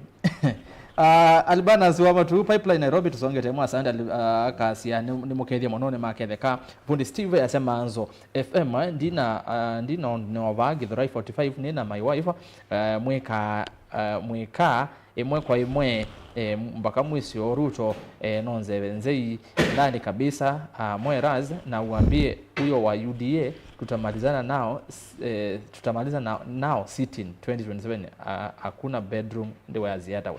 uh, Albanas wa Matu, Pipeline, Nairobi, tusongete mwa asante, Ali-, uh, akasia, nĩ, nĩ mũkethie mũno, nĩ maketheka. Vundi Steve asema Manzo F M, eh, ndina, uh, ndina nova Githurai forty-five, nina my wife, uh, mwika, uh, mwika, ĩmwe kwa ĩmwe, eh, mpaka mwisho. Ruto, eh, no nzeve nzei, ndani kabisa, uh, mweras, na uambie huyo wa U D A, tutamalizana nao, s-, eh, tutamaliza na, nao sitting twenty twenty-seven, ah, hakuna bedroom, ndiwe aziata we.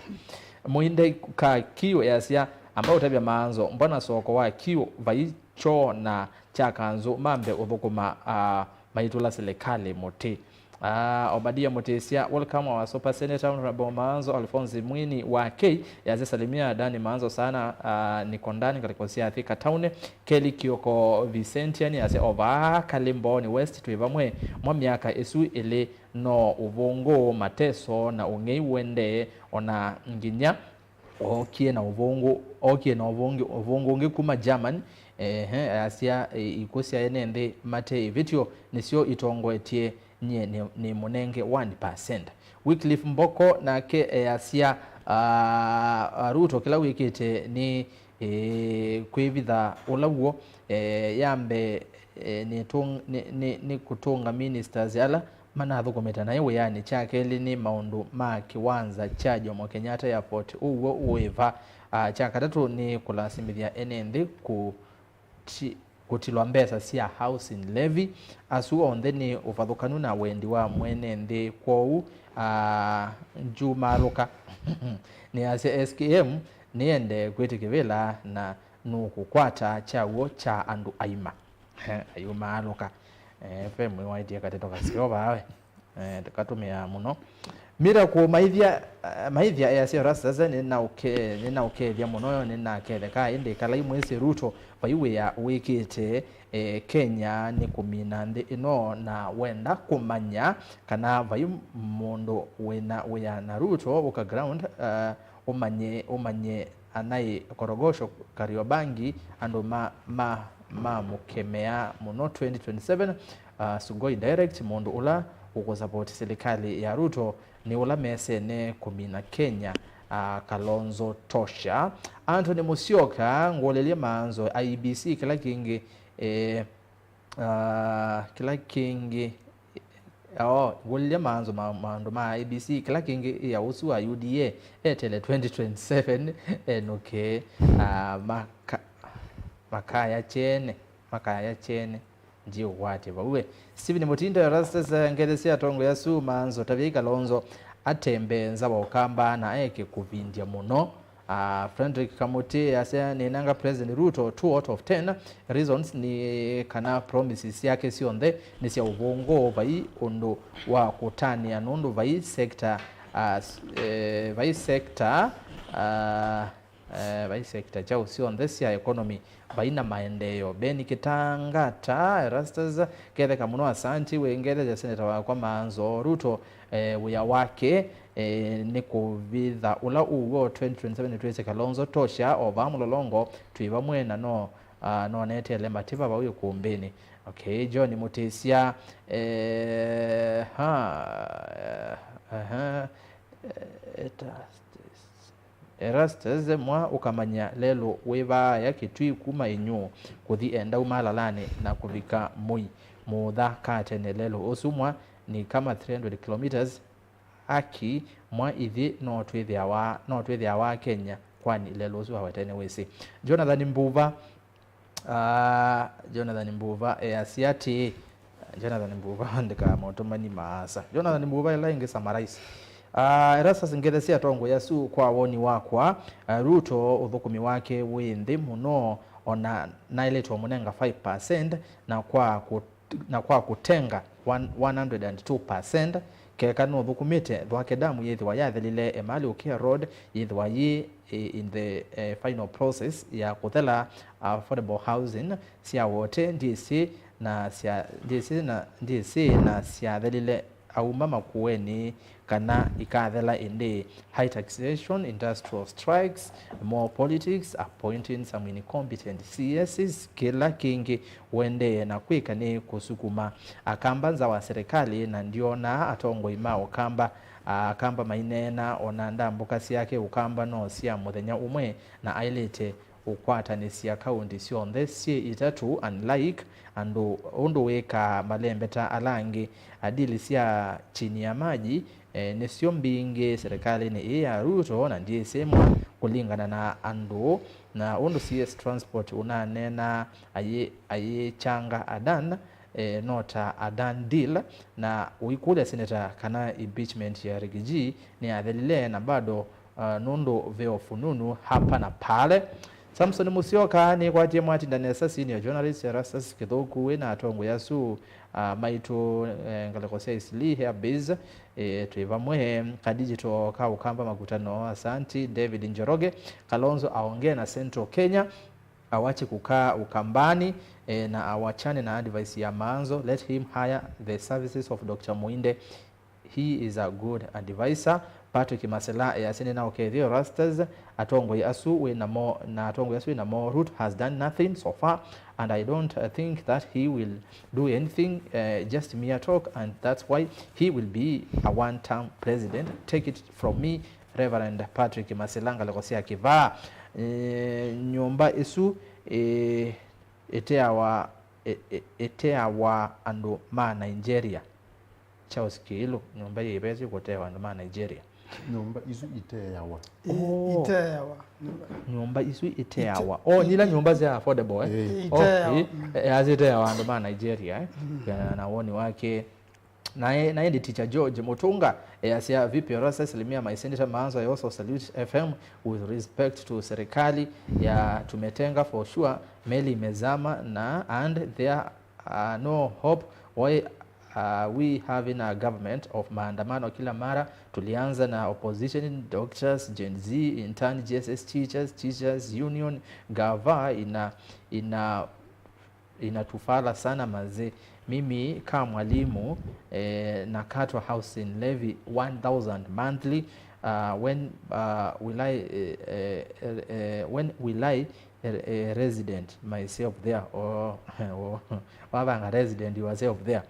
Muinde ka Kiu easya, amba ũtavya Manzo, mbona soko wa Kiu vai kyoo na kya kanzũ, mambe ũthũkũma, ah, maitũla silikalĩ mũtĩ. Ah, Obadia Mutisya, welcome our super senator, Honorable Manzo Alphonse Mwini wa K, easya salimia Dani Manzo sana, ah, niko ndani katika siasa Thika Town. Kelly Kioko Vicentia nĩasya, o vaa Kalĩ Mbooni West twĩ vamwe mwa myaka ĩsu ĩlĩ, no ũvũngũ, mateso na ũng'ei ũendee, ona nginya ookie na ũvũngũ, ookie na ũvũngũ, ũvũngũ ũngĩ kuma German. Ehe, ayasya, e, ikw'ũ sya ene nthĩ mate ĩvĩtyo nĩsyo itongoetye nyie nĩ, nĩ mũnenge one percent. Wycliffe Mboko nake easya, ah, Ruto kĩla wĩkĩte nĩ, e, kwĩvitha ũla w'o, e, ya mbee, e, nĩ tũng-, nĩ, nĩ, nĩ kũtũnga ministers ala manathũkũmĩte naĩ wĩanĩ. Kya kelĩ nĩ maũndũ ma kĩwanza kya Jomo Kenyatta Airport, ũw'o wĩva? Ah, kya katatũ nĩ kũlasimĩthya ene nthĩ kũti-, kũtilwa mbesa sya housing levy. Asu onthe nĩ ũvathũkanu na wendi wa mwene nthĩ. Kwoou, ah, njumaalũka nĩasya S K M nĩende kwĩtĩkĩvĩla na nũkũkwata kyaw'o kya andũ aima. Ayumaalũka. Eh, ve mwĩwaĩtie katĩto kaseo vaawe. Eh, katũmĩaa mũno. Mira kũmaithya, eh, maithya easya Erastus, nĩnaũke-, nĩnaũkethya mũno, nĩnaketheka, ĩndĩ kalai mwĩsĩ Ruto vai wĩa wĩkĩte, eh, Kenya nĩ kũmina nthĩ ĩno, na wenda kũmanya kana vai mũndũ wĩna wĩa na Ruto, ũka ground, eh, ũmanye, ũmanye anaĩ Korogosho, Kariobangi, andũ ma, ma, mamũkemea mũno twenty twenty-seven. Uh, Sugoi Direct, mũndũ ũla ũkũsapoti silikalĩ ya Ruto nĩ ũla mesene kũmina Kenya, uh, Kalonzo tosha. Anthony Musyoka, ngũlĩlye Manzo, I E B C, kĩla kĩngĩ, eh, Ah, kĩla kĩngĩ, oo, ngũlilye Manzo ma, maũndũ ma I E B C, kĩla kĩngĩ ĩa ũsu wa U D A etele twenty twenty-seven enũke, ah, maka-, makaya kyene, makaya kyene, ndiũkwatya vau we. Stephen Mutindo, Erastus, eh, ngethe sya atongoi asu, Manzo, tavyai Kalonzo, atembee nza wa Ũkamba na aeke kũvindya mũno. Ah, Frederick Kamuti asya, "Nĩnenga President Ruto two out of ten reasons nĩ kana promises syake syonthe nĩ sya ũvũngũ, vai ũndũ wa kũtanĩa nũndũ vai sector, ah, s-, eh, vai sector, ah, eh, vai sector kyaũ syonthe sya economy vai na maendeeo." Beni Kitangata, Erastus Ketheka mũno, asanti. Wĩ ngethe ya seneta wakwa Maanzo Ruto, eh, wĩa wake, eh, nĩ kũvitha ũla ũw'o twenty twenty-seven nĩtwĩsĩ Kalonzo tosha, o vaa Mũlolongo twĩ vamwe na no, ah, no neteele Mativa vau ikumbĩnĩ. Okay, John Mutisya, eh, ha, eh, aha, eh, eta-, Erastus mwa ũkamanya lelũ wĩ vaaya Kitui kuma Inyũ kũthi Endau Malalanĩ na kũvika Mũi. Mũtha katene lelũ ũsu mwa nĩ kama three hundred kilometres. Aki mwa ithyĩ no twĩthĩawa, no twĩthĩawa Kenya, kwani lelũ ũsu wawetene wĩsĩ. Jonathan Mbuva, Ah, Jonathan Mbuva easya atĩĩ, Jonathan Mbuva andĩkaa motũmani maasa. Jonathan Mbuva ĩla ĩngĩ summarize. Ah, Erastus, ngethe sya atongoi asu kwa woni wakwa, ah, Ruto ũthũkũmi wake wĩ nthĩ mũno, ona naĩlĩtwe mũnenga five percent na kwa kũ-, na kwa kũtenga one, one hundred and two percent, keka nũthũkũmĩte, Thwake Dam yĩthĩwa yathelile, Emali Okia Road yĩthĩwa yĩ, eh, in the, eh, final process ya kũthela, affordable housing sya wote, ndiĩsĩ na sya, ndiĩsĩ na, ndiĩsĩ na syathelile auma makueni kana ikathela ĩndĩ. High taxation, industrial strikes, more politics, appointing some incompetent C Ss, kĩla kĩngĩ ũendee na kwĩka nĩ kũsukuma Akamba nza wa serikali, na ndyonaa atongoi ma Ũkamba, Akamba maineena, ona ndambũka syake Ũkamba no sya mũthenya ũmwe, na aĩlĩte ũkwatanĩsya kaũnti syonthe syĩ itatũ, unlike andũ, ũndũ wĩkaa malembeta ala angĩ. Adili sya chini ya maji, eh, nĩsyo mbingĩ serikalinĩ ĩĩ ya Ruto, na ndyĩsĩ mwa kũlingana na andũ, na ũndũ C S Transport ũnaneena ayĩ-, ayĩkyanga Adan, eh, no ta Adan deal, na ũikũlya seneta kana impeachment ya Rigiji nĩyathelile, na bado, uh, nũndũ ve o fununu hapa na pale. Samson Musyoka nĩkwatie mwatinda nesa, senior journalist Erastus Kithuku, wĩ na atongoi asu, uh, maitũ, eh, ngalĩko sya Eastleigh Air Base, eh, twĩ vamwe. Ka digital ka Ũkamba makutano, asanti. David Njoroge, Kalonzo aongee na Central Kenya, awache kukaa Ukambani, eh, na awachane na advice ya Maanzo. Let him hire the services of Doctor Muinde. He is a good advisor. Patrick Masela, eh, asene na ũkethyo Rastas, atongoi asu wĩ namo, na atongoi asu wĩ namo, Ruto has done nothing so far, and I don't, uh, think that he will do anything, uh, just mere talk, and that's why he will be a one-term president. Take it from me, Reverend Patrick Masila, ngalĩko sya kĩvaa. E, nyũmba ĩsu, e, ĩteawa, ĩ-, ĩ-, ĩteawa andũ ma Nigeria. Charles Kiilu, nyũmba yĩ ĩveti kũteawa andũ ma Nigeria. Nyũmba isu iteawa. Oh. Iteawa. Nyũmba isu iteawa. Oh, nĩ ila nyũmba sya affordable, eh? Eh. Oh, iteawa. Eh, eh, aziteawa andũ ma Nigeria, eh? Mm. Na, na woni wake, Nae, nae ndi Teacher George Mutunga, easya, "Vipi Erastus, salimia my senator Maanzo. I also salute F M with respect to serikali ya tumetenga for sure. Meli imezama na, and there are no hope. Why are we having a government of maandamano kila mara? Tulianza na opposition, doctors, Gen Z, in turn G S S teachers, teachers union, gava ina, ina inatufala sana mazee. Mimi kaa mwalimu, eh, nakatwa housing levy one thousand monthly. Uh, when, uh, will I, eh, eh, eh, eh, when will I, eh, eh, resident myself there? Oh, oh, wavanga resident yourself there.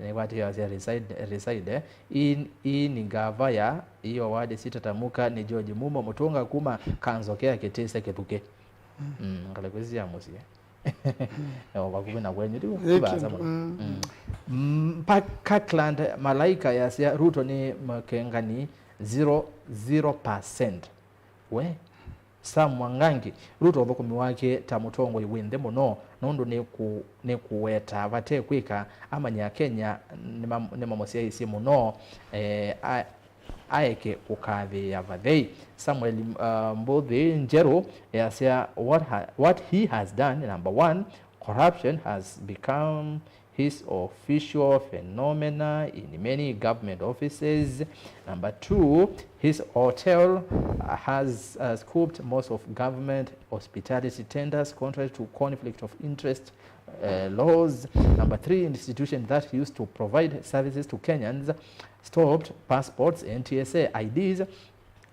Eh, what you say, reside, reside, eh? Hii, hii ni gava ya hiyo wadi sitatamuka. Ni George Mumo Mutunga kuma Kanzokea Kitise Kithuke." Mm, ngalĩko isu sya mũsyĩ. O vakuvĩ na kwenyu, ti, ti vaasa mũno. Mm. Mm. Mm, pa Kirkland, Malaika yasya, "Ruto nĩ mũkengani, zero, zero percent." We, Sam Mwangangi, Ruto ũthũkũmi wake ta mũtongoi wĩ nthĩ mũno, nũndũ nĩ kũ-, nĩ kũweta vate kwĩka, amanya Kenya nĩma-, nĩmamũsyaĩĩsye mũno. Eh, a-, aeke kũkathĩĩa vathei. Samuel, uh, Mbuthi Njeru easya, what, ha, what he has done, number one, corruption has become his official phenomena in many government offices. Number two, his hotel, uh, has, uh, scooped most of government hospitality tenders contrary to conflict of interest, uh, laws. Number three, institutions that used to provide services to Kenyans stopped passports, N T S A I Ds.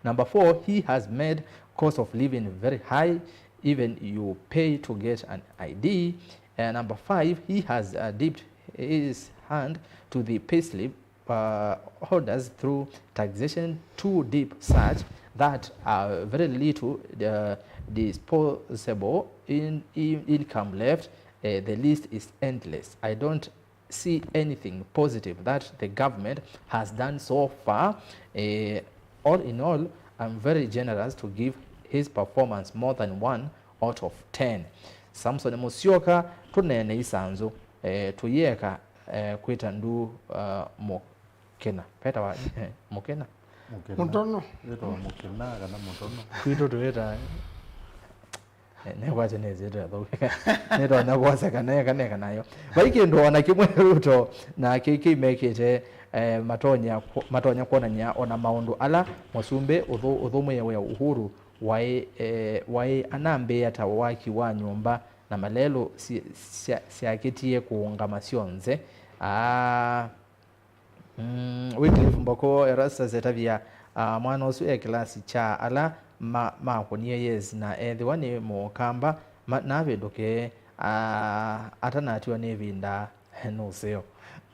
Number four, he has made cost of living very high, even you pay to get an I D. Uh, number five, he has, uh, dipped his hand to the payslip, uh, holders through taxation too deep such that, uh, very little, uh, disposable in, in income left. Uh, the list is endless. I don't see anything positive that the government has done so far. Eh, all in all, I'm very generous to give his performance more than one out of ten. Samson Musyoka, tũneene isanzũ, eh, tũyĩeka, eh, kwĩta ndu, uh, mũkĩna. Petawa mũkĩna. Mũkĩna. Mũtono. Wĩtawa mũkĩna kana mũtono? Kwitũ tũwĩtaa Eh, nekwasya nĩsĩtwe athũkĩka. Nĩtonya kwosa kana eka neka nayo. Vai kĩndũ ona kĩmwe Ruto na kĩkĩ mekĩte, eh, matonya kwo-, matonya kwonany'a ona maũndũ ala mũsumbĩ ũthũ-, ũthũmũĩe wĩa Uhuru waĩ, eh, waĩ anambĩĩa ta waki wa nyũmba na malelũ sya-, sya-, syakĩtie kũũngama syonthe. Aa, Mm, Wycliffe Mboko Erastus etavya, ah, mwana ũsu e kĩlasi kya ala ma-, makũnie yes, na ethĩwa nĩ mũkamba, ma-, navĩndũke, ah, atanatiwa nĩ ĩvinda nũseo.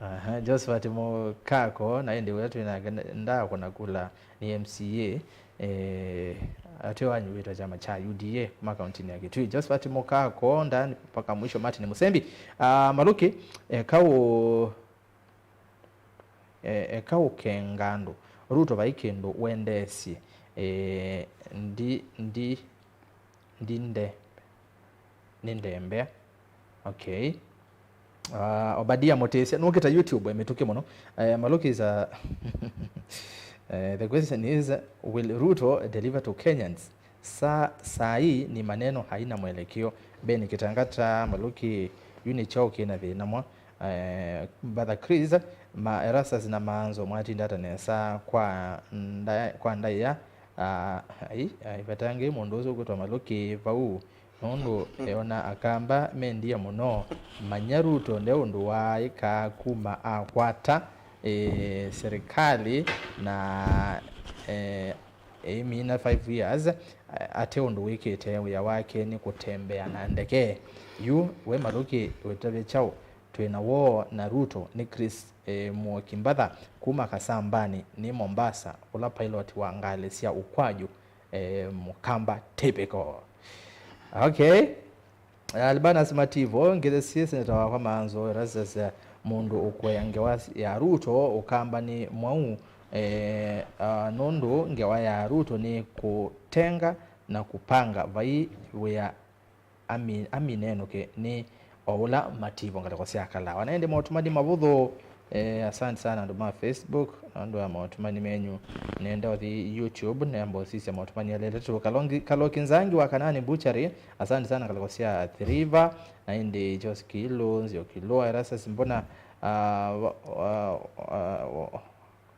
Aha, Josephat Mũkako, na ĩndĩ ũla twĩ nake n-, ndaakũna kula nĩ M C A, eh, ateo anyuĩtwe kyama kya U D A kuma kauntinĩ ya Kitui. Josephat Mũkako, ndani mpaka mwisho, Martin Mũsembi. Ah, Malũki, eka ũ- E, eka ũkenga andũ. Ruto vai kĩndũ wendeesye. E, ndi, ndi, ndi nde, nĩ ndembea. Okay. Uh, Obadia Mũtĩsya, nũkĩta YouTube, e, mĩtũkĩ mũno. E, Malũki is a, e, the question is, will Ruto deliver to Kenyans? Sa-, saa hii ni maneno haina mwelekeo. Ben Kitangata, Malũki, yu nĩ kyaũ kĩna thĩna mwa? Eh, Brother Chris, ma Erastus na Maanzo mwatinda ata nesa kwa nda-, kwa ndaĩa? Ah, ai, ai, vatangi mũndũ ũsu ũkwĩtwa Malũki vau, nũndũ eona Akamba me ndia mũno. Manya Ruto nde ũndũ waaĩka kuma akwata, eh, serikali na, eh, eimina five years, a-, ate ũndũ wĩkĩte. Wĩa wake nĩ kũtembea na ndeke. Yu, we Malũki, wĩtavye kyaũ? Twĩ na woo na Ruto nĩ Chris, eh, Mwoki Mbatha kuma Kasambani nĩ Mombasa, ũla pilot wa ngalĩ sya ũkwaju, eh, Mũkamba typical. Okay. Albanus Mativo, ngĩthesye seneta wakwa Maanzo Erastus, eh, mũndũ ũkũea ngewa ya Ruto, Ũkamba nĩ mwaũ, eh, ah, nũndũ ngewa ya Ruto nĩ kũtenga na kũpanga, vai wĩa ami-, aminenũke nĩ o ũla Mativo ngalĩko sya Kalawa. Na ĩndĩ maũtũmani mavũthũ, Eh, asante sana andũ ma Facebook, nũndũ wa maũtũmani menyu. Nenda ũthi YouTube, namba ũsisya maũtũmani ala ĩtatũ. Kalongi-, Kaloki Nzangi wa Kanani Butchery, asante sana ngalĩko sya Athi River, na ĩndĩ Josi Kilu, Nzio Kilu, Erastus Mbona, ah, wa, wa, wa, wa,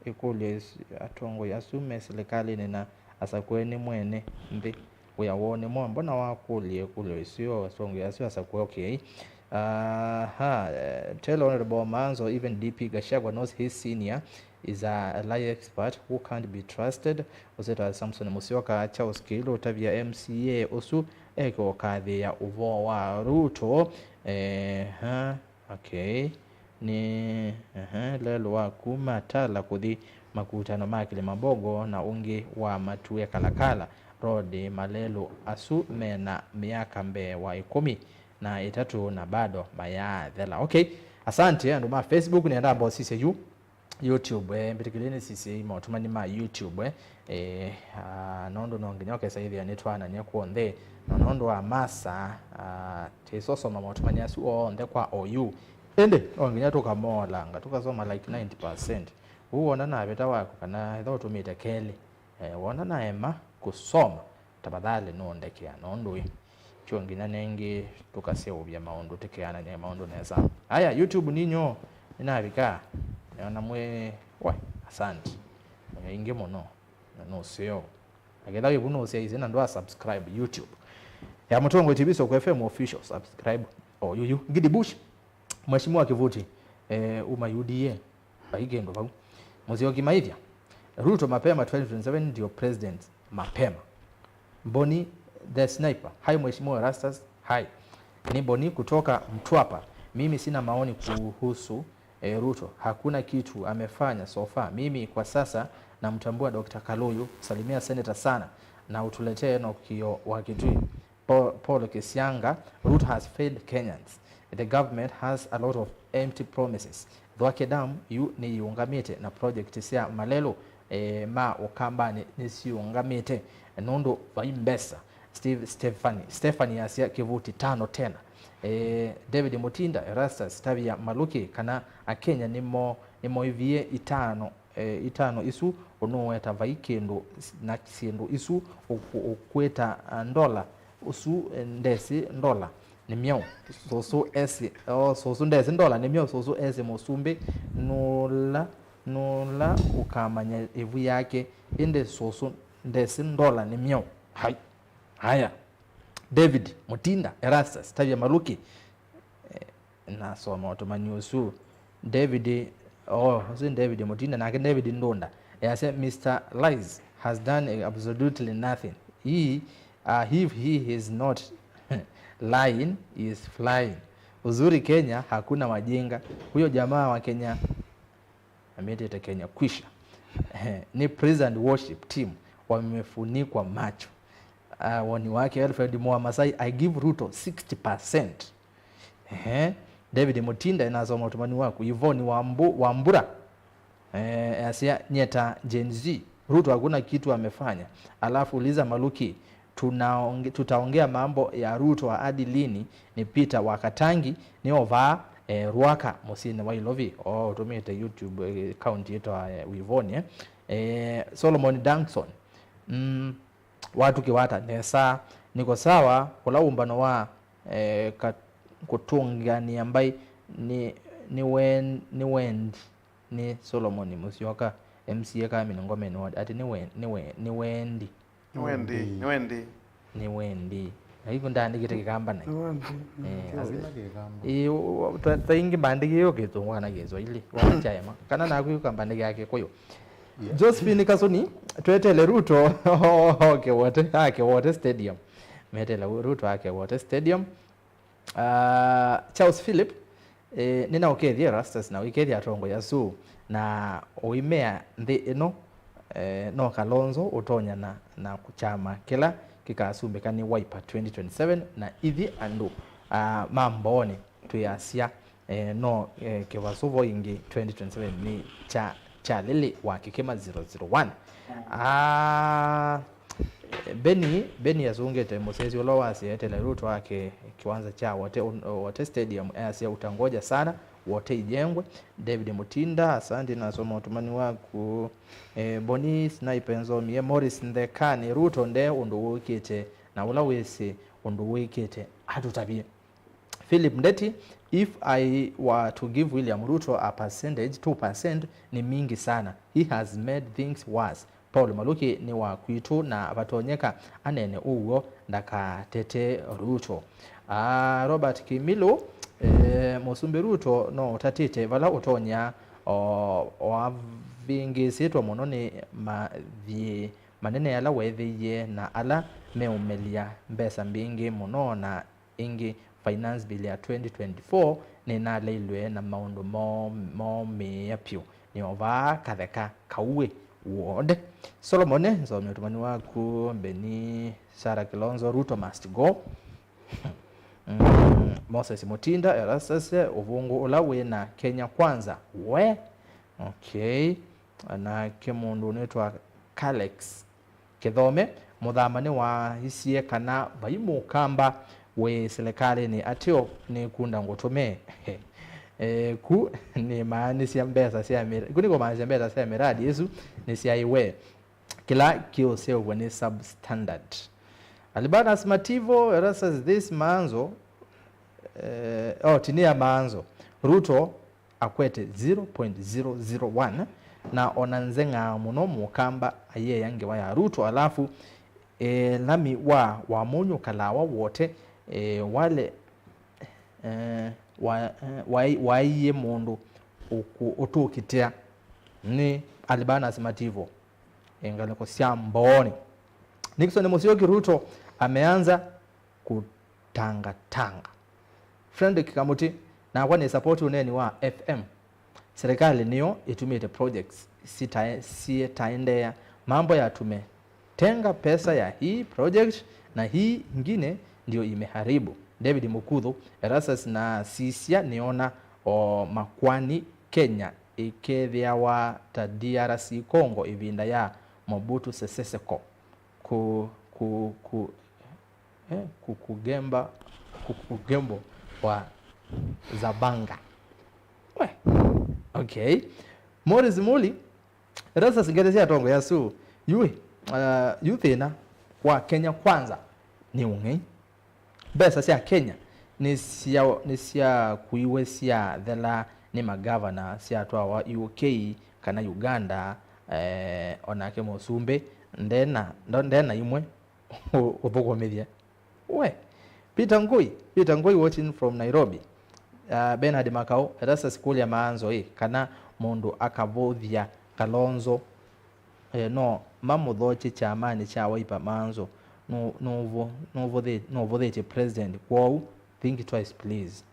ĩkũlyo ĩsu, atongoi asu me silikalĩnĩ na asakũe nĩ mwene nthĩ. Wĩa woo nĩ mwa, mbona wakũlya ĩkũlyo ĩsu? Asonge asu asakũe, okay. Aha, eh, tell Honorable Maanzo, even D P Gachagua knows his senior is a lie expert who can't be trusted. Ũseta Samson Musyoka, Charles Kiilu, ũtavya M C A ũsu eke ũkathĩĩa ũvoo wa Ruto. Eh, ha. Okay. Nĩ, ehe, lelũ wa kuma Tala kũthi makutano ma Kilimambogo na ũngĩ wa Matue Kalakala Road. Malelũ asu mena myaka mbee wa ĩkũmi na ĩtatũ na bado mayaathela. Okay. Asante andũ ma Facebook, nĩenda mbosisye yu YouTube, eh, mbĩtĩkĩlye nĩsisyei maũtũmani ma YouTube, eh, eh, ah, nũndũ no nginya ũkesa ĩthĩa nĩtwanany'a kw'onthe, na nũndũ wa masa, ah, tĩsosoma maũtũmani asu onthe kwa oyu. Ĩndĩ, no nginya tũkamoolanga, tũkasoma like ninety percent. Ũu wona navĩta waku kana ethĩwa ũtũmĩte kelĩ, eh, wona naema kũsoma, tafadhali nũndekea nũndũ ĩ, tyo nginya nengĩ tũkaseũvya maũndũ, tũkeanany'a maũndũ nesa. Aya, YouTube ninyo, nĩnavika, nĩona mwĩ, we, asante. Mwĩ aingĩ mũno, na nũseo. Na ketha wĩvu nũsyaisye na ndwa subscribe YouTube ya Mũtongoi T V Soko F M official, subscribe. O yuyu, Gidi Bush, Mheshimiwa Kivuti, eh, uma U D A. Vai kĩndũ vau. Mũsyoki maithya. Ruto mapema twenty twenty-seven ndio president mapema. Boni the sniper. Hi Mheshimiwa Erastus. Hi. Ni Boni kutoka Mtwapa. Mimi sina maoni kuhusu, eh, Ruto. Hakuna kitu amefanya so far. Mimi kwa sasa namtambua Doctor Kaluyu. Salimia senator sana. Na utuletee Enoch Kio wa Kitui. Paul, Paul Kisianga, Ruto has failed Kenyans. The government has a lot of empty promises. Thwake Dam yu nĩyĩũngamĩte na project sya malelũ, eh, ma Ũkambanĩ nĩsiũngamĩte nũndũ vai mbesa. Steve, Stephanie, Stephanie asya kĩvuti tano tena. Eh, David Mutinda, Erastus, tavya Maluki kana Akenya nĩmo, nĩmoivie itano, eh, itano isu ũnũweta vai kĩndũ s-, na syĩndũ isu ũkũ-, ũkwĩta, ah, ndola. Ũsu, eh, ndesĩ ndola nĩ myaũ. Sũsũ esĩ, oh, sũsũ ndesĩ ndola nĩ myaũ. Sũsũ esĩ mũsumbĩ nũla, nũla ũkamanya ĩvu yake. Ĩndĩ sũsũ ndesĩ ndola nĩ myaũ. Hai. Haya. David Mutinda, Erastus, tavya Maluki. Eh, Nasoma ũtũmani ũsu. David, oh, ũsu nĩ David Mutinda, nake David Ndunda. Easya, Mister Lies has done absolutely nothing. He, uh, if he is not lying, he is flying. Uzuri Kenya, hakuna wajinga. Huyo jamaa wa Kenya, ametete Kenya kwisha. Ni praise and worship team, wamefunikwa macho. Uh, woni wake Alfred Mwa Masai, I give Ruto sixty percent. Ehe. David Mutinda, nasoma ũtũmani waku. Yvonne Wambu-, Wambura, eh, asya, nyie ta Gen Z, Ruto hakuna kitu amefanya. Alafu uliza Maluki, tunaonge-, tutaongea mambo ya Ruto hadi lini? Ni Peter wa Katangi, nĩ ovaa, eh, Ruaka, mũsyĩnĩ wa Ilovi. O, ũtũmĩte YouTube, eh, account yĩtawa, eh, Yvonne, eh. Eh, Solomon Dankson, mm, Watu kĩwata nesa. Niko sawa, ũla ũmbano wa, eh, ka-, kũtũnganĩa mbaĩ nĩ, nĩ wen-, nĩ wendi. Nĩ Solomon Musyoka, M C A Kamini Ngomeni Ward, atĩ nĩ we-, nĩ we-, nĩ wendi. Nĩ wendi, nĩ wendi. Nĩ wendi. Na hiku ndaandĩkĩte Kĩkamba na. Nĩ wendi. Eh, mm, as-, Kĩkamba. Ĩĩ, u-, u-, ta, ta ingĩ maandĩkĩe o Kĩsũngũ kana Kĩswaili, wa kyaema. Kana naku ũkambandĩkĩa Kĩkũyũ. Yeah. Josephine Kasuni, twetele Ruto ake Wote, ake Wote Stadium. Metele Ruto ake Wote Stadium. Ah, Charles Philip, eh, nĩnaũkethya Erastus na ũikethya atongoi asu na ũimea nthĩ ĩno, eh, no Kalonzo ũtonya na, na kyama kĩla kĩkasumbĩka nĩ Wiper twenty twenty-seven, na ithyĩ andũ, ah, ma Mbooni twĩasya, eh, no, eh, kĩvasũ vo ĩngĩ twenty twenty-seven nĩ kya, kya Lily wa Kĩkĩma zero zero one. Ah, Beni, Beni asũngĩte mũsesi ũla wasya etele Ruto ake kĩwanza kya Wote, Wote Stadium, easya, utangoja sana, Wote ijengwe. David Mutinda, asante, nasoma ũtũmani waku. Eh, Boni Sniper Nzomie, Morris Nthekani, Ruto nde ũndũ wũkĩte, na ũla wĩsĩ ũndũ wĩkĩte atũtavye. Philip Ndeti, if I were to give William Ruto a percentage, two percent ni mingi sana. He has made things worse. Paul Maluki nĩ wa kwitũ na vatonyeka aneene ũw'o, ndakatete Ruto. Ah, Robert Kimilu, eh, Mũsumbĩ Ruto no ũtatĩte vala ũtonya, o, o avĩngĩĩsĩtwe mũno nĩ mathiĩ manene ala weethĩie na ala meũmĩlya mbesa mbingĩ mũno na ĩngĩ, Finance Bill ya twenty twenty-four nĩnaleilwe na maũndũ moo-, moomĩĩa vyũ. Nĩ o vaa katheka kauĩ w'onthe. Solomon, nzomie ũtũmani waku. Beni, Sarah Kilonzo, Ruto must go. Mm, Moses Mutinda, Erastus, ũvũngũ ũla wĩ na Kenya Kwanza. We? Okay. Nake mũndũ ũnĩtwa Kalex Kĩthome, Mũthama nĩwaaisye kana vai Mũkamba wĩ silikalĩnĩ ateo nĩkunda ngũtũme. Eh, ku nĩmaanisya mbesa sya mira-, ku nĩkũmaanisya mbesa sya miradi ĩsu nĩsyaĩwe. Kĩla kĩũseũvw'a nĩ substandard. Albanas Mativo, Erastus this Maanzo, eh, oh, Tinia Maanzo, Ruto akwete zero point zero zero one, na ona nzeng'aa mũno mũkamba ayĩea ngewa ya Ruto, alafu, eh, lami wa Wamunyu Kalawa wote, eh, wale, eh, wa, eh, wai-, waie mũndũ ũkũ-, ũtũkĩtĩa nĩ Albanas Mativo. Ngalĩko sya Mbooni. Nixon Musyoki, Ruto ameanza kutangatanga. Fredrick Kamuti, nakwa nĩ support ũneeni wa F M. Serikali nĩyo ĩtumĩte projects sitae-, sietaendeea. Mambo ya tumetenga pesa ya hii project na hii ingine ndio imeharibu. David Mukuthu, Erastus na sisya nĩona o makwani Kenya ĩkethĩawa ta D R C Congo ĩvinda ya Mobutu Sese Seko. Ku-, ku-, ku-, eh, ku-, kugemba, ku-, kugembo wa Zabanga. We, okay. Morris Muli, Erastus ngete sya atongoĩ asu, yu, uh, yu thĩna wa Kenya Kwanza nĩ ũng'ei. Mbesa sya Kenya nĩsya-, nĩsyakuiwe syathela nĩ magavana, syatwawa U K kana Uganda, eh, onake mũsumbĩ ndena, ndo-, ndena imwe ũ-, ũthũkũmĩthye. We, Peter Ngui, Peter Ngui watching from Nairobi. Uh, Bernard Makau, Erastus kũlya Maanzo ĩ, kana mũndũ akavũthya Kalonzo, eh, no mamũthokye kyamanĩ kya Wiper? Maanzo nũ-, nũvũ-, nũvũthĩ-, nũvũthĩtye president, kwoou think twice please.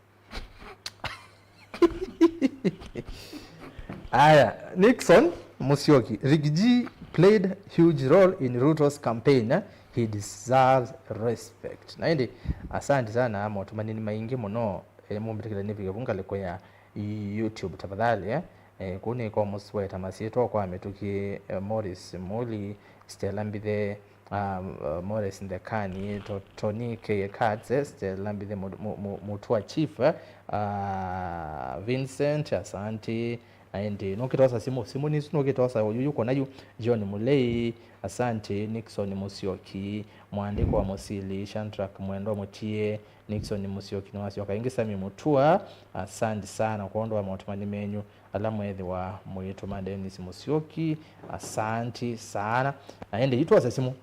Aya, Nixon Musyoki, Riggy G played huge role in Ruto's campaign, eh? He deserves respect. Na ĩndĩ, asante sana, motũmani nĩ maingĩ mũno, eh, mũmbĩtĩkĩle nĩvike vu ngalĩko ya YouTube tafadhali, eh? Eh, kũu nĩko mũsweta masyĩtwa kwa mĩtũkĩ, eh, Morris Muli, Stella Mbithe, um, uh, Morris Ndekani, To-, Tony K Katz, eh, Stella Mbithe, Mu-, Mu-, Mu-, Mutua Chief, eh, uh, Vincent, asante. Na ĩndĩ nũkĩtosa simũ, simũ nĩsu nũkĩtosa ũyũ yu kũna yu, John Mulei, asante. Nixon Musyoki, mwandĩko wa Mũsili, Shadrack Mwendwa Mũtie, Nixon Musyoki nĩwasyoka ĩngĩ, Sami Mutua, asante sana kwondũ wa motũmani menyu ala mwethĩwa mũitũma. Dennis Musyoki, asante sana. Na ĩndĩ yu twose simũ.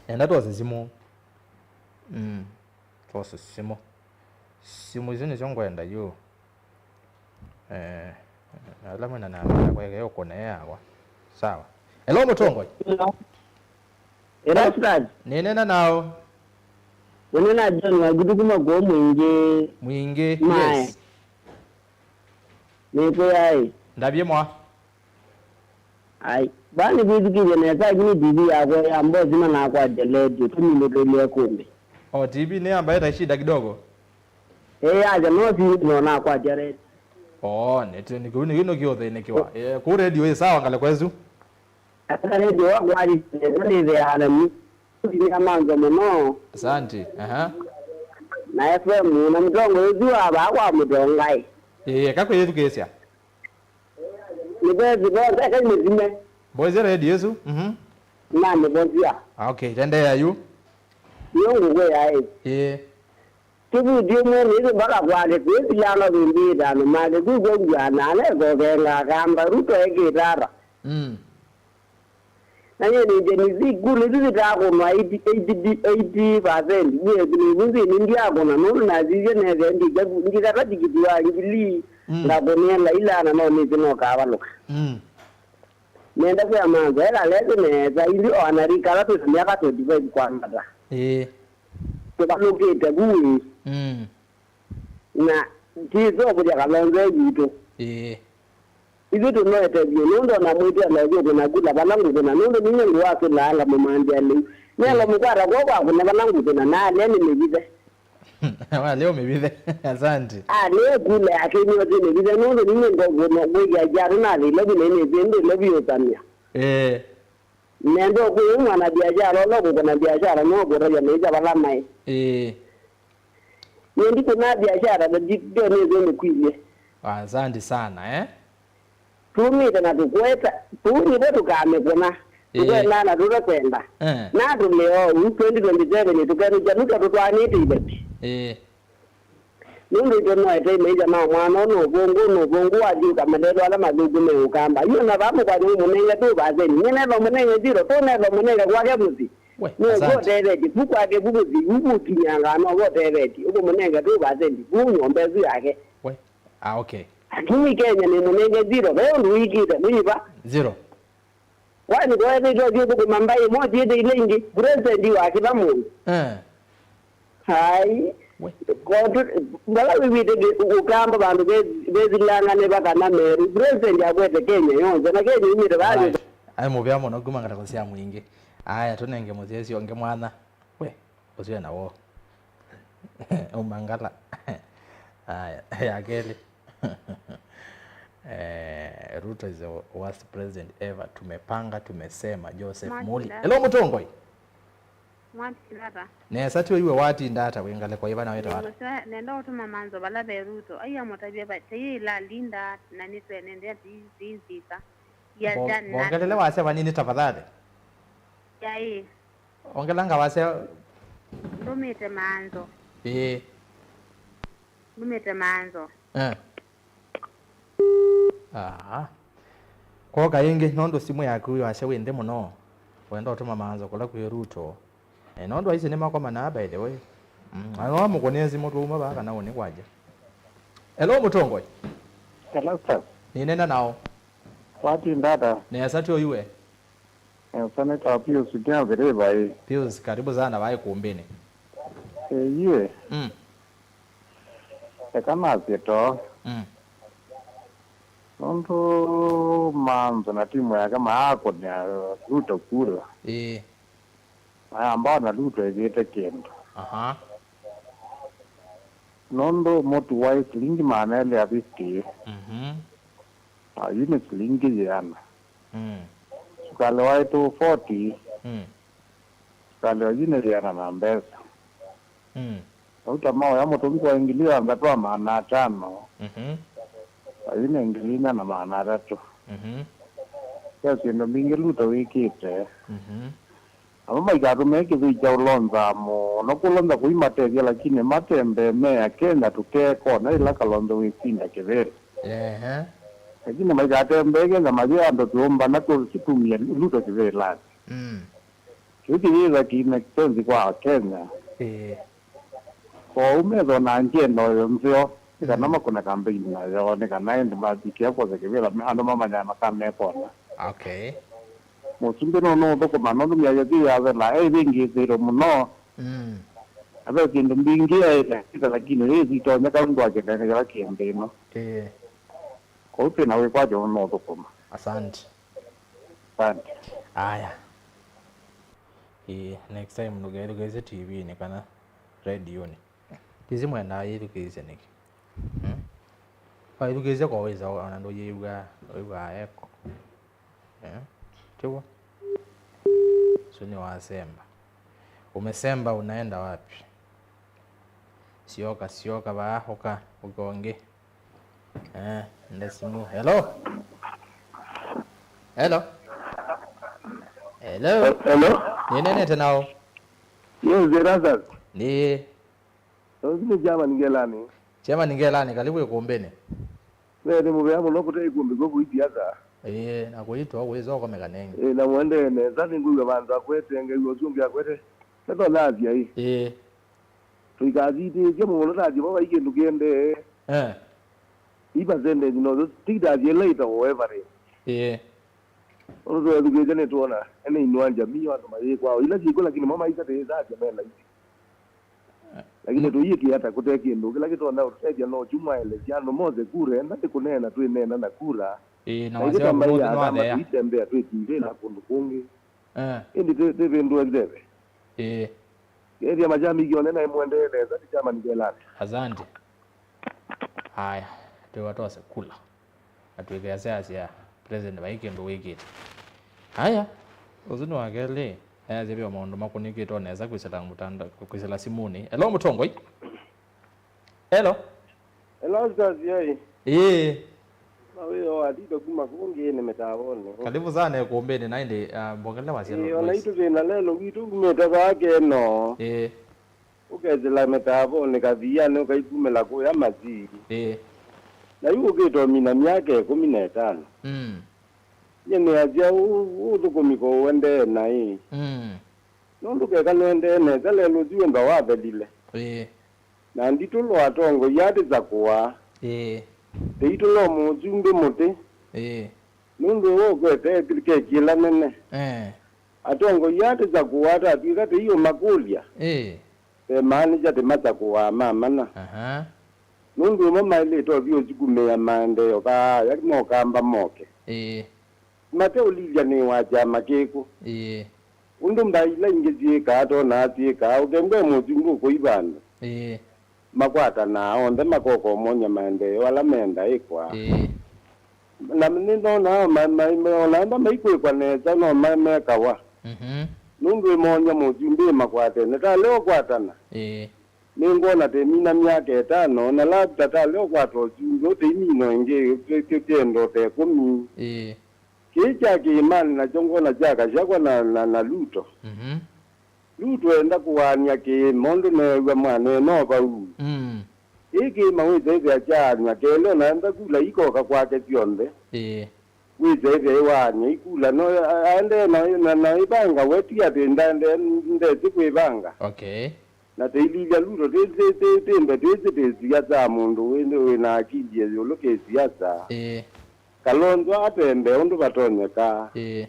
Enda twose simũ. Mm. Twose simũ. Simũ isu nĩsyo ngwenda yu. Eh, ala mwĩna namba yakwa ĩke ũkũne yakwa. Sawa. Hello, mũtongoi. Hello. Hello, Fred. Nĩnena nao. Nĩnena John Wagutu kuma kwa Mwingi. Mwingi, mae. Yes. Nĩkwĩaĩ. Ndavye mwa. Ai, baa nĩkwĩthukĩĩsye nesa, lakini T V yakwa ya mbosi manakwatya redio, tũminũkĩlye kũmbĩ. Oh, T V nĩ ambaye ta shida kidogo. Ĩĩ, aja no si no nakwatya redio. Oh, nĩ nĩ kĩu nĩ kĩu nĩ kĩũthĩnĩkĩwa. Eh, kũ redio ĩ sawa ngale kwesu. Ata redio wakwa ali nesa nĩtheana ni. Nĩ Manzo mũno. Asante. Aha. Na F M na mũtongo ũsu wa baa kwa mũtongaĩ. Ĩĩ, eka kwĩyĩthukĩĩsya. Nĩvesi vosa eka imĩthime. Mboisye redio ĩsu. Mhm. Na nĩvosia. Ah, okay, tendeea yu. Nĩyo ngũkwĩaĩ. Ĩĩ. Kĩvuti ũmwe nĩtũ mpaka kwake kwĩsilanga vĩndĩ ĩtano make kwĩkw'a ngua na alekokenga akamba Ruto ekĩtata. Mm. Na yĩnĩ Gen Z kula isu sitakũnwa eighty, eighty, eighty percent. Nĩekunĩvu nthĩnĩ ndiakũna nũndũ nasisye nethĩa ndikata tikiti wa ngili. Mm. Ngakũnĩe Laila na no nĩsĩ no kavalũka. Mm. Nenda kwĩa Manzo, eka lesi nesa, ithyĩ o anarika ala twĩ na myaka twenty-five kwambata. Ĩĩ. Tũvalũkĩte vu ĩ. Mm. Na tĩsĩ ũkũlya Kalonzo e witũ. Ĩĩ. Ithyĩ tũnoete vyũ, nũndũ ona mwĩtĩanĩo vyũ kũna kula vala ngũkũna, nũndũ ninyie ngũwasũlaa ngamũmanthĩa lĩu. Nelo mũkwata kw'oko akũne vala ngũkũna, na alea nĩmĩvithe. Walea ũmĩvithe. Asante. Alea kula yake nĩyo tĩmĩvithe, nũndũ ninyie ngũkũna kwĩkĩa kyatũ nathĩ ilovi na inĩsĩ ndĩ ilovi ũsamya. Eh. Nenda ũkwĩw'a mwana biashara ũla ũkũkũna biashara no kũtavya maisha vala maĩ. Ĩĩ. Nĩndikũna biashara na ndi-, ndonĩthwe nĩkwilye. Asante sana, eh? Tumĩte na tũkweta, tũu nĩvo tũkamĩkũna. Ĩĩ. Tũkwendaa na tũtekwenda. Eh. Na tũlĩ oou, twenty twenty-seven tũkethukya Ruto tũtwaanĩte iveti. Ĩĩ. Nũndũ ĩtwe no ete maisha ma mwana ũũ, nũvũngũ, nũvũngũ, wathi ũkamatethwa ala mathũku me Ũkamba. Yu ona vaa mũkwani mũmũnenge two percent. Nĩnethwa mũnenge zero, tũnethwa mũnenge kwake mũsyĩ. We, asante. Nũkũtethetie, vu kwake vu mũsyĩ, vu vukinyanga, nũkũtethetie, ũkũmũnenge two percent, vu nyũmba ĩsu yake. We, ah, okay. Lakini Kenya nĩmũnenge zero, ve ũndũ wĩkĩte, nĩiva? Zero. Kwani koethĩtwe ũthiĩ ũthũkũma mbaĩ ĩmwe ũtiĩte ila ingĩ? President wa kĩla mũndũ. Eh. Ai. We. Kotu, vala wĩw'ĩte kĩ-, Ũkamba vandũ ve-, vethilangane va kana Meru. President akwete Kenya yonthe, na Kenya yumĩte vaa. Alright. Ai mũvea mũno kuma ngalĩko sya Mwingĩ. Aya, tũnenge mũsyaĩĩsya ũngĩ mwanya. We, ũsu ena woo. Uma ngala. Aya, ya kelĩ. Eh, Ruto is the worst president ever. Tumepanga, tumesema, Joseph Muli. Hello, Mũtongoi. Mwati tata. Nesa ti ũiwe watinda ata wĩ ngalĩko ĩva na wĩtawa ata? Nĩngũsya, nenda ũtũma manzo vala ve Ruto. Aiya mũtavye va, tei ĩla linda na nĩtwenendea ti, ti nzika. Yes, Bo-, Jan, bongelele Nat. Wasya vanini tafadhali. Yaĩ. Ongelanga wasya. Ndũmĩte manzo. Ĩĩ. Ndũmĩte manzo. Eh. Aa. Kwoka ĩngĩ, nũndũ simũ yaku wasya wĩ nthĩ mũno, wenda ũtũma maanzo kũla kwĩ Ruto. Eh, nũndũ aisi nĩmakomanaa, by the way. Mm, na no mũkũnĩe simũ twauma vaa kana ũnĩ kwanja. Hello, Mũtongoi. Hello, sir. Nĩnena nao. Watinda ata? Nesa ti ũiwe. Eh, Senator Pius Ndia Viriva ĩ. Pius, karibu sana vaa ikumbini. Ĩyĩ. Mm. Eka nasye too. Mm. Nũndũ Manzo na timu yake maakũnĩa Ruto kura. Ĩĩ. Mayamba ona Ruto ĩvĩte kĩndũ. Aha. Nũndũ mũtu waĩ silingi maana elĩ ya fifty. Mhm. Na yu nĩ silingi yĩana. Mm. Sukalĩ waĩ two forty. Mm. Sukalĩ oyu nĩ yĩana na mbesa. Mm. Vau ta maũya mũtũmbi kwa ngili thanthatũ na maana atano. Mhm. Oyu nĩ ngili inya na maana atatũ. Mhm. Ve syĩndũ mbingĩ Ruto wĩkĩte. Mhm. Namo maikatũmĩe kĩthei kya ũlonza mũno kũlonza kũimatethya, lakini matembee me Akenya tũkeekona ĩla Kalonzo wĩsinda kĩvĩla. Ehe. Lakini maikatembee Kenya mayĩ andũ tũũmbana tũ-, tũtumie Ruto kĩvĩlanĩ. Mm. Kĩu kĩyĩtha kĩ make sense kwa Akenya. Ĩĩ. Kwoou methonaa ngendo yo nzeo, nĩ kana, mm, makũne kambeini nayo, nĩ kana ĩndĩ mavikĩa kwose kĩvĩla, me-, andũ mamanyaa makamekona. Okay. Mũsumbĩ nũnũũthũkũma nũndũ myaka ĩsu yathela, eĩvĩngĩĩsĩtwe mũno. Mm. Na ve syĩndũ mbingĩ aĩle ĩta, lakini yĩsitonyeka nũndũ wa kĩnene kĩla kĩ nthĩ ĩno. Ĩĩ. Kwoou twĩ na wĩkwatyo nũnũũthũkũma. Asante. Asante. Aya. Ĩĩ, next time ndũkethukĩĩsye T V-nĩ kana redionĩ. Ĩsu mwendaa yĩthukĩĩsye nĩkĩ? Hmm? Waĩthukĩĩsya kwa wĩsa ona ndũyĩw'aa, wĩw'aa echo. Eh? Tiw'o? Ũsu nĩ wasemba. Umesemba, unaenda wapi? Sioka, sioka vaa, ũka, ũka ũngĩ. Eh, nde simu. Hello? Hello? Hello? Hello? Nĩnenete nao. Yes, the Razak. Nĩ. Ũsu nĩ Chairman Ngelani. Chairman Ngelani, karibu ikumbini. Ve nĩ mũvea mũno kũte ikumbi kw'o kũi siasa. Ĩĩ, na kũitwa kũĩsa ũkomeka nengĩ. Ĩĩ, na mũendee nesa, nĩngwĩw'a vandũ akwete, ngew'a ũsu ũngĩ akwete. Nĩtonyasya ĩ. Ĩĩ. Tũikasitĩĩsye mũno ta Yeova vai kĩndũ kĩendee. Eh. Ii percentage no, ti ta ĩla ĩtawa average. Ĩĩ. Ũndũ tweethukĩĩsye nĩtwona, ene Inua Jamii, andũ mayĩkwao. Ila syĩkw'o, lakini mo maisatĩĩsasya me laisi. Lakini tũyĩkĩa ata kũte kĩndũ kĩla kĩtonya ũtũtethya? No kyu mwaelesya andũ mose kura, enda nĩ kũneena twĩneena na kura. Ĩĩ, na na wasya ĩtamba kũndũ ya nĩ atamba wathea. Tũitembea twĩkindĩla kũndũ kũngĩ. Eh. Ĩndĩ tĩ- tĩvĩndũe kĩteve. Ĩĩ. Ethya mashabiki one na imwendeee nesa, ti Chairman Ngelani. Asante. Haya, twĩwa twose kula. Atwĩke aseasya president vai kĩndũ wĩkĩte. Haya, ũsu nĩ wa kelĩ, easya vyo maũndũ makũnĩkĩtwe nesa kwĩsĩla mũtanda-, kwĩsĩla simũnĩ. Hello, Mũtongoi. Hello. Hello, Stars, yai. Ĩĩ. Mawĩo atito kuma kũngĩ nĩ mĩtavonĩ. Karibu sana ĩkũmbĩnĩ na ĩndĩ, ah, mbongele wasya. Ĩĩ, ona itũ twĩ na lelo witũ umĩte vaa Keno. Ĩĩ. Ũkesĩla mĩtavonĩ kathianĩ ũkaikumĩla kũya Masii. Ĩĩ. Na yu ũkĩte ũmina myaka ĩkũmi na ĩtano. Mm. Nyie nĩasya ũũ ũthũkũmi kũũendee naĩ. Mm. Nũndũ keka nũendee nesa lelũ ũsu wĩmba wathelile. Ĩĩ. Na nditũlo atongoi atĩsakũaa. Ĩĩ. Tĩitũlo mũsumbĩ mũtĩ. Ĩĩ. Nũndũ ĩwe ũkwete kekĩla nene. Eh. Atongoi atĩsakũaa tatw'ĩka tĩiũmakũlya. Ĩĩ. Vemaanĩsya tĩmasakũaa ma mana. Aha. Nũndũ ĩmo maĩlĩte ũthi ũsukumĩa maendeeo vaaya mokamba moke. Ĩĩ. Mateũlilya nĩ wa kyama kĩkũ. Ĩĩ. Ũndũ mbaĩ ila ingĩ syĩkaa, tonaa syĩkaa, ũkengwe mũsumbĩ ũkũi vandũ. Ĩĩ. Makwatanaa onthe makoka ũmony'a maendeeo ala menda ĩkwa. Ĩĩ. Na nĩnonaa ma- ma- ma- ona amba maikwĩkwa nesa no ma- mekawa. Mhm. Nũndũ ĩmony'a mũsumbĩ makwatene. Tale ũkwatana. Ĩĩ. Nĩngwona tĩmina myaka ĩtano, na labda tale ũkwata ũsumbĩ ũtĩimina ĩngĩ kĩ- kĩ- kĩenda ũte ĩkũmi. Ĩĩ. Kĩĩ kya kĩĩmanĩ nakyo ngwona kya Gachagua na, na, na Ruto. Mhm. Ruto enda kũaany'a kĩĩma ũndũ neew'a mwanene o vau. Mm. Ĩĩ kĩĩma wĩsa ĩthĩa kyaany'a kelĩ ona enda kula ikoka kwake syonthe. Ĩĩ. Wĩsa ĩthĩa ĩwaany'a ikula no a- aendee na, na, na ĩvanga we ti atĩ ndaendee ndesĩ kwĩvanga. Okay. Na tĩililya Ruto tĩ- tĩ- tĩ- tĩ ndeto ĩsĩ tĩ siasa, mũndũ wĩ wĩ na akili ĩũlũ kĩ siasa. Ĩĩ. Kalonzo atembee ũndũ vatonyeka. Ĩĩ.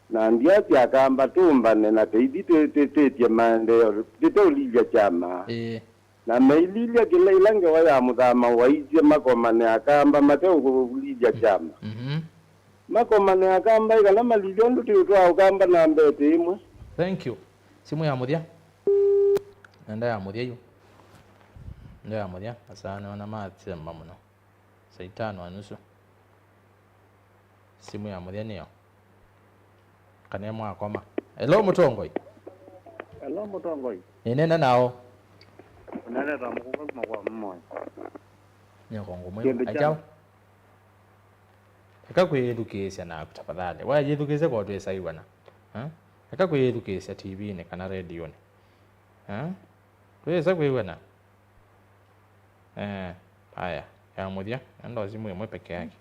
Na ndiasya Akamba tũmbane na tĩithi twĩtĩtye maendeeo tĩteũlilya kyama. Ĩĩ. Na meililya kĩla ila ngewa ya mũthama waisye makomane Akamba mateũlilya kyama. Mhm. Makomane Akamba ĩ kana malilye ũndũ tĩũtwaa Ũkamba na mbee tĩ ĩmwe. Thank you. Simu ya mũthya. Nenda ya mũthya yu. Nenda ya mũthya. Asaa nĩona matsemba mũno. Saa itano na nusu. Simu ya mũthya nĩyo. Kana mwakoma. Hello, mũtongoi. Hello, mũtongoi. Nĩnena nao. Ũneneta mũkũkũ kuma kwa mũmoi. Nĩ ũkongo mwĩu. Kĩndũ kya- Ajawa. Eka kwĩyĩthukĩĩsya naku tafadhali. Wayĩthukĩĩsya kwa twĩsaiwana. Ha? Eka kwĩyĩthukĩĩsya T V-inĩ kana redionĩ. Ha? Twĩsa kwĩw'ana. Eh, aya, ya mũthya, enda simu ĩmwe peke yake.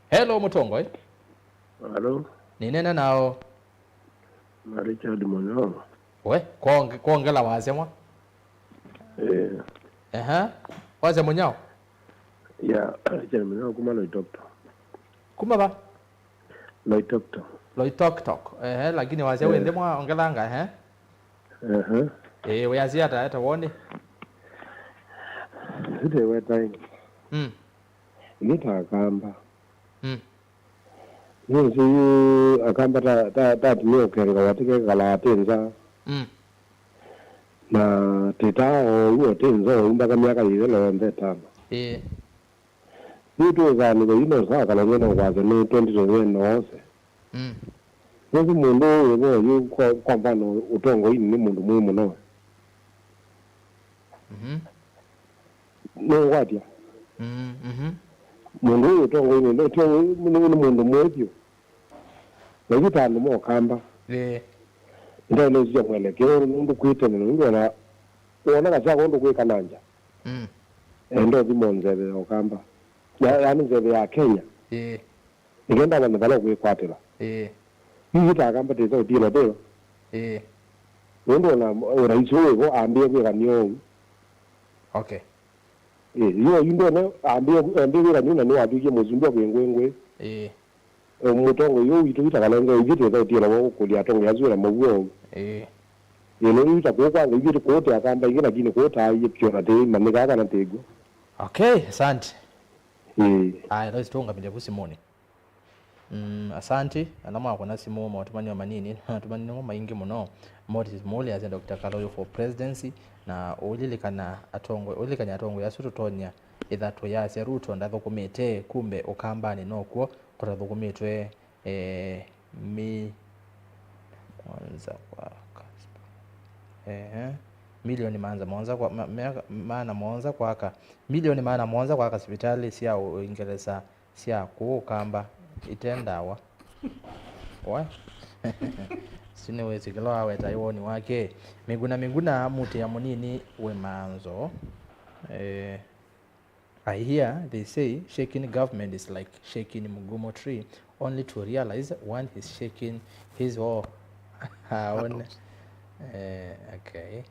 Hello, mũtongoi. Hello. Nĩnena nao. Na Richard Munyao. We, kwonge- kwongela wasya mwa? Eh. Ehe. Wasya Munyao? Ya, Richard Munyao kuma Loitoktok. Kuma va? Loitoktok. Loitoktok. Ehe, lakini wasya wĩ nthĩ mwa ongelanga, ehe. Ehe. Ĩĩ, wĩasya ata, eta woni? Ĩte wetaĩ. Mm. Ĩte Akamba. Mm. Nĩsĩ yu Akamba ta- ta- tatumie ũkenga watike kala atĩ nza. Mm. Na tĩtaa oyu atĩ nza oyu mpaka myaka yĩthela yonthe ĩtano. Ĩĩ. Yu twĩthanĩthya yu no saa Kalonzo no kwasya nĩ twenty twenty-nine no ose. Mm. Nĩsĩ mũndũ ũyũ wĩvo yu kwa, kwa mfano ũtongoinĩ nĩ mũndũ mwĩĩ mũno. Mhm. Nĩngwatya. Mm, mhm. Mũndũ ũyũ ũtongoinĩ nĩ tyo nĩ nĩ mũndũ mwĩĩ vyũ. Na yu ta andũ ma Ũkamba. Ĩĩ. Nĩtaĩle ũsisya mwelekeo nũndũ kwĩ tene nũndũ ona wona Gachagua ũndũ kwĩka na nja. Mm. Enda ũthimo nzeve ya Ũkamba. Ya- yaani nzeve ya Kenya. Ĩĩ. Nĩkenda manye vala ũkwĩkwatĩla. Ĩĩ. Hihi ta Akamba tĩsa ũtiĩla tĩo. Ĩĩ. Nũndũ ona ũraisi ũyũ wĩvo ambĩe kwĩka nĩou. Okay. Ĩĩ, yu oyu ndone ambĩe ambĩe kwĩka nĩu na nĩwatw'ĩkie mũsumbĩ wa kĩngwĩngwĩ. Ĩĩ. E, mũtongoi ũũ witũ wĩta Kalonzo ithyĩ tĩsa ũtiĩla wa kũkũlya atongoi asu na maw'o. Ĩĩ. Ĩĩ, nũndũ yu ta kũũ kwanga ithyĩ tũkũũte Akamba ingĩ lakini kũũ taaiĩ pyũ na tĩimanyĩkaa kana tĩkw'o. Okay, asante. Ĩĩ. Aya, no tũũngamĩle vu simũnĩ. Mm, asanti ala mwakũna simũ, motũmanĩo manini, natũmanĩo maingĩ mũno. Moses Muuli asya Doctor Kaloyo for presidency, na ũlilikana atongo-, ũlilikany'a atongoi asu tũtonya ĩtha tũyasya Ruto ndathũkũmĩte, kumbe Ũkambanĩ nokw'o kũtathũkũmĩtwe, eh, mi-, kwanza kwa kaspa. Ehe. Milioni maana mũonza kwa, ma-, mea-, maana mũonza kwaka, milioni maana mũonza kwaka sivitalĩ sya Ũingelesa sya kũũ Kamba ite ndawa. Wa? Sini wĩsĩ kĩla waweta woni wake. Miguna Miguna, mũtĩa mũnini wĩ manzo. Eh, I hear they say shaking government is like shaking mgumo tree, only to realize one is shaking his or her own. Eh, okay.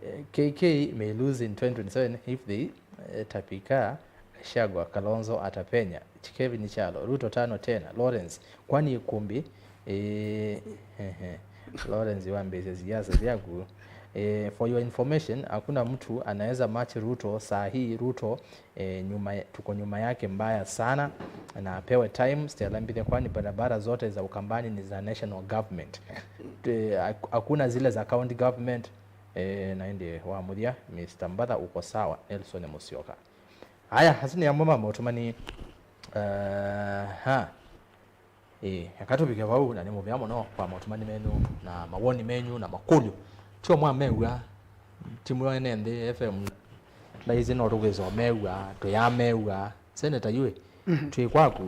Eh, K K may lose in twenty twenty-seven if they, eh, tapika. Gachagua, Kalonzo atapenya. Kevin Chalo, Ruto tano tena. Lawrence, kwani ikumbi? Eh, ehe. Lawrence, wambĩĩsya siasa syaku. Eh, for your information, hakuna mtu anaweza match Ruto saa hii. Ruto, eh, nyuma, tuko nyuma yake mbaya sana, na apewe time. Stella Mbithe, kwani barabara zote za Ukambani ni za national government? Eh, hak-, hakuna zile za county government. Eh, na ĩndĩ wa mũthya, Mister Mbatha, uko sawa. Nelson Musyoka. Aya, asu nĩ amwe ma maũtũmani. Eh, ha. Ĩĩ, eka tũvike vau, na nĩ mũvea mũno kwa maũtũmani menyu na mawoni menyu na makũlyo. Tio mwamew'a, timu ya Ene Nthĩ F M, thaa isu no tũkwĩsa ũmew'a, tũyamew'a. Seneta yu, mhm, twĩ kwaku,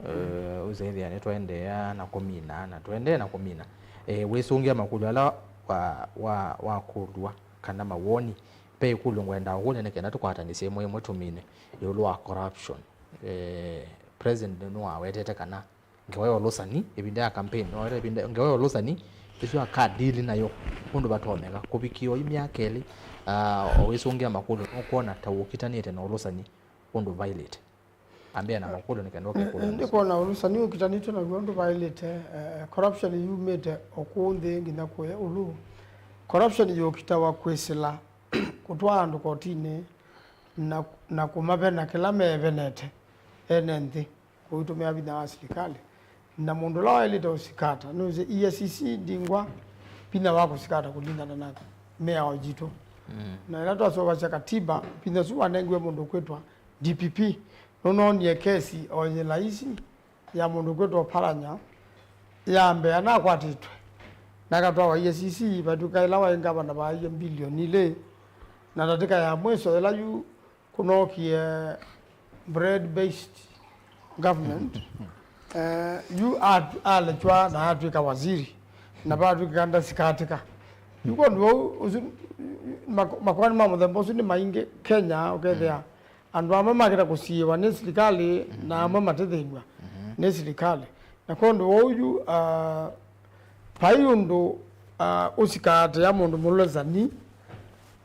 eh, ũsethĩa nĩtwaendeea na kũmina, na tũendee na kũmina. Eh, wĩsũngĩa makũlyo ala wa, wa, wakũlw'a kana mawoni. Ve ĩkũlyo ngwenda ũkũlya nĩ kenda tũkwatanĩsye ĩmwe ĩmwe tũmine ĩũlũ wa corruption. Eh, President nĩwawetete kana ngewa ya ũlũsani, ĩvinda ya campaign, no ĩvinda, ngewa ya ũlũsani, ĩsu akadili nayo ũndũ vatonyeka. Kũvikĩa oyu myaka ĩlĩ, ah, o wĩsũngĩa makũlyo, nũkwona ta ũkitanĩte na ũlũsani ũndũ vailĩte? Ambĩa na makũlyo nĩ kenda ũke kũlya. Ndikwona ũlũsani ũkitanĩtwe naw'o ũndũ vailĩte, eh, corruption yumĩte o kũũ nthĩ nginya kũya ĩũlũ. Corruption yũkitawa kwĩsĩla kũtwaa andũ kotinĩ na, na kũmavena kĩla mevenete ene nthĩ. Kũitũmĩa vinya wa silikalĩ. Na mũndũ ũla waĩlĩte ũsikata, nũsĩ E A C C ndingwa vinya wa kũsikata kũlingana na mĩao yitũ. Mm. Na ĩla twaseũvasya katiba, vinya ũsu wanengiwe mũndũ ũkwĩtwa D P P. Nũnoonie kesi o yĩ laisi ya mũndũ ũkwĩtwa Oparanya, ya mbee anakwatĩtwe. Na akatwawa E A C C, vatw'ĩka ĩla waĩ ngavana vaaie mbilioni ilĩ. Na ndatĩka ya mwĩso ĩla yu kũnookie bread based government. Eh, yu at-, alechwa na atw'ĩka waziri, na vatw'ĩka ndasikatĩka. Yu kwondũ vau, ũsu, mak-, makoani ma mũthemba ũsu nĩ maingĩ Kenya, ũkethĩa andũ amwe makĩta kũsiĩwa nĩ silikalĩ, na amwe matĩthĩnw'a nĩ silikalĩ. Na kwondũ vau yu, ah, vai ũndũ, ah, ũsikatĩa mũndũ mũlũsani,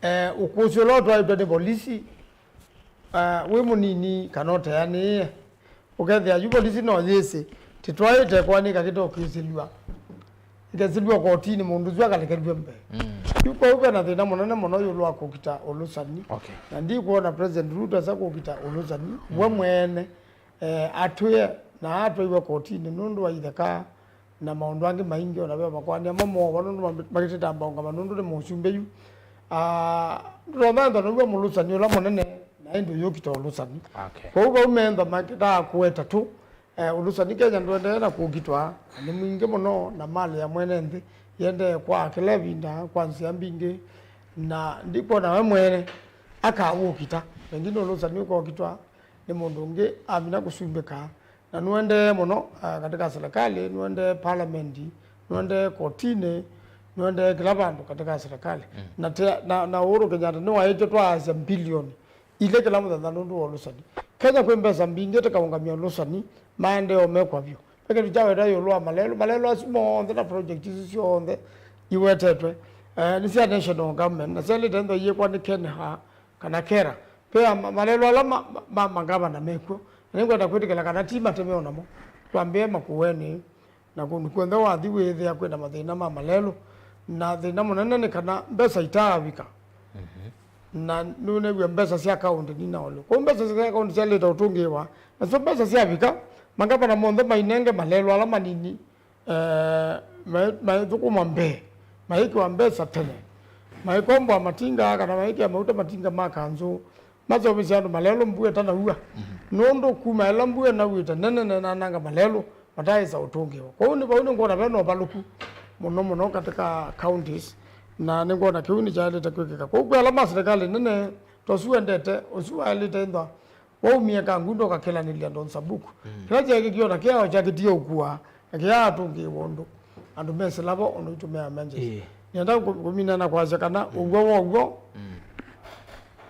eh, ũkũsĩ ũla ũtwaĩtwe nĩ volisi, ah, wĩ mũnini kana ũteanĩĩe, ũkethĩa yu volisi no yĩsĩ tĩtwaĩte kwanĩka kĩtokĩsĩlw'a, ĩkesĩlw'a kotinĩ, mũndũ ũsu akalekelw'e mbee. Mm. Yu kwoou ve na thĩna mũnene mũno ĩũlũ wa kũkita ũlũsani. Okay. Na ndikwona President Ruto esa kũkita ũlũsani we mwene, eh, atwĩe na atwaiwe kotinĩ nũndũ wa itheka na maũndũ angĩ maingĩ, ona ve makoani amwe moova nũndũ mambi-, makĩtĩta mbaũngama nũndũ nĩ mũsumbĩ yu. Ah, ndũtonya ntha nĩw'o mũlũsani ũla mũnene, na ĩndĩ ũyũkita ũlũsani. Okay. Kwoou vau mentha makĩtaa kũweta tũ, eh, ũlũsani Kenya ndũendee na kũkitwa, na nĩ mwingĩ mũno, na malĩ ya mwene nthĩ yendee kwa kĩla ĩvinda kwa nzĩa mbingĩ, na ndikwona we mwene akawũkita. Pengine ũlũsani ũkokitwa nĩ mũndũ ũngĩ amina kũsumbĩka. Na nũendee mũno, ah, katika serikali, nũendee parliament, nũendee kotinĩ, nũendee kĩla vandũ katika serikali. Mm. Na te-, na, na Uhuru Kenyatta nĩwaĩtye twaasya mbilioni ilĩ kĩla mũthenya nũndũ wa ũlũsani. Kenya kwĩ mbesa mbingĩ tũkaũngamya ũlũsani, maendeeo mekw'a vyũ. Ve kĩndũ kyaweta ĩũlũ wa malelũ. Malelũ asu monthe na project isu syonthe iwetetwe, eh, nĩ sya national government, na syaĩlĩte ĩthwa iyĩkwa nĩ KeNHA kana KeRRA. Ve ma-, malelũ ala ma, ma, ma, mangavana mekw'o. Na nĩngwenda kwĩtĩkĩla kana ti mateme o namo. Twambĩe Makueni, na kũndũ kw'onthe wathi wĩĩthĩa kwĩna mathĩna ma malelũ. Na thĩna mũnene nĩ kana mbesa itaavika. Mhm. Na nũnew'a mbesa sya kaũntĩ ninaolyo. Kwoou mbesa sya kaũntĩ syaĩlĩte ũtũngĩĩwa. Nasyo mbesa syavika, mangavana monthe mainenge malelũ ala manini, eh, mai-, maithũkũma mbee, maĩkĩwa mbesa tene, maikomboa matinga kana maĩkĩa mauta matinga ma kanzũ, maseũvĩsye andũ malelũ mbua ĩtanaua. Mhm. Nũndũ kuma ĩla mbua ĩnauĩte nene nene nananga malelũ, mataaĩsa ũtũngĩĩwa. Kwoou nĩ vau nĩngwona ve na ũvalũku mũno mũno katika counties, Na nĩngwona kĩu nĩkyaĩlĩte kwĩkĩka. Kwoou kwĩ ala ma serikali nene, ta ũsu wendete, ũsu waĩlĩte ĩthwa waumie Kangundo ũkakĩlanĩlya Don Sabuku. Mm. Kĩla kyeekĩkie ona kĩao kyakĩtie ũkua, na kĩyaatũngĩĩwa ũndũ andũ mesĩla vo, ũndũ itũmĩaa menjesi. Ĩĩ. Nĩenda kũ-, kũmina na kwasya kana, mm, ũw'o wa ũw'o, mm,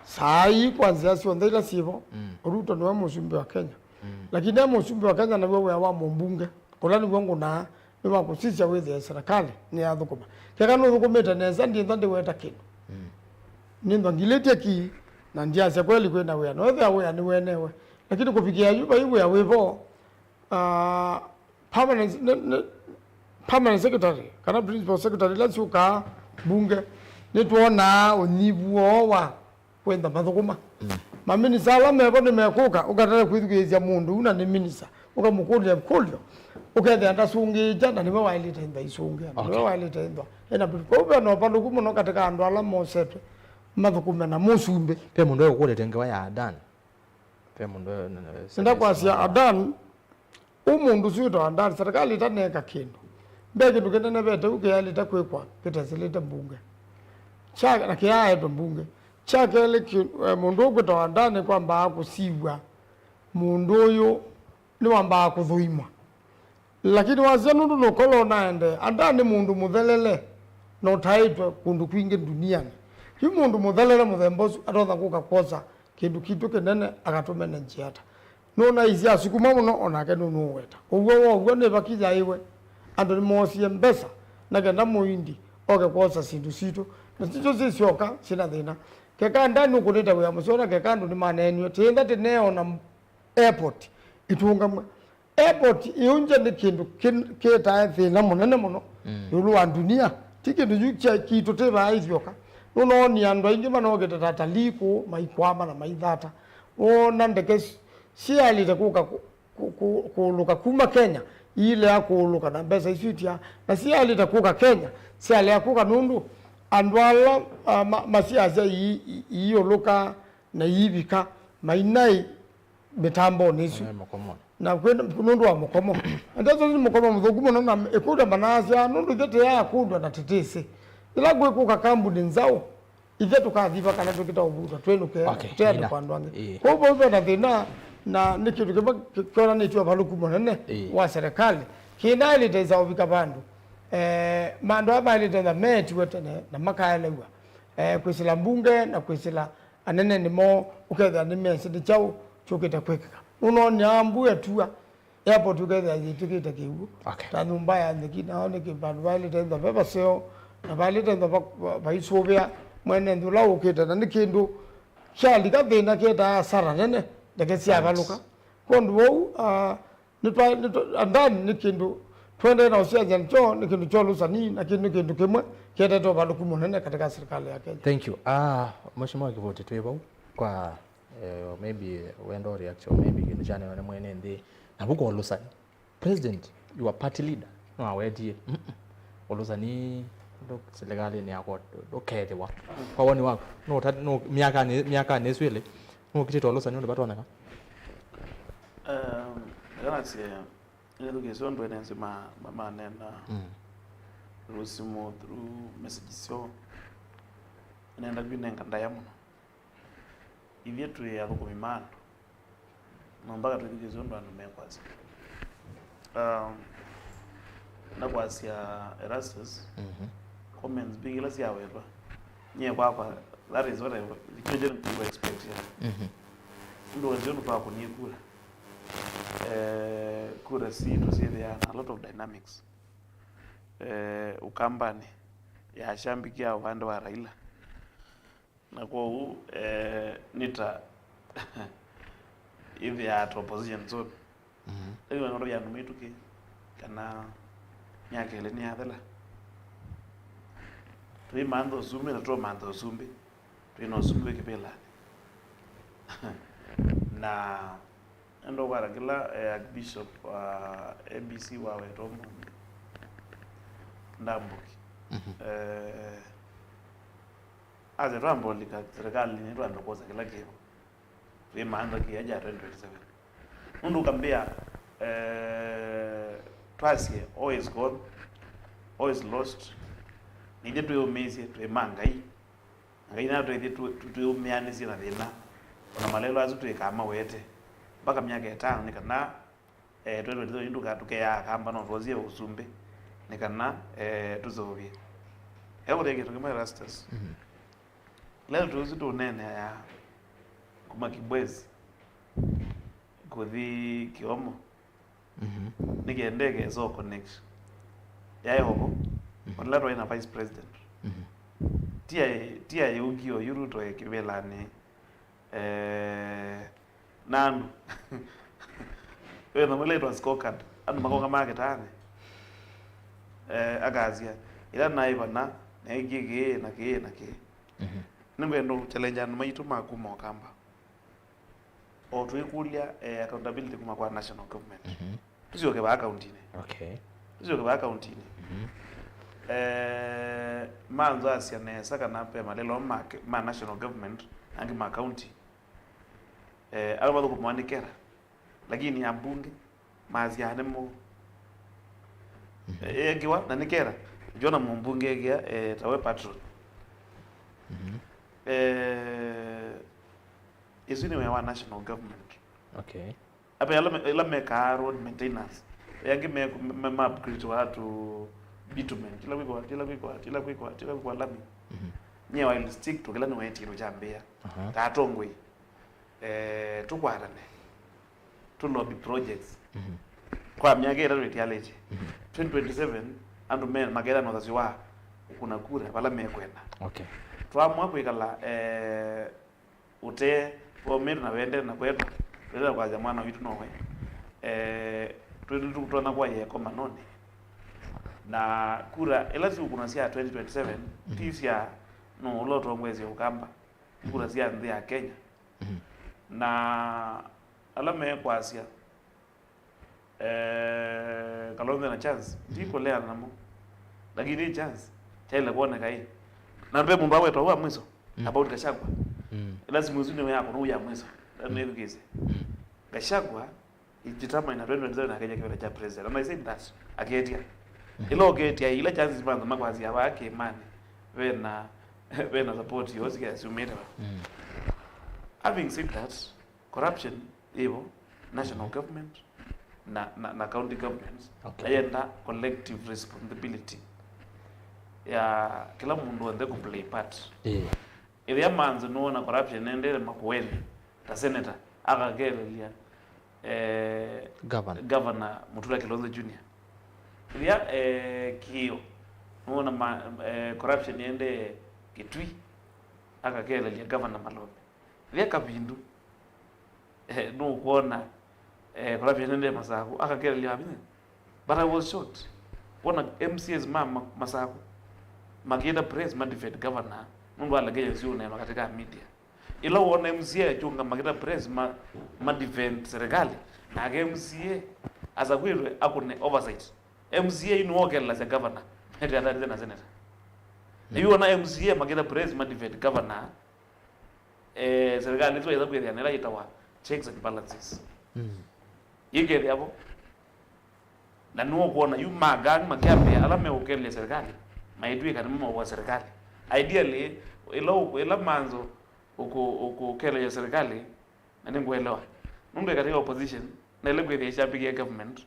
saa ii kwa nzĩa syonthe ila syĩvo, mm, Ruto nĩwe mũsumbĩ wa Kenya. Mm. Lakini e mũsumbĩ wa Kenya naw'o wĩa wa mũmbunge. Kũla nĩw'o ngũnaa nĩ wa kũsisya wĩthĩe serikali nĩyathũkũma. Keka nũthũkũmĩte nesa, ndyĩtha ndĩweta kĩndũ. Mm. Nĩnthwa ngilĩtye ki, na ndyasya kweli kwĩ na wĩa, no ethĩa wĩa nĩwenewe. Lakini kũvikĩa yu vai wĩa wĩvo, ah, permanent, nĩ, nĩ, permanent secretary kana principal secretary ila syũkaa mbunge, nĩtwonaa ũnyivu woo wa kwenda mathũkũma. Mm. Maminista ala mevo nĩmekũka, ũkatale kwĩthukĩĩsya mũndũ ũu na nĩ minista, ũkamũkũlya ĩkũlyo, ũkethĩa ndasũngĩĩkya, na nĩwe waĩlĩte ĩthwa aisũngĩa, na nĩwe, okay, waĩlĩte ĩthwa ena. Kwoou ve na ũvalũku mũno katĩ ka andũ ala mosetwe mathũkũme na mũsumbĩ. Ve mũndũ ekũkũlĩte ngewa ya Adan? Ve mũndũ e-, n-, n-, nĩndakwasya Adan, Ũ mũndũ ũsu wĩtawa Adan, serikali ĩtaneeka kĩndũ, ve kĩndũ kĩnenevete ũu kĩyaĩlĩte kwĩkwa kĩtesĩlĩte mbunge. Kya, na kĩyaaetwe mbunge. Kya kelĩ, kĩ-, e, mũndũ ũkwĩtawa Adan nĩkwambaa kũsiw'a mũndũ ũyũ nĩwambaa kũthũimwa. Lakini wasya nũndũ nũkola ũnaendee, Adan nĩ mũndũ mũthelele na ũtaĩtwe kũndũ kwingĩ ndunianĩ. Yu mũndũ mũthelele mũthemba ũsu atonya kũka kwosa kĩndũ kitũ kĩnene akatũmene nzĩa ata? Nũnaisye asukuma mũno, o nake nũnũũweta. Ũw'o wa ũw'o nĩ vaki yaĩwe. Andũ nĩmoosie mbesa na kenda mũindi oke kwosa syĩndũ sitũ, na sitũ sisyoka syĩna thĩna. Keka Adan nũkũnĩte wĩa mũseo, na keka andũ nĩmaneeniwe, tĩenda tĩneona airport ĩtũngamw'a. Airport ĩũngye nĩ kĩndũ kĩ-, kĩtae thĩna mũnene mũno, mm, ĩũlũ wa ndunia. Ti kĩndũ yu kya kitũ tĩ vaa ithyoka. Nũnoonie andũ aingĩ manokĩte ta atalii kũũ, maikwama na maithata. Woona ndeke si-, sialĩte kũka kũ-, kũ-, kũ-, kũũlũka kuma Kenya, iilea kũũlũka na mbesa isu itia, na sialĩte kũka Kenya, sialea kũka nũndũ andũ ala, ah, ma-, masiasya ii-, ii-, iiũlũka na iivika, mainaĩ mĩtambonĩ ĩsu. Nĩ mũkomo. Na kwĩ, nũndũ wa mũkomo. Ndeto nĩ mũkomo mũthũku mũno, na ĩkũlyo manaasya, nũndũ ithe tĩyaa kũlw'a na tĩtĩsĩ. Ĩla kwĩkũka kambuni nzaũ, ithe tũkathi va kana tũkĩta ũvutwa, twĩnũke, okay, tũteane nina kwa andũ angĩ. Ĩĩ. Kwoou vau ve na thĩna, na nĩ kĩndũ kĩmwe kĩ-, kĩonanĩtye ũvalũku mũnene, ĩĩ, wa serikali. Kĩnaĩlĩte ĩsa ũvika vandũ, eh, ma-, andũ aa maĩlĩte na meetiwe tene na makaelew'a, eh, kwĩsĩla mbunge na kwĩsĩla aneneni moo, ũkethĩa nĩmesĩ nĩ kyaũ kyũkĩte kwĩkĩka. Nũnoonia mbua ĩtua, airport ũkethĩa yĩtĩkĩte kĩw'ũ. Okay. Ta nyũmba ya nyeki, nao nĩkĩ vandũ vaĩlĩte ĩthwa ve vaseo, na vaĩlĩte ĩthwa va-, va-, vaisũvĩa mwene nthĩ ũla ũkĩte, na nĩ kĩndũ kyalika thĩna kĩetaa asara nene, ndeke syavalũka. Kwondũ wou, ah, Nĩtwa-, nĩtwa-, Adan nĩ kĩndũ tũendee na ũsiasya nĩkyo, nĩ kĩndũ kya ũlũsani, na kĩndũ, nĩ kĩndũ kĩmwe kĩetete ũvalũku mũnene katika serikali ya Kenya. Thank you. Ah, Mheshimiwa Kivoti, twĩ vau kwa, eh, maybe wendo reaction, maybe kĩndũ kyanewa nĩ mwene nthĩ. Na vuko ũlũsani. President, your party leader, no awetie. Mm-mm. Ũlũsani ndũ serikali nĩ yakwa ndũkethĩwa. Kwa woni waku, no ta-, no myakanĩ, myakanĩ ĩsu ĩlĩ, no kitĩtwa ũlũsani ũndũ vatonyeka. Um, ĩla nasye, nĩthukĩĩsye ũndũ ene nzĩ ma-, ma-, manena, mm, through simũ, through messages syoo. Nenda kwinenga ndaĩa mũno. Ithyĩ twĩ athũkũmi ma andũ. No mpaka twĩthukĩĩsye ũndũ andũ mekwasya. Um, na kwasya Erastus, mhm, comments mbingĩ ila syawetwa. Nyie kwakwa, that is what I, kĩu kyo nĩkũexpectia. Mhm. Ũndũ wenzio nĩtwakũnie kura. Eh, kura sitũ syĩthĩaa na a lot of dynamics. Eh, Ukambani, yashambikia upande wa Raila. Na kwoou, eh, nĩ ta ĩthĩaa ta opposition zone. Mhm. Ĩu nĩ ya andũ maitũ kĩ, kana myaka ĩlĩ nĩyathela. Tũimantha ũsumbĩ na tũmantha ũsumbĩ. Twĩ na ũsumbĩ wĩ kĩvĩlanĩ. Na enda ũkwata kĩla, eh, Archbishop wa A B C waweta ũmũnthĩ. Ndambuki. Mhm. Eh, asya twambolika serikalinĩ twambe kwosa kĩla kĩvo. Twĩmantha kĩĩa kya twenty twenty-seven. Nũndũ ũkambĩa, eh, twasye, all is gone, all is lost. Na ithyĩ twĩũmĩĩsye twĩ ma Ngai, na Ngai natũĩthye twĩũmĩanĩsye na thĩna, o na malelũ asu twĩkaa mawete mpaka myaka ĩtano, nĩ kana eh, twenty twenty-three tũka-, tũkeaa Akamba no twosie ũsumbĩ, nĩ kana eh, tũseũvye. Ekũtya kĩndũ kĩmwe Erastus. Mhm. Lelũ tũsu tũneeneayaa kuma Kibwezi kũthi Kĩomo. Mhm. Nĩkendeke so connect yaĩ ovo. Mhm. Ona ĩla twaĩ na vice president. Mhm. Tia tia yũkie oyu Ruto e kĩvĩlanĩ. Eh, na andũ. Wĩ na mũla ĩtwa scorecard, andũ makonga ma kĩtaanĩ. Eh, akasya ĩla naĩ vana, neekie kĩĩ na kĩĩ na kĩĩ. Mhm. Nĩngwenda challenge andũ maitũ ma kuma Ũkamba. O twĩkũlya eh, accountability kuma kwa national government. Mhm. Tũsyoke vaa kauntinĩ. Okay. Tũsyoke vaa kauntinĩ. Mhm. Eh, manzwasya nesa kana ve malelũ ma, ma national government na angĩ ma county. Eh, ala mathũkũmawa nĩ KeRRA. Lakini ambunge masyaa nĩ mo. Mhm. Eh, ekiwa na nĩ KeRRA. Jona mũmbunge ekia eh, tawe patron. Mhm. Eh, isu nĩ wĩa wa national government. Okay. Ape ala me-, ala mekaa road maintenance. Ve angĩ me, me, me upgrade wa tu bitumen. Kila kwikwa, kila kwikwa, kila kwikwa, kila kwikwa lami. Mhm. Nye while stick to kila nĩ wetie kya mbia. Aha. Ta atongoi. Eh, tũkwatane. Tu lobby projects. Mhm. Kwa myaka ĩtatũ ĩtialĩte. Mhm. Twenty twenty-seven, andũ me maketha na ũthasyo wa kũkũna kura vala mekwenda. Okay. Twamwa kwĩkala eh, ũtee waumĩte na wendete na kwetwa, twendete kwasya mwana witũ nowe. Eh, twĩ-, tũtonya kwa yeko manoni. Na kura ĩla siũkũna sya twenty twenty-seven, mhm, ti sya nũũ ũla ũtongoesye Ũkamba, kura sya nthĩ ya Kenya. Mhm. Na ala mekwasya eh, Kalonzo na chance, mhm, ndikũleana namo. Lakini hii chance, kyaile kwoneka hii. Na ve mũndũ awetwa wa mwiso, mm, about Gachagua. Mm. Ĩla simu ĩsu nĩyo yakwa, nĩyo ya mwiso. Mm. Nĩthukĩĩsye. Mm. Gachagua, ĩjitama ina twenty twenty-seven akĩja kĩvĩla kya president. And I said that, akĩtya. Mm. Ĩla ũkĩtya, ila chances mantha makwasya vaa kĩmani, vena, vena support yosi kĩasyumĩte va. Mm. Having said that, corruption ĩvo, national government na, na, na county governments, okay, na yenda collective responsibility ya kĩla mũndũ onthe kũ play part. Ĩĩ. Ĩthĩa manzi nũona corruption endete Makueni, ta senator, akakelelya, eh, governor, Governor Mutula Kilonzo Junior. Ĩthĩa, eh, Kĩo nũona ma, eh, corruption endee Kitui, akakelelya Governor Malome. Ĩthĩa Kavindu, eh, nũkwona, eh, corruption nĩ Masaku, akakelelya wavinya. But I was shocked. Wona M C As ma, ma, Masaku makĩta press ma defend governor, nũndũ allegation syũneenwa katika media. Ĩla wona M C A akyũngama makĩta press ma, ma defend serikali, nake M C A asakwĩtwe akũne oversight. M C A yu nĩwokelasya governor, ete athatĩte na senator. Na yu wona M C A makĩta press ma defend governor, eh, serikali nĩtwaĩsa kwĩthĩa nĩla yĩtawa checks and balances. Mm. Yĩkethĩa vo. Na nĩwe ũkwona yu ma gang makyambĩa ala meũkelelya serikali, maitw'ĩka nĩmo maũa serikali. Ideally, ĩla ũ-, ĩla manzo ũkũ-, ũkũkelelya serikali, na nĩngũelewa. Nũndũ katika opposition, na ĩla kwĩthĩa ĩkyambĩkĩa government,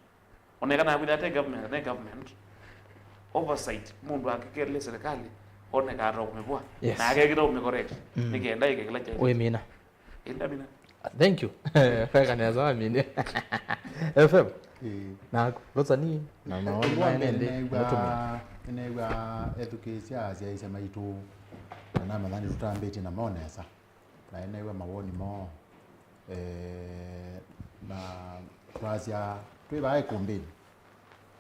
Onekana kwĩthĩa ate government, ate government oversight, mũndũ akĩkelelya serikali, onekaa ta ũkũmĩvũa. Yes. Na akekĩta ũmĩcorrect, mm, nĩkenda ĩke kĩla kyaĩlĩte. Wĩmina. Ĩndĩ amina. Thank you. Weka nesa wamine. F M. Ĩĩ. Naku, Lotsa ni, na maoni maene ndĩ, nĩnew'a, nĩnew'a ethukĩĩsya asyaĩĩsya maitũ, na namanya nĩtũtambĩtye namo nesa. Na nĩnew'a mawoni moo. Eh, na twasya twĩ vaa ĩkũmbĩnĩ,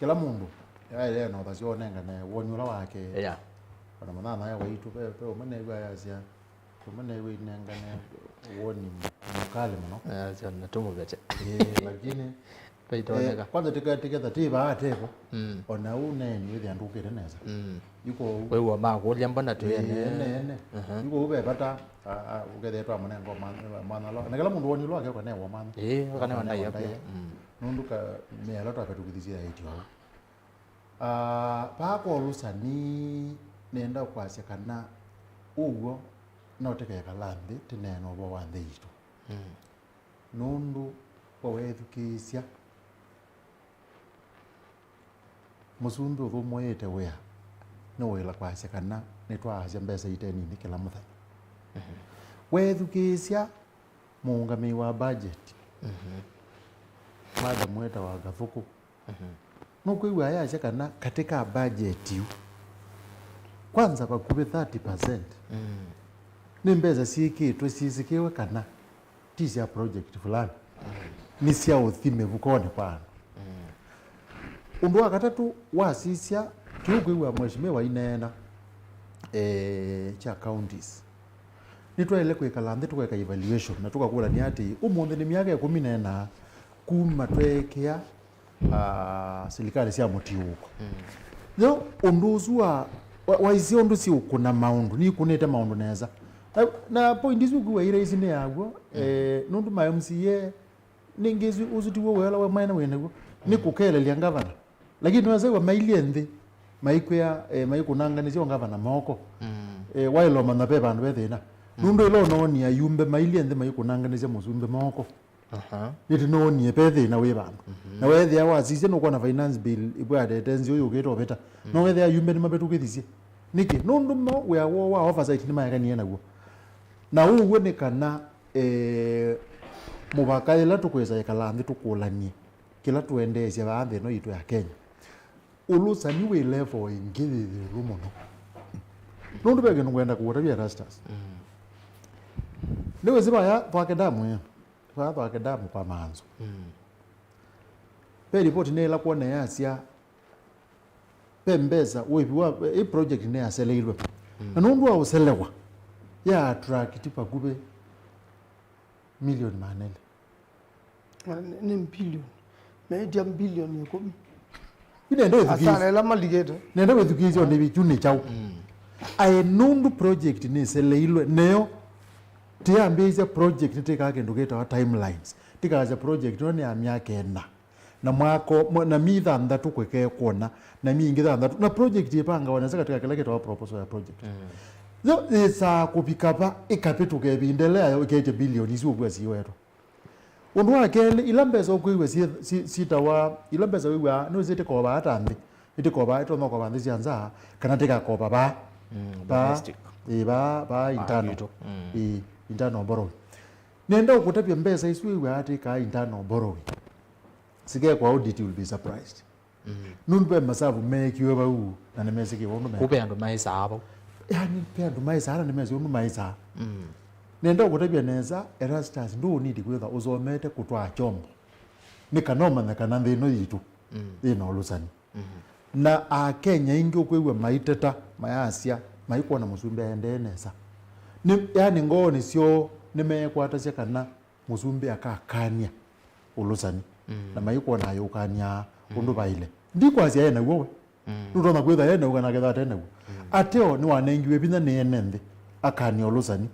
kĩla mũndũ aĩle na ũthasyo ũnengane woni ũla wake. Yeah. Ona mũnyanyae waitũ ve, ve ũmwe new'a ayasya, ũmwe new'a inengane woni mũkalĩ mũno. Ayasya, "Natũmũvete." Eh, lakini Vaitonyeka. Eh, kwanza tika-, tiketha ti vaa tevo. Mm. Ona ũu neeni wĩthĩa ndũkĩte nesa. Mm. Iko ũu. Wĩw'a makũlya mbona twĩ ene. Eh, ene, ene. Aha. Iko ũu ve vata, a, a, ũkethĩa twamũnenga ũmantha, mantha lo. Na kĩla mũndũ woni lo akekwa ne wa mantha. Eh, kana wa ndaia pia. Mm. Nũndũ ka, mĩalo twakatũkithisye ya itio. Ah, paa kwa ũlũsani Nĩenda kwasya kana ũw'o no tĩkekala nthĩ tĩneena ũvoo wa nthĩ yitũ. Mm. Nũndũ kwa weethukĩĩsya, mũsumbĩ ũthũmũĩte wĩa nĩwaĩle kwasya kana nĩtwaasya mbesa ite nini kĩla mũthenya. Mhm. Weethukĩĩsya mũũngamĩi wa budget, mhm, madam wĩtawa Gathũkũ, mhm, nũkwĩw'a ayasya kana katĩ ka budget yu, kwanza vakuvĩ thirty percent, mm, nĩ mbesa syĩkĩtwe syĩsĩkĩwe kana ti sya project fulani, mm, nĩ sya ũthi mĩvukonĩ kwa andũ. Mm. Ũndũ wa katatũ, wasisya kĩu kwĩw'a mheshimiwa aineena, eh, kya counties, nĩtwaĩle kwĩkala nthĩ tũkeka evaluation na tũkakũlany'a atĩĩ, ũmũnthĩ nĩ myaka ĩkũmi nenaa kuma tweekĩa, ah, silikalĩ sya mũtiũũko. Mm. Yo, ũndũ ũsu wa, wa, waisye ũndũ siũkũna maũndũ, nikũnĩte maũndũ nesa. Na, na point isu ũkwĩw'a iraisi nĩ yaw'o, mm, eh, nũndũ ma M C A, nĩngĩ ũsu, ũsu tiw'o wĩa ũla we mwene wĩ naw'o. Nĩ kũkelelya ngavana. Lakini nĩwesew'a mailyĩ nthĩ, maikwĩa, eh, maikũnanganĩsya o ngavana moko. Mm. Eh, waĩle ũmanya ve vandũ ve thĩna. Mm. Nũndũ ĩla ũnoonie ayumbe mailyĩ nthĩ maikũnanganĩsya mũsumbĩ moko. Aha. Nĩtũnoonie ve thĩna wĩ vandũ. Mhm. Na weethĩa wasisya nũkwona finance bill ĩkwatete nzĩ ũyũ ũkĩte ũvĩta. Mm. No wethĩa ayumbe nĩmavĩtũkĩthisye. Nĩkĩ? Nũndũ mo wĩa woo wa oversight nĩmaekanie naw'o. Na ũw'o nĩ kana, eh, mũvaka yĩla tũkwĩsa ĩkala nthĩ tũkũlany'e kĩla tũendeesya vaa nthĩ ĩno yitũ ya Kenya. Ũlũsani wĩ level ĩngĩ yĩ ĩũlũ mũno. Nũndũ ve kĩndũ ngwenda kũũtavya Erastus. Mm. Nĩwĩsĩ vaya Thwake Dam ĩyo, vaya Thwake Dam kwa Maanzo. Mm. Ve ripoti nĩla kwona yasya, ve mbesa, wĩviwa, ĩ project nĩyaseleilwe. Mm. Na nũndũ wa ũselewa, ya attract vakuvĩ milioni maana elĩ. Na nĩ, nĩ mbilioni. Meĩtya mbilioni ĩkũmi. Yu nenda wĩthukĩĩsye. Asara ĩla malikĩte. Nenda wĩthukĩĩsye o nĩwĩ kyu nĩ kyaũ. Mm. Aĩ nũndũ project nĩseleilwe, nĩyo tĩambĩĩsya project nĩtĩkaa kĩndũ kĩtawa timelines. Tĩkaasya project ĩno nĩ ya myaka ĩna. Na mwako, mwa-, na mi thanthatũ kwekee kwona, na mi ingĩ thanthatũ. Na project ĩpangawa nesa katika kĩla kĩtawa proposal ya project. Mm. Yo yĩsaa kũvika va, ĩkavĩtũka ĩvinda ĩla yayo ĩketye bilioni isu ũkw'a siwetwa. Ũndũ wa kelĩ, ila mbesa ũkwĩw'a syĩ-, syĩ-, syĩtawa, ila mbesa wĩw'aa, nĩwĩsĩ ĩtĩkovaa ata nthĩ, ĩtĩkovaa, ĩtonya kũkova nthĩ sya nza, kana tĩkakova vaa. Mm, vaa, domestic. Ĩĩ, vaa, vaa internal. Vaa kwitũ. Mm. Ĩĩ, internal borrowing. Nenda ũkũtavya mbesa isu wĩw'aa tĩkaa internal borrowing. Sikekwa audit, you'll be surprised. Mm. Nũndũ ve masavu meekiwe vau, na nĩmesĩkĩwe ũndũ me-. Kũu ve andũ maĩsaa vau. Yani, ve andũ maĩsaa na nĩmesĩ ũndũ maĩsaa. Mm. Nenda ũkũtavya nesa, Erastus, ndũũnidi kwĩtha ũsomete kũtwaa kyombo. Nĩ kana ũmanye kana nthĩ ĩno yitũ, mm, yĩ na ũlũsani. Mm. Na Akenya aingĩ ũkwĩw'a maiteta, mayasya, maikwona mũsumbĩ aendee nesa. Nĩ, yani, ngoonĩ syoo nĩmeekwatasya kana mũsumbĩ akakany'a ũlũsani, mm, na maikwona ayũkany'a ũndũ, mm, vaĩle. Ndikwasya e naw'o we. Mm. Nũtonya kwĩtha e naw'o kana aketha ate naw'o. Mm. Ateo nĩwanengiwe vinya nĩ ene nthĩ akany'a ũlũsani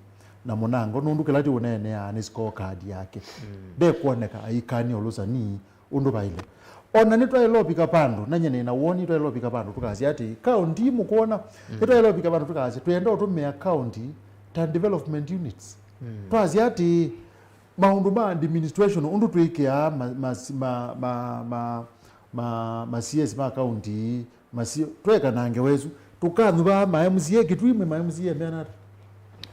na mũnango, nũndũ kĩla tĩũneeneaa nĩ scorecard yake. Mm. Ndekwoneka aikany'a ũlũsani ũndũ vaĩle. Ona nĩtwaĩle ũvika vandũ, na nyie nĩ na woni, nĩtwaĩle ũvika vandũ tũkasya atĩ, kaũnti ii mũkwona, mm, nĩtwaĩle ũvika vandũ tũkasya, twĩenda ũtũmĩa kaũnti ta development units. Mm. Twasya atĩ, maũndũ ma administration, ũndũ twĩkĩaa ma, ma, ma, ma, ma, ma, ma C S ma kaũnti ii, ma C-, tweka na ngewa ĩsu, tũkanyuvaa ma M C A kĩtwimwe, ma M C A meana ata?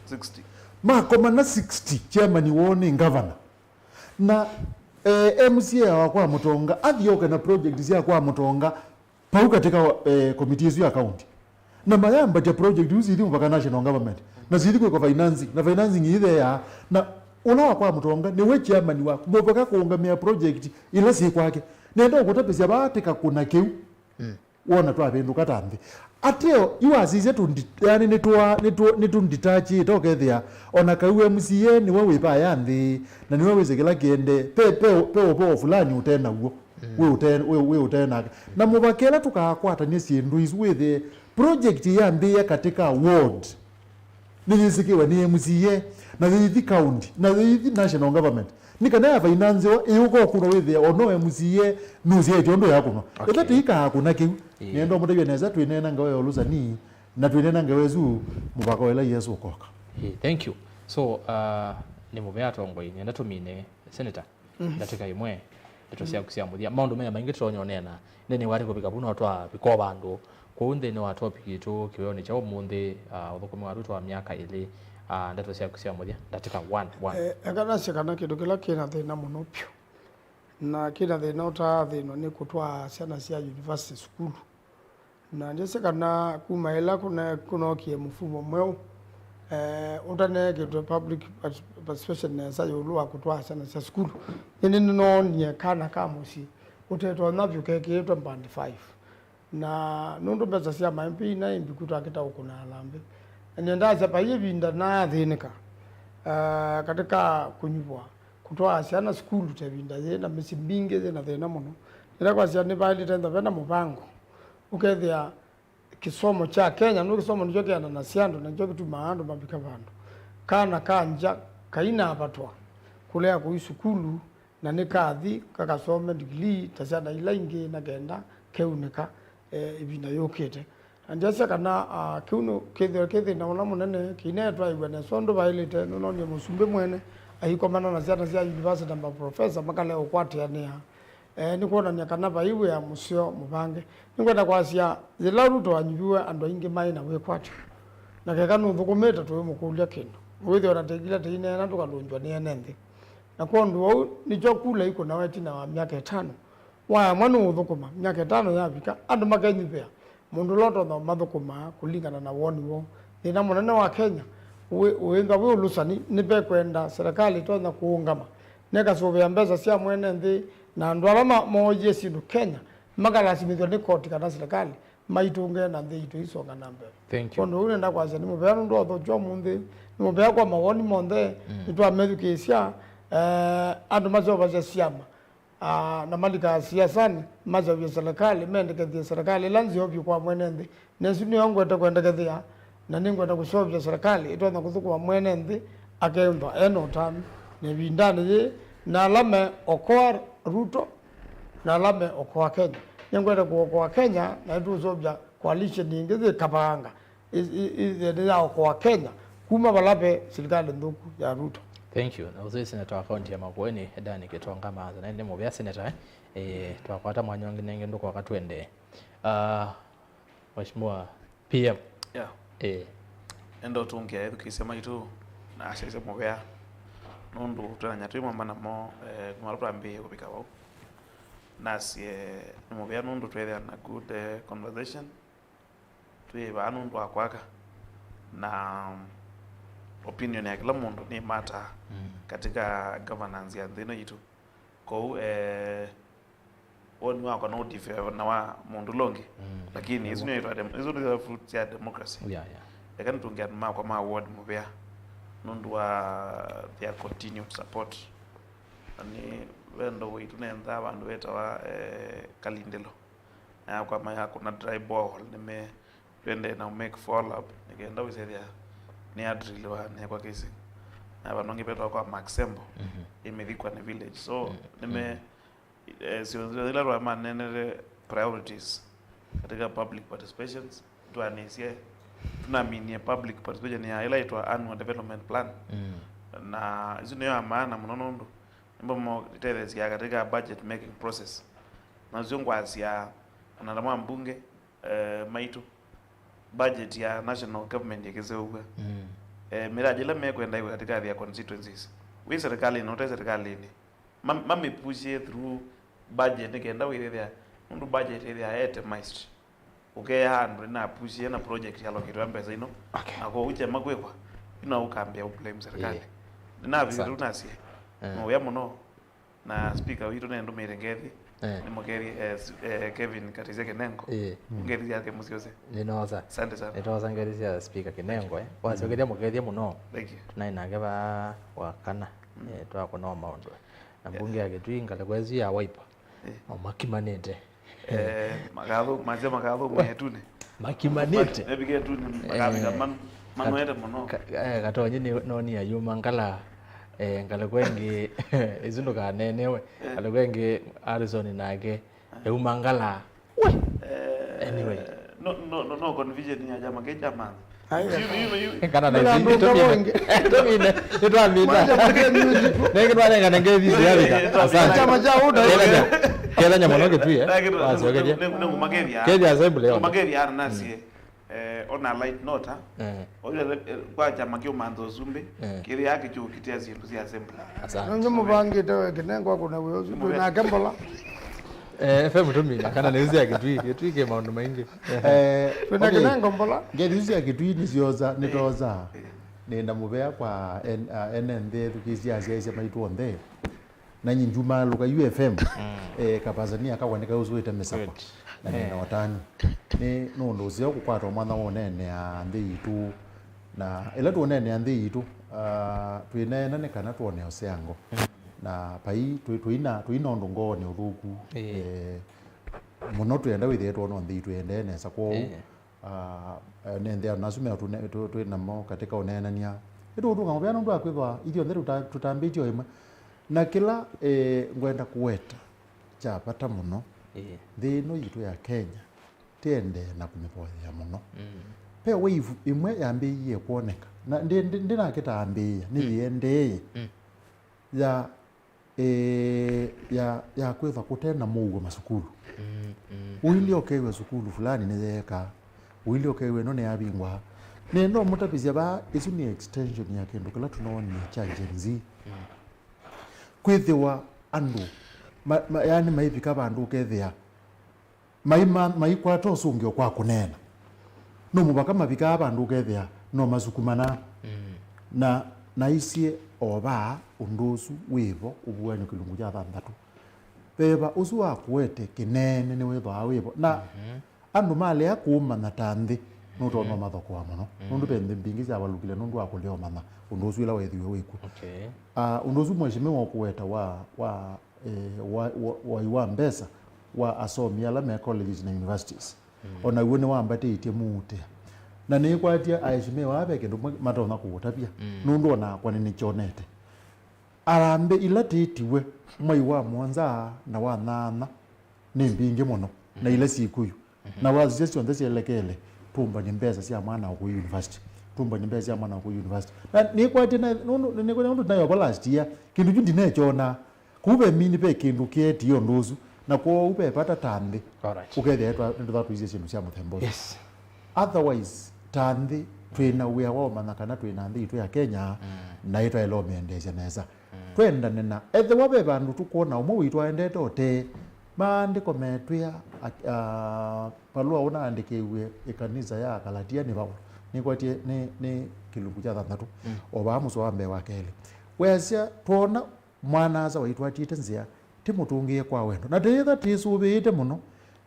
Sixty. Makomana sixty, chairman woo nĩ ngavana. Na, eh, M C A wa kwa Mũtonga, athi oke na project sya kwa Mũtonga, vau katika, eh, komiti ĩsu ya county. Na mayambatya project isu sithi mpaka national government. Na sithi kwĩkwa financing. Na financing itheaa. Na ũla wa kwa Mũtonga, nĩwe chairman wa mũvaka kũũngamĩa project ila syĩ kwake. Nenda ũkũtavĩsya vaa tĩkakũna kĩu. Mm. Wona twavĩndũka ta nthĩ. Ateo, yu wasisya tũndi-, yani nĩtwa-, nĩtũ-, nĩtũnditachĩte ũkethĩa, ona kau M C A nĩwe wĩ vaya nthĩ, na nĩwe wĩsĩ kĩla kĩende, pe, pe, pe ũvoo fulani ũte naw'o, mm, wĩ ũte, wĩ, wĩ ũte nake. Na mũvaka ĩla tũkakwatany'a syĩndũ isu wĩthĩe, project yambĩĩa katika ward, nĩyĩsĩkĩwe nĩ M C A, na yĩithi county, na yĩithi national government. Nĩ kana ya finance ĩyo ĩyũka ũkũnwa wĩthĩa o no M C A nũsyaĩtye ũndũ yakũnwa. Okay. Ĩtha tĩikaakũna kĩu. Ĩĩ. Nĩenda ũmũtavya nesa twĩneena ngewa ya ũlũsani, Na twĩneena ngewa ĩsu mũvaka ĩla Yesũ ũkoka. Ĩĩ, thank you. So, uh, nĩ mũvea atongoi, nĩenda tũmine Senator, ndatĩka ĩmwe, ndeto syaku sya mũthya. Maũndũ me maingĩ tũtonya ũneena, nĩnĩwa nĩ kũvika vu no twavika o vandũ. Kwoou nthĩnĩ wa topic itũ kĩweonĩ kya ũmũnthĩ, uh, ũthũkũmi wa Ruto wa myaka ĩlĩ, uh, ndeto syaku sya mũthya, ndatĩka one, one. Eh, eka nasye kana kĩndũ kĩla kĩ na thĩna mũno vyũ, na kĩ na thĩna ũtaathĩnwa nĩ kũtwaa syana sya university sukulu. Na ndyĩsĩ kana kuma ĩla kũne-, kũnookie mũfumo mweũ, eh, ũtaneekĩtwe public partic-, participation nesa ĩũlũ wa kũtwaa syana sya sukulu, ĩndĩ nĩnoonie kana ka mũsyĩ ũtetonya vyũ kekĩĩtwe band five. Na nũndũ mbesa sya ma M P inaĩ mbiku twakĩta ũkũna alambĩ. Na nĩendasya vai ĩvinda naathĩnĩka, eh, katika kũnyuvwa kũtwaa syana sukulu ta ĩvinda yĩĩ na mĩsyĩ mbingĩ yĩ na thĩna mũno. Nĩla kwasya nĩvaĩlĩte ntha vena mũvango ũkethĩa kĩsomo kya Kenya nũndũ kĩsomo nĩkyo kĩananasya andũ na nĩkyo kĩtumaa andũ mavika vandũ. Kana ka ngya kainavatwa kũlea kũi sukulu na nĩkathi kakasome ndigilee ta syana ila ingĩ na kenda keunĩka, eh, ĩvinda yũkĩte. Na ndyasya kana, ah, kĩu nĩ kĩthĩo kĩ thĩna ũla mũnene, kĩinetwaĩw'a nesa ũndũ vaĩlĩte, nũnonie mũsumbĩ mwene aikomana na syana sya university na maprofesa makalea ũkwatĩanĩa, eh, nĩ kwonany'a kana vai wĩa mũseo mũvange. Nĩngwenda kwasya, yĩla Ruto wanyuviwe andũ aingĩ maĩ na wĩkwatyo, na keka nũthũkũmĩte tũimũkũlya kĩndũ, wĩthĩwa na tĩkila tĩineena tũkalũngywa nĩ ene nthĩ. Na kwondũ ũu nĩkyo kula ikũnawa ĩtina wa myaka ĩtano. Waemwa nĩ ũthũkũma, myaka ĩtano yavika, andũ makenyuvĩa mũndũ ũla ũtonya ũmathũkũmaa kũlingana na woni woo. Thĩna mũnene wa Kenya wĩ, ũĩnthwa wĩ ũlũsani, nĩvekwenda serikali ĩtonya kũũngama na ĩkasũvĩa mbesa sya mwene nthĩ, na andũ ala ma-, mooyie syĩndũ Kenya makalasimĩthw'a nĩ koti kana serikali maitũnge na nthĩ itũ isonga na mbee. Thank you. Kwondũ ũu nenda kwasya nĩ mũvea nũndũ wa ũthokyo ũmũnthĩ, nĩ mũvea kwa mawoni monthe, nĩtwamethukĩĩsya, eh, andũ maseũvasya syama. Ah, na malikaa siasanĩ, maseũvye serikali, mendekethye serikali ĩla nzeo vyũ kwa mwene nthĩ. Na ĩsu nĩyo ngwete kwendekethea, na nĩngwenda kũseũvya serikali ĩtonya kũthũkũma mwene nthĩ akeũnthwa e na ũtanu. Na ĩvindanĩ yĩĩ, na ala me okoa Ruto, na ala me okoa Kenya. Nĩngwete kũokoa Kenya, na nĩtũũseũvya coalition ĩngĩ yĩ kavanga. Ĩ-, ĩ-, ĩthĩe nĩyaokoa Kenya kuma vala ve silikalĩ nthũku ya Ruto. Thank you. Na ũsĩ Senator wa kaunti ya Makueni, Edani Kitonga Maatha. Na nĩ mũvea Senator, eh? Eh, twakwata mwanya ũngĩ nengĩ ndũkoka twendee. Ah, Mheshimiwa P M. Yeah. Eh. Enda ũtũngĩa ethukĩĩsya maitũ na asyaisya mũvea. Nũndũ twĩnanya twĩ mwamba namo, eh, kuma twambĩĩe kũvika vau. Nasye nĩ mũvea nũndũ twethĩa na good, eh, conversation. Twĩ vaa nũndũ wa kwaka, na opinion ya kĩla mũndũ nĩ matter katika governance ya nthĩ ĩno yitũ. Kwoou, eh, woni wakwa no differ na wa mũndũ ũla ũngĩ, lakini isu nĩ ĩtwa dem-, isu nĩ fruits ya democracy. Yeah, yeah. Eka nĩtũngĩa andũ makwa ma ward mũvea nũndũ wa their continued support. Na nĩ ve ndogo itũ nenthaa vandũ vetawa, eh, Kalindĩlo. Na yakwa mayakũna dry borehole, nĩme twendee na make follow up nĩkenda wĩsethĩa nĩ adriliwa nekwa casing. Na vandũ vangĩ vetwa kwa Maxembo, ĩmĩthikwa nĩ village. So nĩme, eh, sio nzio ila twamanenere priorities katika public participations, twanisye tunaminie public participation ya ila itwa annual development plan. Na isu nĩyo ya maana mũno nũndũ nĩmbo itetheesya katika budget making process. Na sio ngwasya ona ta mwa mbunge, eh, maitũ, budget ya national government ĩkĩseũvw'a, eh, mĩraji ĩla mekwenda ĩw'e katika their constituencies, wĩ serikalinĩ, ũte serikalinĩ, ma-, mamĩpushie through budget nĩkenda wĩthĩa, nũndũ budget ĩthĩa itemized, ũkeea andũ nĩnapushie na project yalokĩtwe mbesa ino, okay, na kwoou kyema kwĩkwa, ino ũkambĩa ũblame serikali. Nĩnavĩtwe tu nasye, eh, nũya mũno. Na speaker witũ nendũmĩĩte ngethi, eh, nĩmũkethi, eh, s-, eh, Kevin Katisya Kinengo. Eh. Ngethi yake mũsyose. Nĩnosa. Asante sana. Nĩtosa ngethi sya speaker Kinengo, eh. Wasyokeria mũkethie mũno. Thank you. Tunaĩ nake vaa wa kana, eh, twakũnoo maũndũ. Na mbunge ya Kitui, ngalĩko ĩsu ya Wiper. Eh. O makimanĩte. Eh, makathũ-, masya makathũmwa ĩtunĩ. Makimanĩte. Mevike ĩtunĩ, makavika, eh, man-, manoete mũno. Ka-, eh, Katonyi nĩ noni ayuma ngala, eh, ngalĩko ĩngĩ, isu ndũkanenewe. Eh. Ngalĩko ĩngĩ Harrison nake, eh, euma ngala. We! Eh, anyway. No, no, no, no confusion ya kyama kĩ kya Mantha. Ai. Kana na ithi tũmine. Tũmine. Nĩtwamina. Nengĩ twanengane ngethi icio yavika. Asante. Kyama kya ũda. Kethanya mũno Kĩtui, eh? Wasyoketie. Nĩngũmakethia. Kethia assembly yonthe. Nĩngũmakethia ara nasie. Eh, on a light note, eh, kwa kyama kĩu Mantha Ũsumbĩ, kĩthĩaa kĩkyũkitĩa syĩndũ sya assembly. Asante. Nonje mũvangĩte we kĩnengwa kuna wĩ ũsu twĩ nake mbola. Eh, F M tũmina kana nĩ ũsya Kĩtui, Kĩtui kĩ maũndũ maingĩ. Eh, twĩ na kĩnengo mbola. Ngethi isu sya Kĩtui nĩsyoza, nĩtoza. Nĩenda mũvea kwa en-, a, ene nthĩ ethukĩĩsya asyaĩsya maitũ onthe. Na nyie ndyumaalũka U F M, eh, kapasania kakwa nĩkausũĩte mĩsakwa. Na nĩ na ũtanu. Nĩ nũndũ ũseo kũkwata mwanya wa ũneenea nthĩ yitũ. Na ĩla tũũneenea nthĩ yitũ, ah, twĩneena nĩ kana twone ũseango. Na pai twĩ-, tũina, tũina ũndũ ngoonĩ ũthũku. Eh, mũno twĩenda wĩthĩe twona nthĩ yitũ ĩendee nesa. Kwoou, ah, eh, nĩ nthĩ andũ asu me tũne-, tũ-, twĩ namo katika ũneenania. Nĩtũũtũnga mũvea nũndũ wa kwĩthwa ithyonthe tũta-, tũtambĩtye o ĩmwe. Na kĩla, eh, ngwenda kũweta kya vata mũno, nthĩ ĩno yitũ ya Kenya, tĩendee na kũmĩvoyea mũno. Ve wave ĩmwe yambĩĩie kwoneka, na ndĩ-, ndĩ-, ndĩnakĩtambĩĩa, nĩyĩendee, ya, eh, ya, ya kwĩthwa kũte na mũuo masukulu. Ũilye ũkew'a sukulu fulani nĩyeeka, ũilye ũkew'a ĩno nĩyavingwa. Nenda ũmũtavĩsya vaa, ĩsu nĩ extension ya kĩndũ kĩla tũnoonie kya Gen Z. Kwĩthĩwa andũ ma, ma, yani maivika vandũ ũkethĩa mai, ma, maikwata ũsũngĩo kwa kũneena. No mũvaka mavikaa vandũ ũkethĩa no masukumana. Na naisye o vaa ũndũ ũsu wĩvo ũvuanyo kĩlungu kya thanthatũ. Veva ũsu wa kũete kĩneene nĩwĩthwaa wĩvo. Na andũ malea kũũmanya ta nthĩ, nũtonya ũmathokoa mũno. Nũndũ ve nthĩ mbingĩ syavalũkile nũndũ wa kũlea ũmanya ũndũ ũsu ĩla weethiwe wĩkw'o. Ah, ũndũ ũsu mheshimiwa ũkũweta wa, wa, eh, wa, wa, wai wa mbesa wa asomi ala me colleges na universities. O naw'o nĩwambatĩtye mũutĩa. Na nĩkwatya aheshimiwa aa ve kĩndũ mwe-, matonya kũũtavya. Nũndũ o nakwa nĩnĩkyonete. Harambee ila twĩtiwe mwai wa mũonza na wa nyanya nĩ mbingĩ mũno, na ila syĩ Kikuyu. Na wasisya syonthe syelekele tũmbany'e mbesa sya mwana wa kũi university. Tũmbany'e mbesa sya mwana wa kũi university. Na nĩkwatye na, nũndũ, nĩkwatye nũndũ nayo vo last year, kĩndũ kyu ndinekyona. Kũu ve mini ve kĩndũ kĩetie ũndũ ũsu, na kwoou ve vata ta nthĩ. Alright. Ũkethĩa twa-, nĩtũthatũisye syĩndũ sya mũthemba ũsu. Yes. Otherwise, ta nthĩ, twĩ na wĩa wa ũmanya kana twĩ na nthĩ itũ ya Kenya, na ĩtwaĩle ũmĩendeesya nesa. Twendane na, ethĩwa ve vandũ tũkwona ũmwe witũ aendete ũtee, maandĩko metwĩa, a, a, valũa ũnaandĩkĩiw'e ĩkanisa ya Akalatia nĩ Vaulo. Nĩkwatye nĩ, nĩ kĩlungu kya thanthatũ, o vaa mũsoa wa mbee wa kelĩ. Weasya, twona mwana-a-asa waitũ atiĩte nzĩa, tĩmũtũngĩĩe kwa wendo. Na tĩyĩtha tĩsũvĩĩte mũno,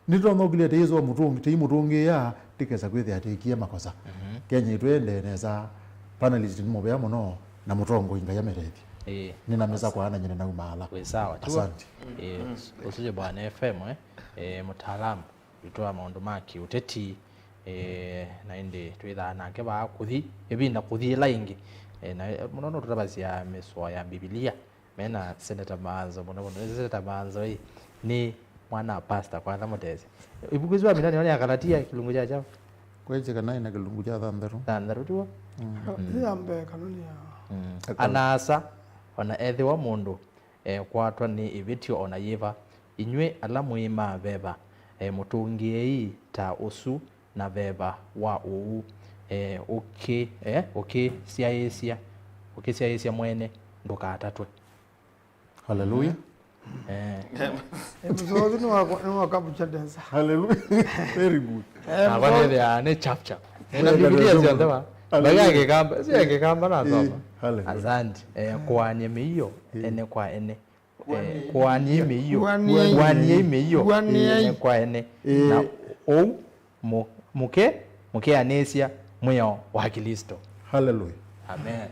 nĩtũtonya ũkilya tĩyĩsũa mũtũngi-, tĩimũtũngĩĩa, tĩkesa kwĩthĩa twĩkie makosa. Kenya itũ ĩendee nesa, panelist nĩ mũvea mũno, na mũtongoi Ngai amĩtethye. Ĩĩ. Nĩnamesa kwa ananyene naumaala. Wĩ sawa, tiw'o? Asante. Ĩĩ, ũsu nĩ Bwana F M, eh? Eh, mũtaalamu witũ wa maũndũ ma kĩũteti, eh, na ĩndĩ twĩthaa nake vaa kũthi, ĩvinda kũthi ĩla ĩngĩ. Eh, na, eh, mũno nũtũtavasya mĩsoa ya Mbivilia. Mena Senator Maanzo mũno mũno. Nĩ Senator Maanzo ĩ, nĩ mwana wa pastor kwa ala mũtesĩ. Ĩvuku ĩsu wamina nĩyo nĩ Akalatia kĩlungu kya kyaũ? Kwĩkĩka naĩ na kĩlungu kya thanthatũ. Thanthatũ tiw'o? Ĩsu ya mbee kana nĩ ya... Ana-a-asa, o na ethĩwa mũndũ ekwatwa nĩ ĩvĩtyo o na yĩva, inyw'ĩ ala mwĩ ma veva, e, mũtũngĩei ta ũsu na veva wa ũu, e, ũkĩ-, e, ũkĩsyaĩĩsya, ũkĩsyaĩĩsya mwene, ndũkatatwe. Haleluya. Eh. Eh, mũsoa ũsu nĩ wa, nĩ wa Kabuchadesa. Haleluya. Very good. Eh, nakwa mũsoa nĩthĩaa nĩ chap chap. Nĩ na Bibilia syonthe va. Haleluya. Mbaga ya Kĩkamba, sio ya Kĩkamba nasoma. Eh, haleluya. Asante. Eh, kũaany'a mĩio, eh, ene kwa ene. Eh, kũaany'ei mĩio. Kũaany'ei. Kũaany'ei mĩio. Kũaany'ei. Ene kwa ene. Eh. Na ũu mũ-, mũke-, mũkeanĩsya mwĩao wa Klĩsto. Haleluya. Amen.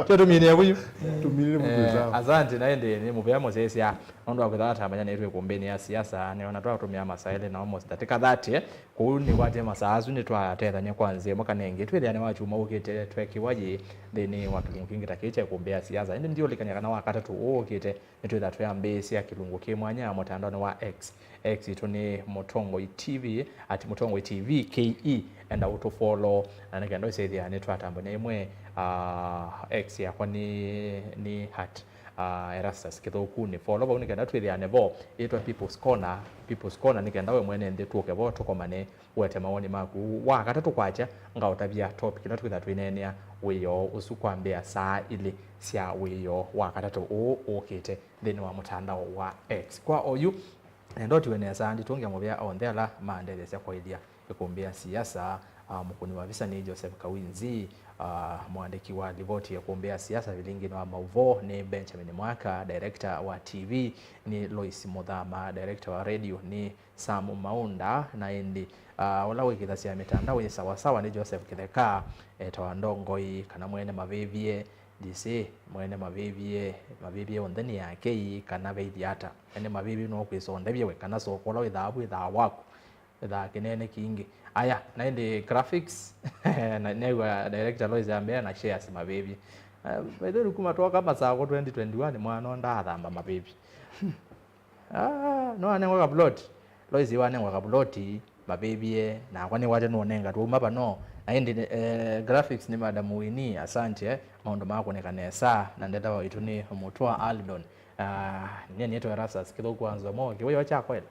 Tyo tũminĩe vuyu. Tũminĩe vuyu. Eh, asante. Na ĩndĩ nĩ mũvea mũsyaĩĩsya nũndũ wa kwĩthĩwa twatambany'a naitũ ĩkũmbĩnĩ ya siasa, nĩona twatũmĩa masaa elĩ na almost ndatĩka thirty. Kwoou nĩkwatie masaa asu nĩtwatethany'a kwa nzĩa ĩmwe kana ĩngĩ twĩthĩa nĩ wa kyumwa ũkĩte twekĩwa yĩ nthĩnĩ wa kĩlungu kĩngĩ ta kĩĩ kya ĩkũmbĩ ya siasa. Ĩndĩ ndyũlĩkany'a kana wa katatũ ũũ ũkĩte nĩtwĩtha twĩambĩĩsya kĩlungu kĩ mwanya mũtandaonĩ wa X. X itũ nĩ Mũtongoi T V, at Mũtongoi T V K E, enda ũtũfollow, na nĩ kenda ũsĩthĩa nĩtwatambany'a ĩmwe, ah, X yakwa nĩ, nĩ at, ah, Erastus Kĩthũku, nĩ follow vau nĩ kenda twĩthĩane vo, ĩtwa People's Corner, People's Corner, nĩ kenda we mwene nthĩ tũke vo tũkomane, ũete mawoni maku. Wa katatũ kwakya, ngaũtavya topic ĩla twĩtha twĩneenea wĩoo ũsu kwambĩa saa ilĩ sya wĩoo wa katatũ ũũ ũkĩte nthĩnĩ wa mũtandao wa X. Kwa oyu, nenda ũtiwe nesa, nditũngĩa mũvea onthe ala mandetheesya kwaĩlya ĩkũmbĩ ya siasa. Ah, mũkũni wa visa nĩ Joseph Kawinzi, ah, mũandĩki wa livoti ya ĩkũmbĩ ya siasa vilingini wa maũvoo nĩ Benjamin Mwaka, director wa T V nĩ Lois Mũthama, director wa radio nĩ Sam Maunda, na ĩndĩ, ah, ũla wĩkĩthasya mĩtandao yĩ sawasawa nĩ Joseph Kĩtheka, etawa Ndongoi, kana mwene mavĩvye, ndisĩ, mwene mavĩvye, mavĩvye onthe nĩ ake ii, kana vaithi ata? Ene mavĩvye no kwĩsa ũndavye we, kana soko ũla wĩthaa vu wĩthaa waku, wĩthaa kĩnene kingĩ. Aya, na ĩndĩ graphics, na new'a director Lois ambĩa na shares mavĩvye. Ah, by the way, kuma twoka Masako twenty twenty-one, mwana ũũ ndaathamba mavĩvye. Ah, no anengwa kaploti. Lois wanengwa kaploti, mavĩvye, nakwa nĩwate nũnenga twauma vano. Na ĩndĩ, eh, graphics nĩ Madam Winnie, asante, eh, maũndũ makũnĩka nesa, na ndetawa itũ nĩ Mũtũa Aldon. Ah, nĩ nĩtwa Erastus Kĩthũku wa Nzomo, kĩwĩoo kya kwela.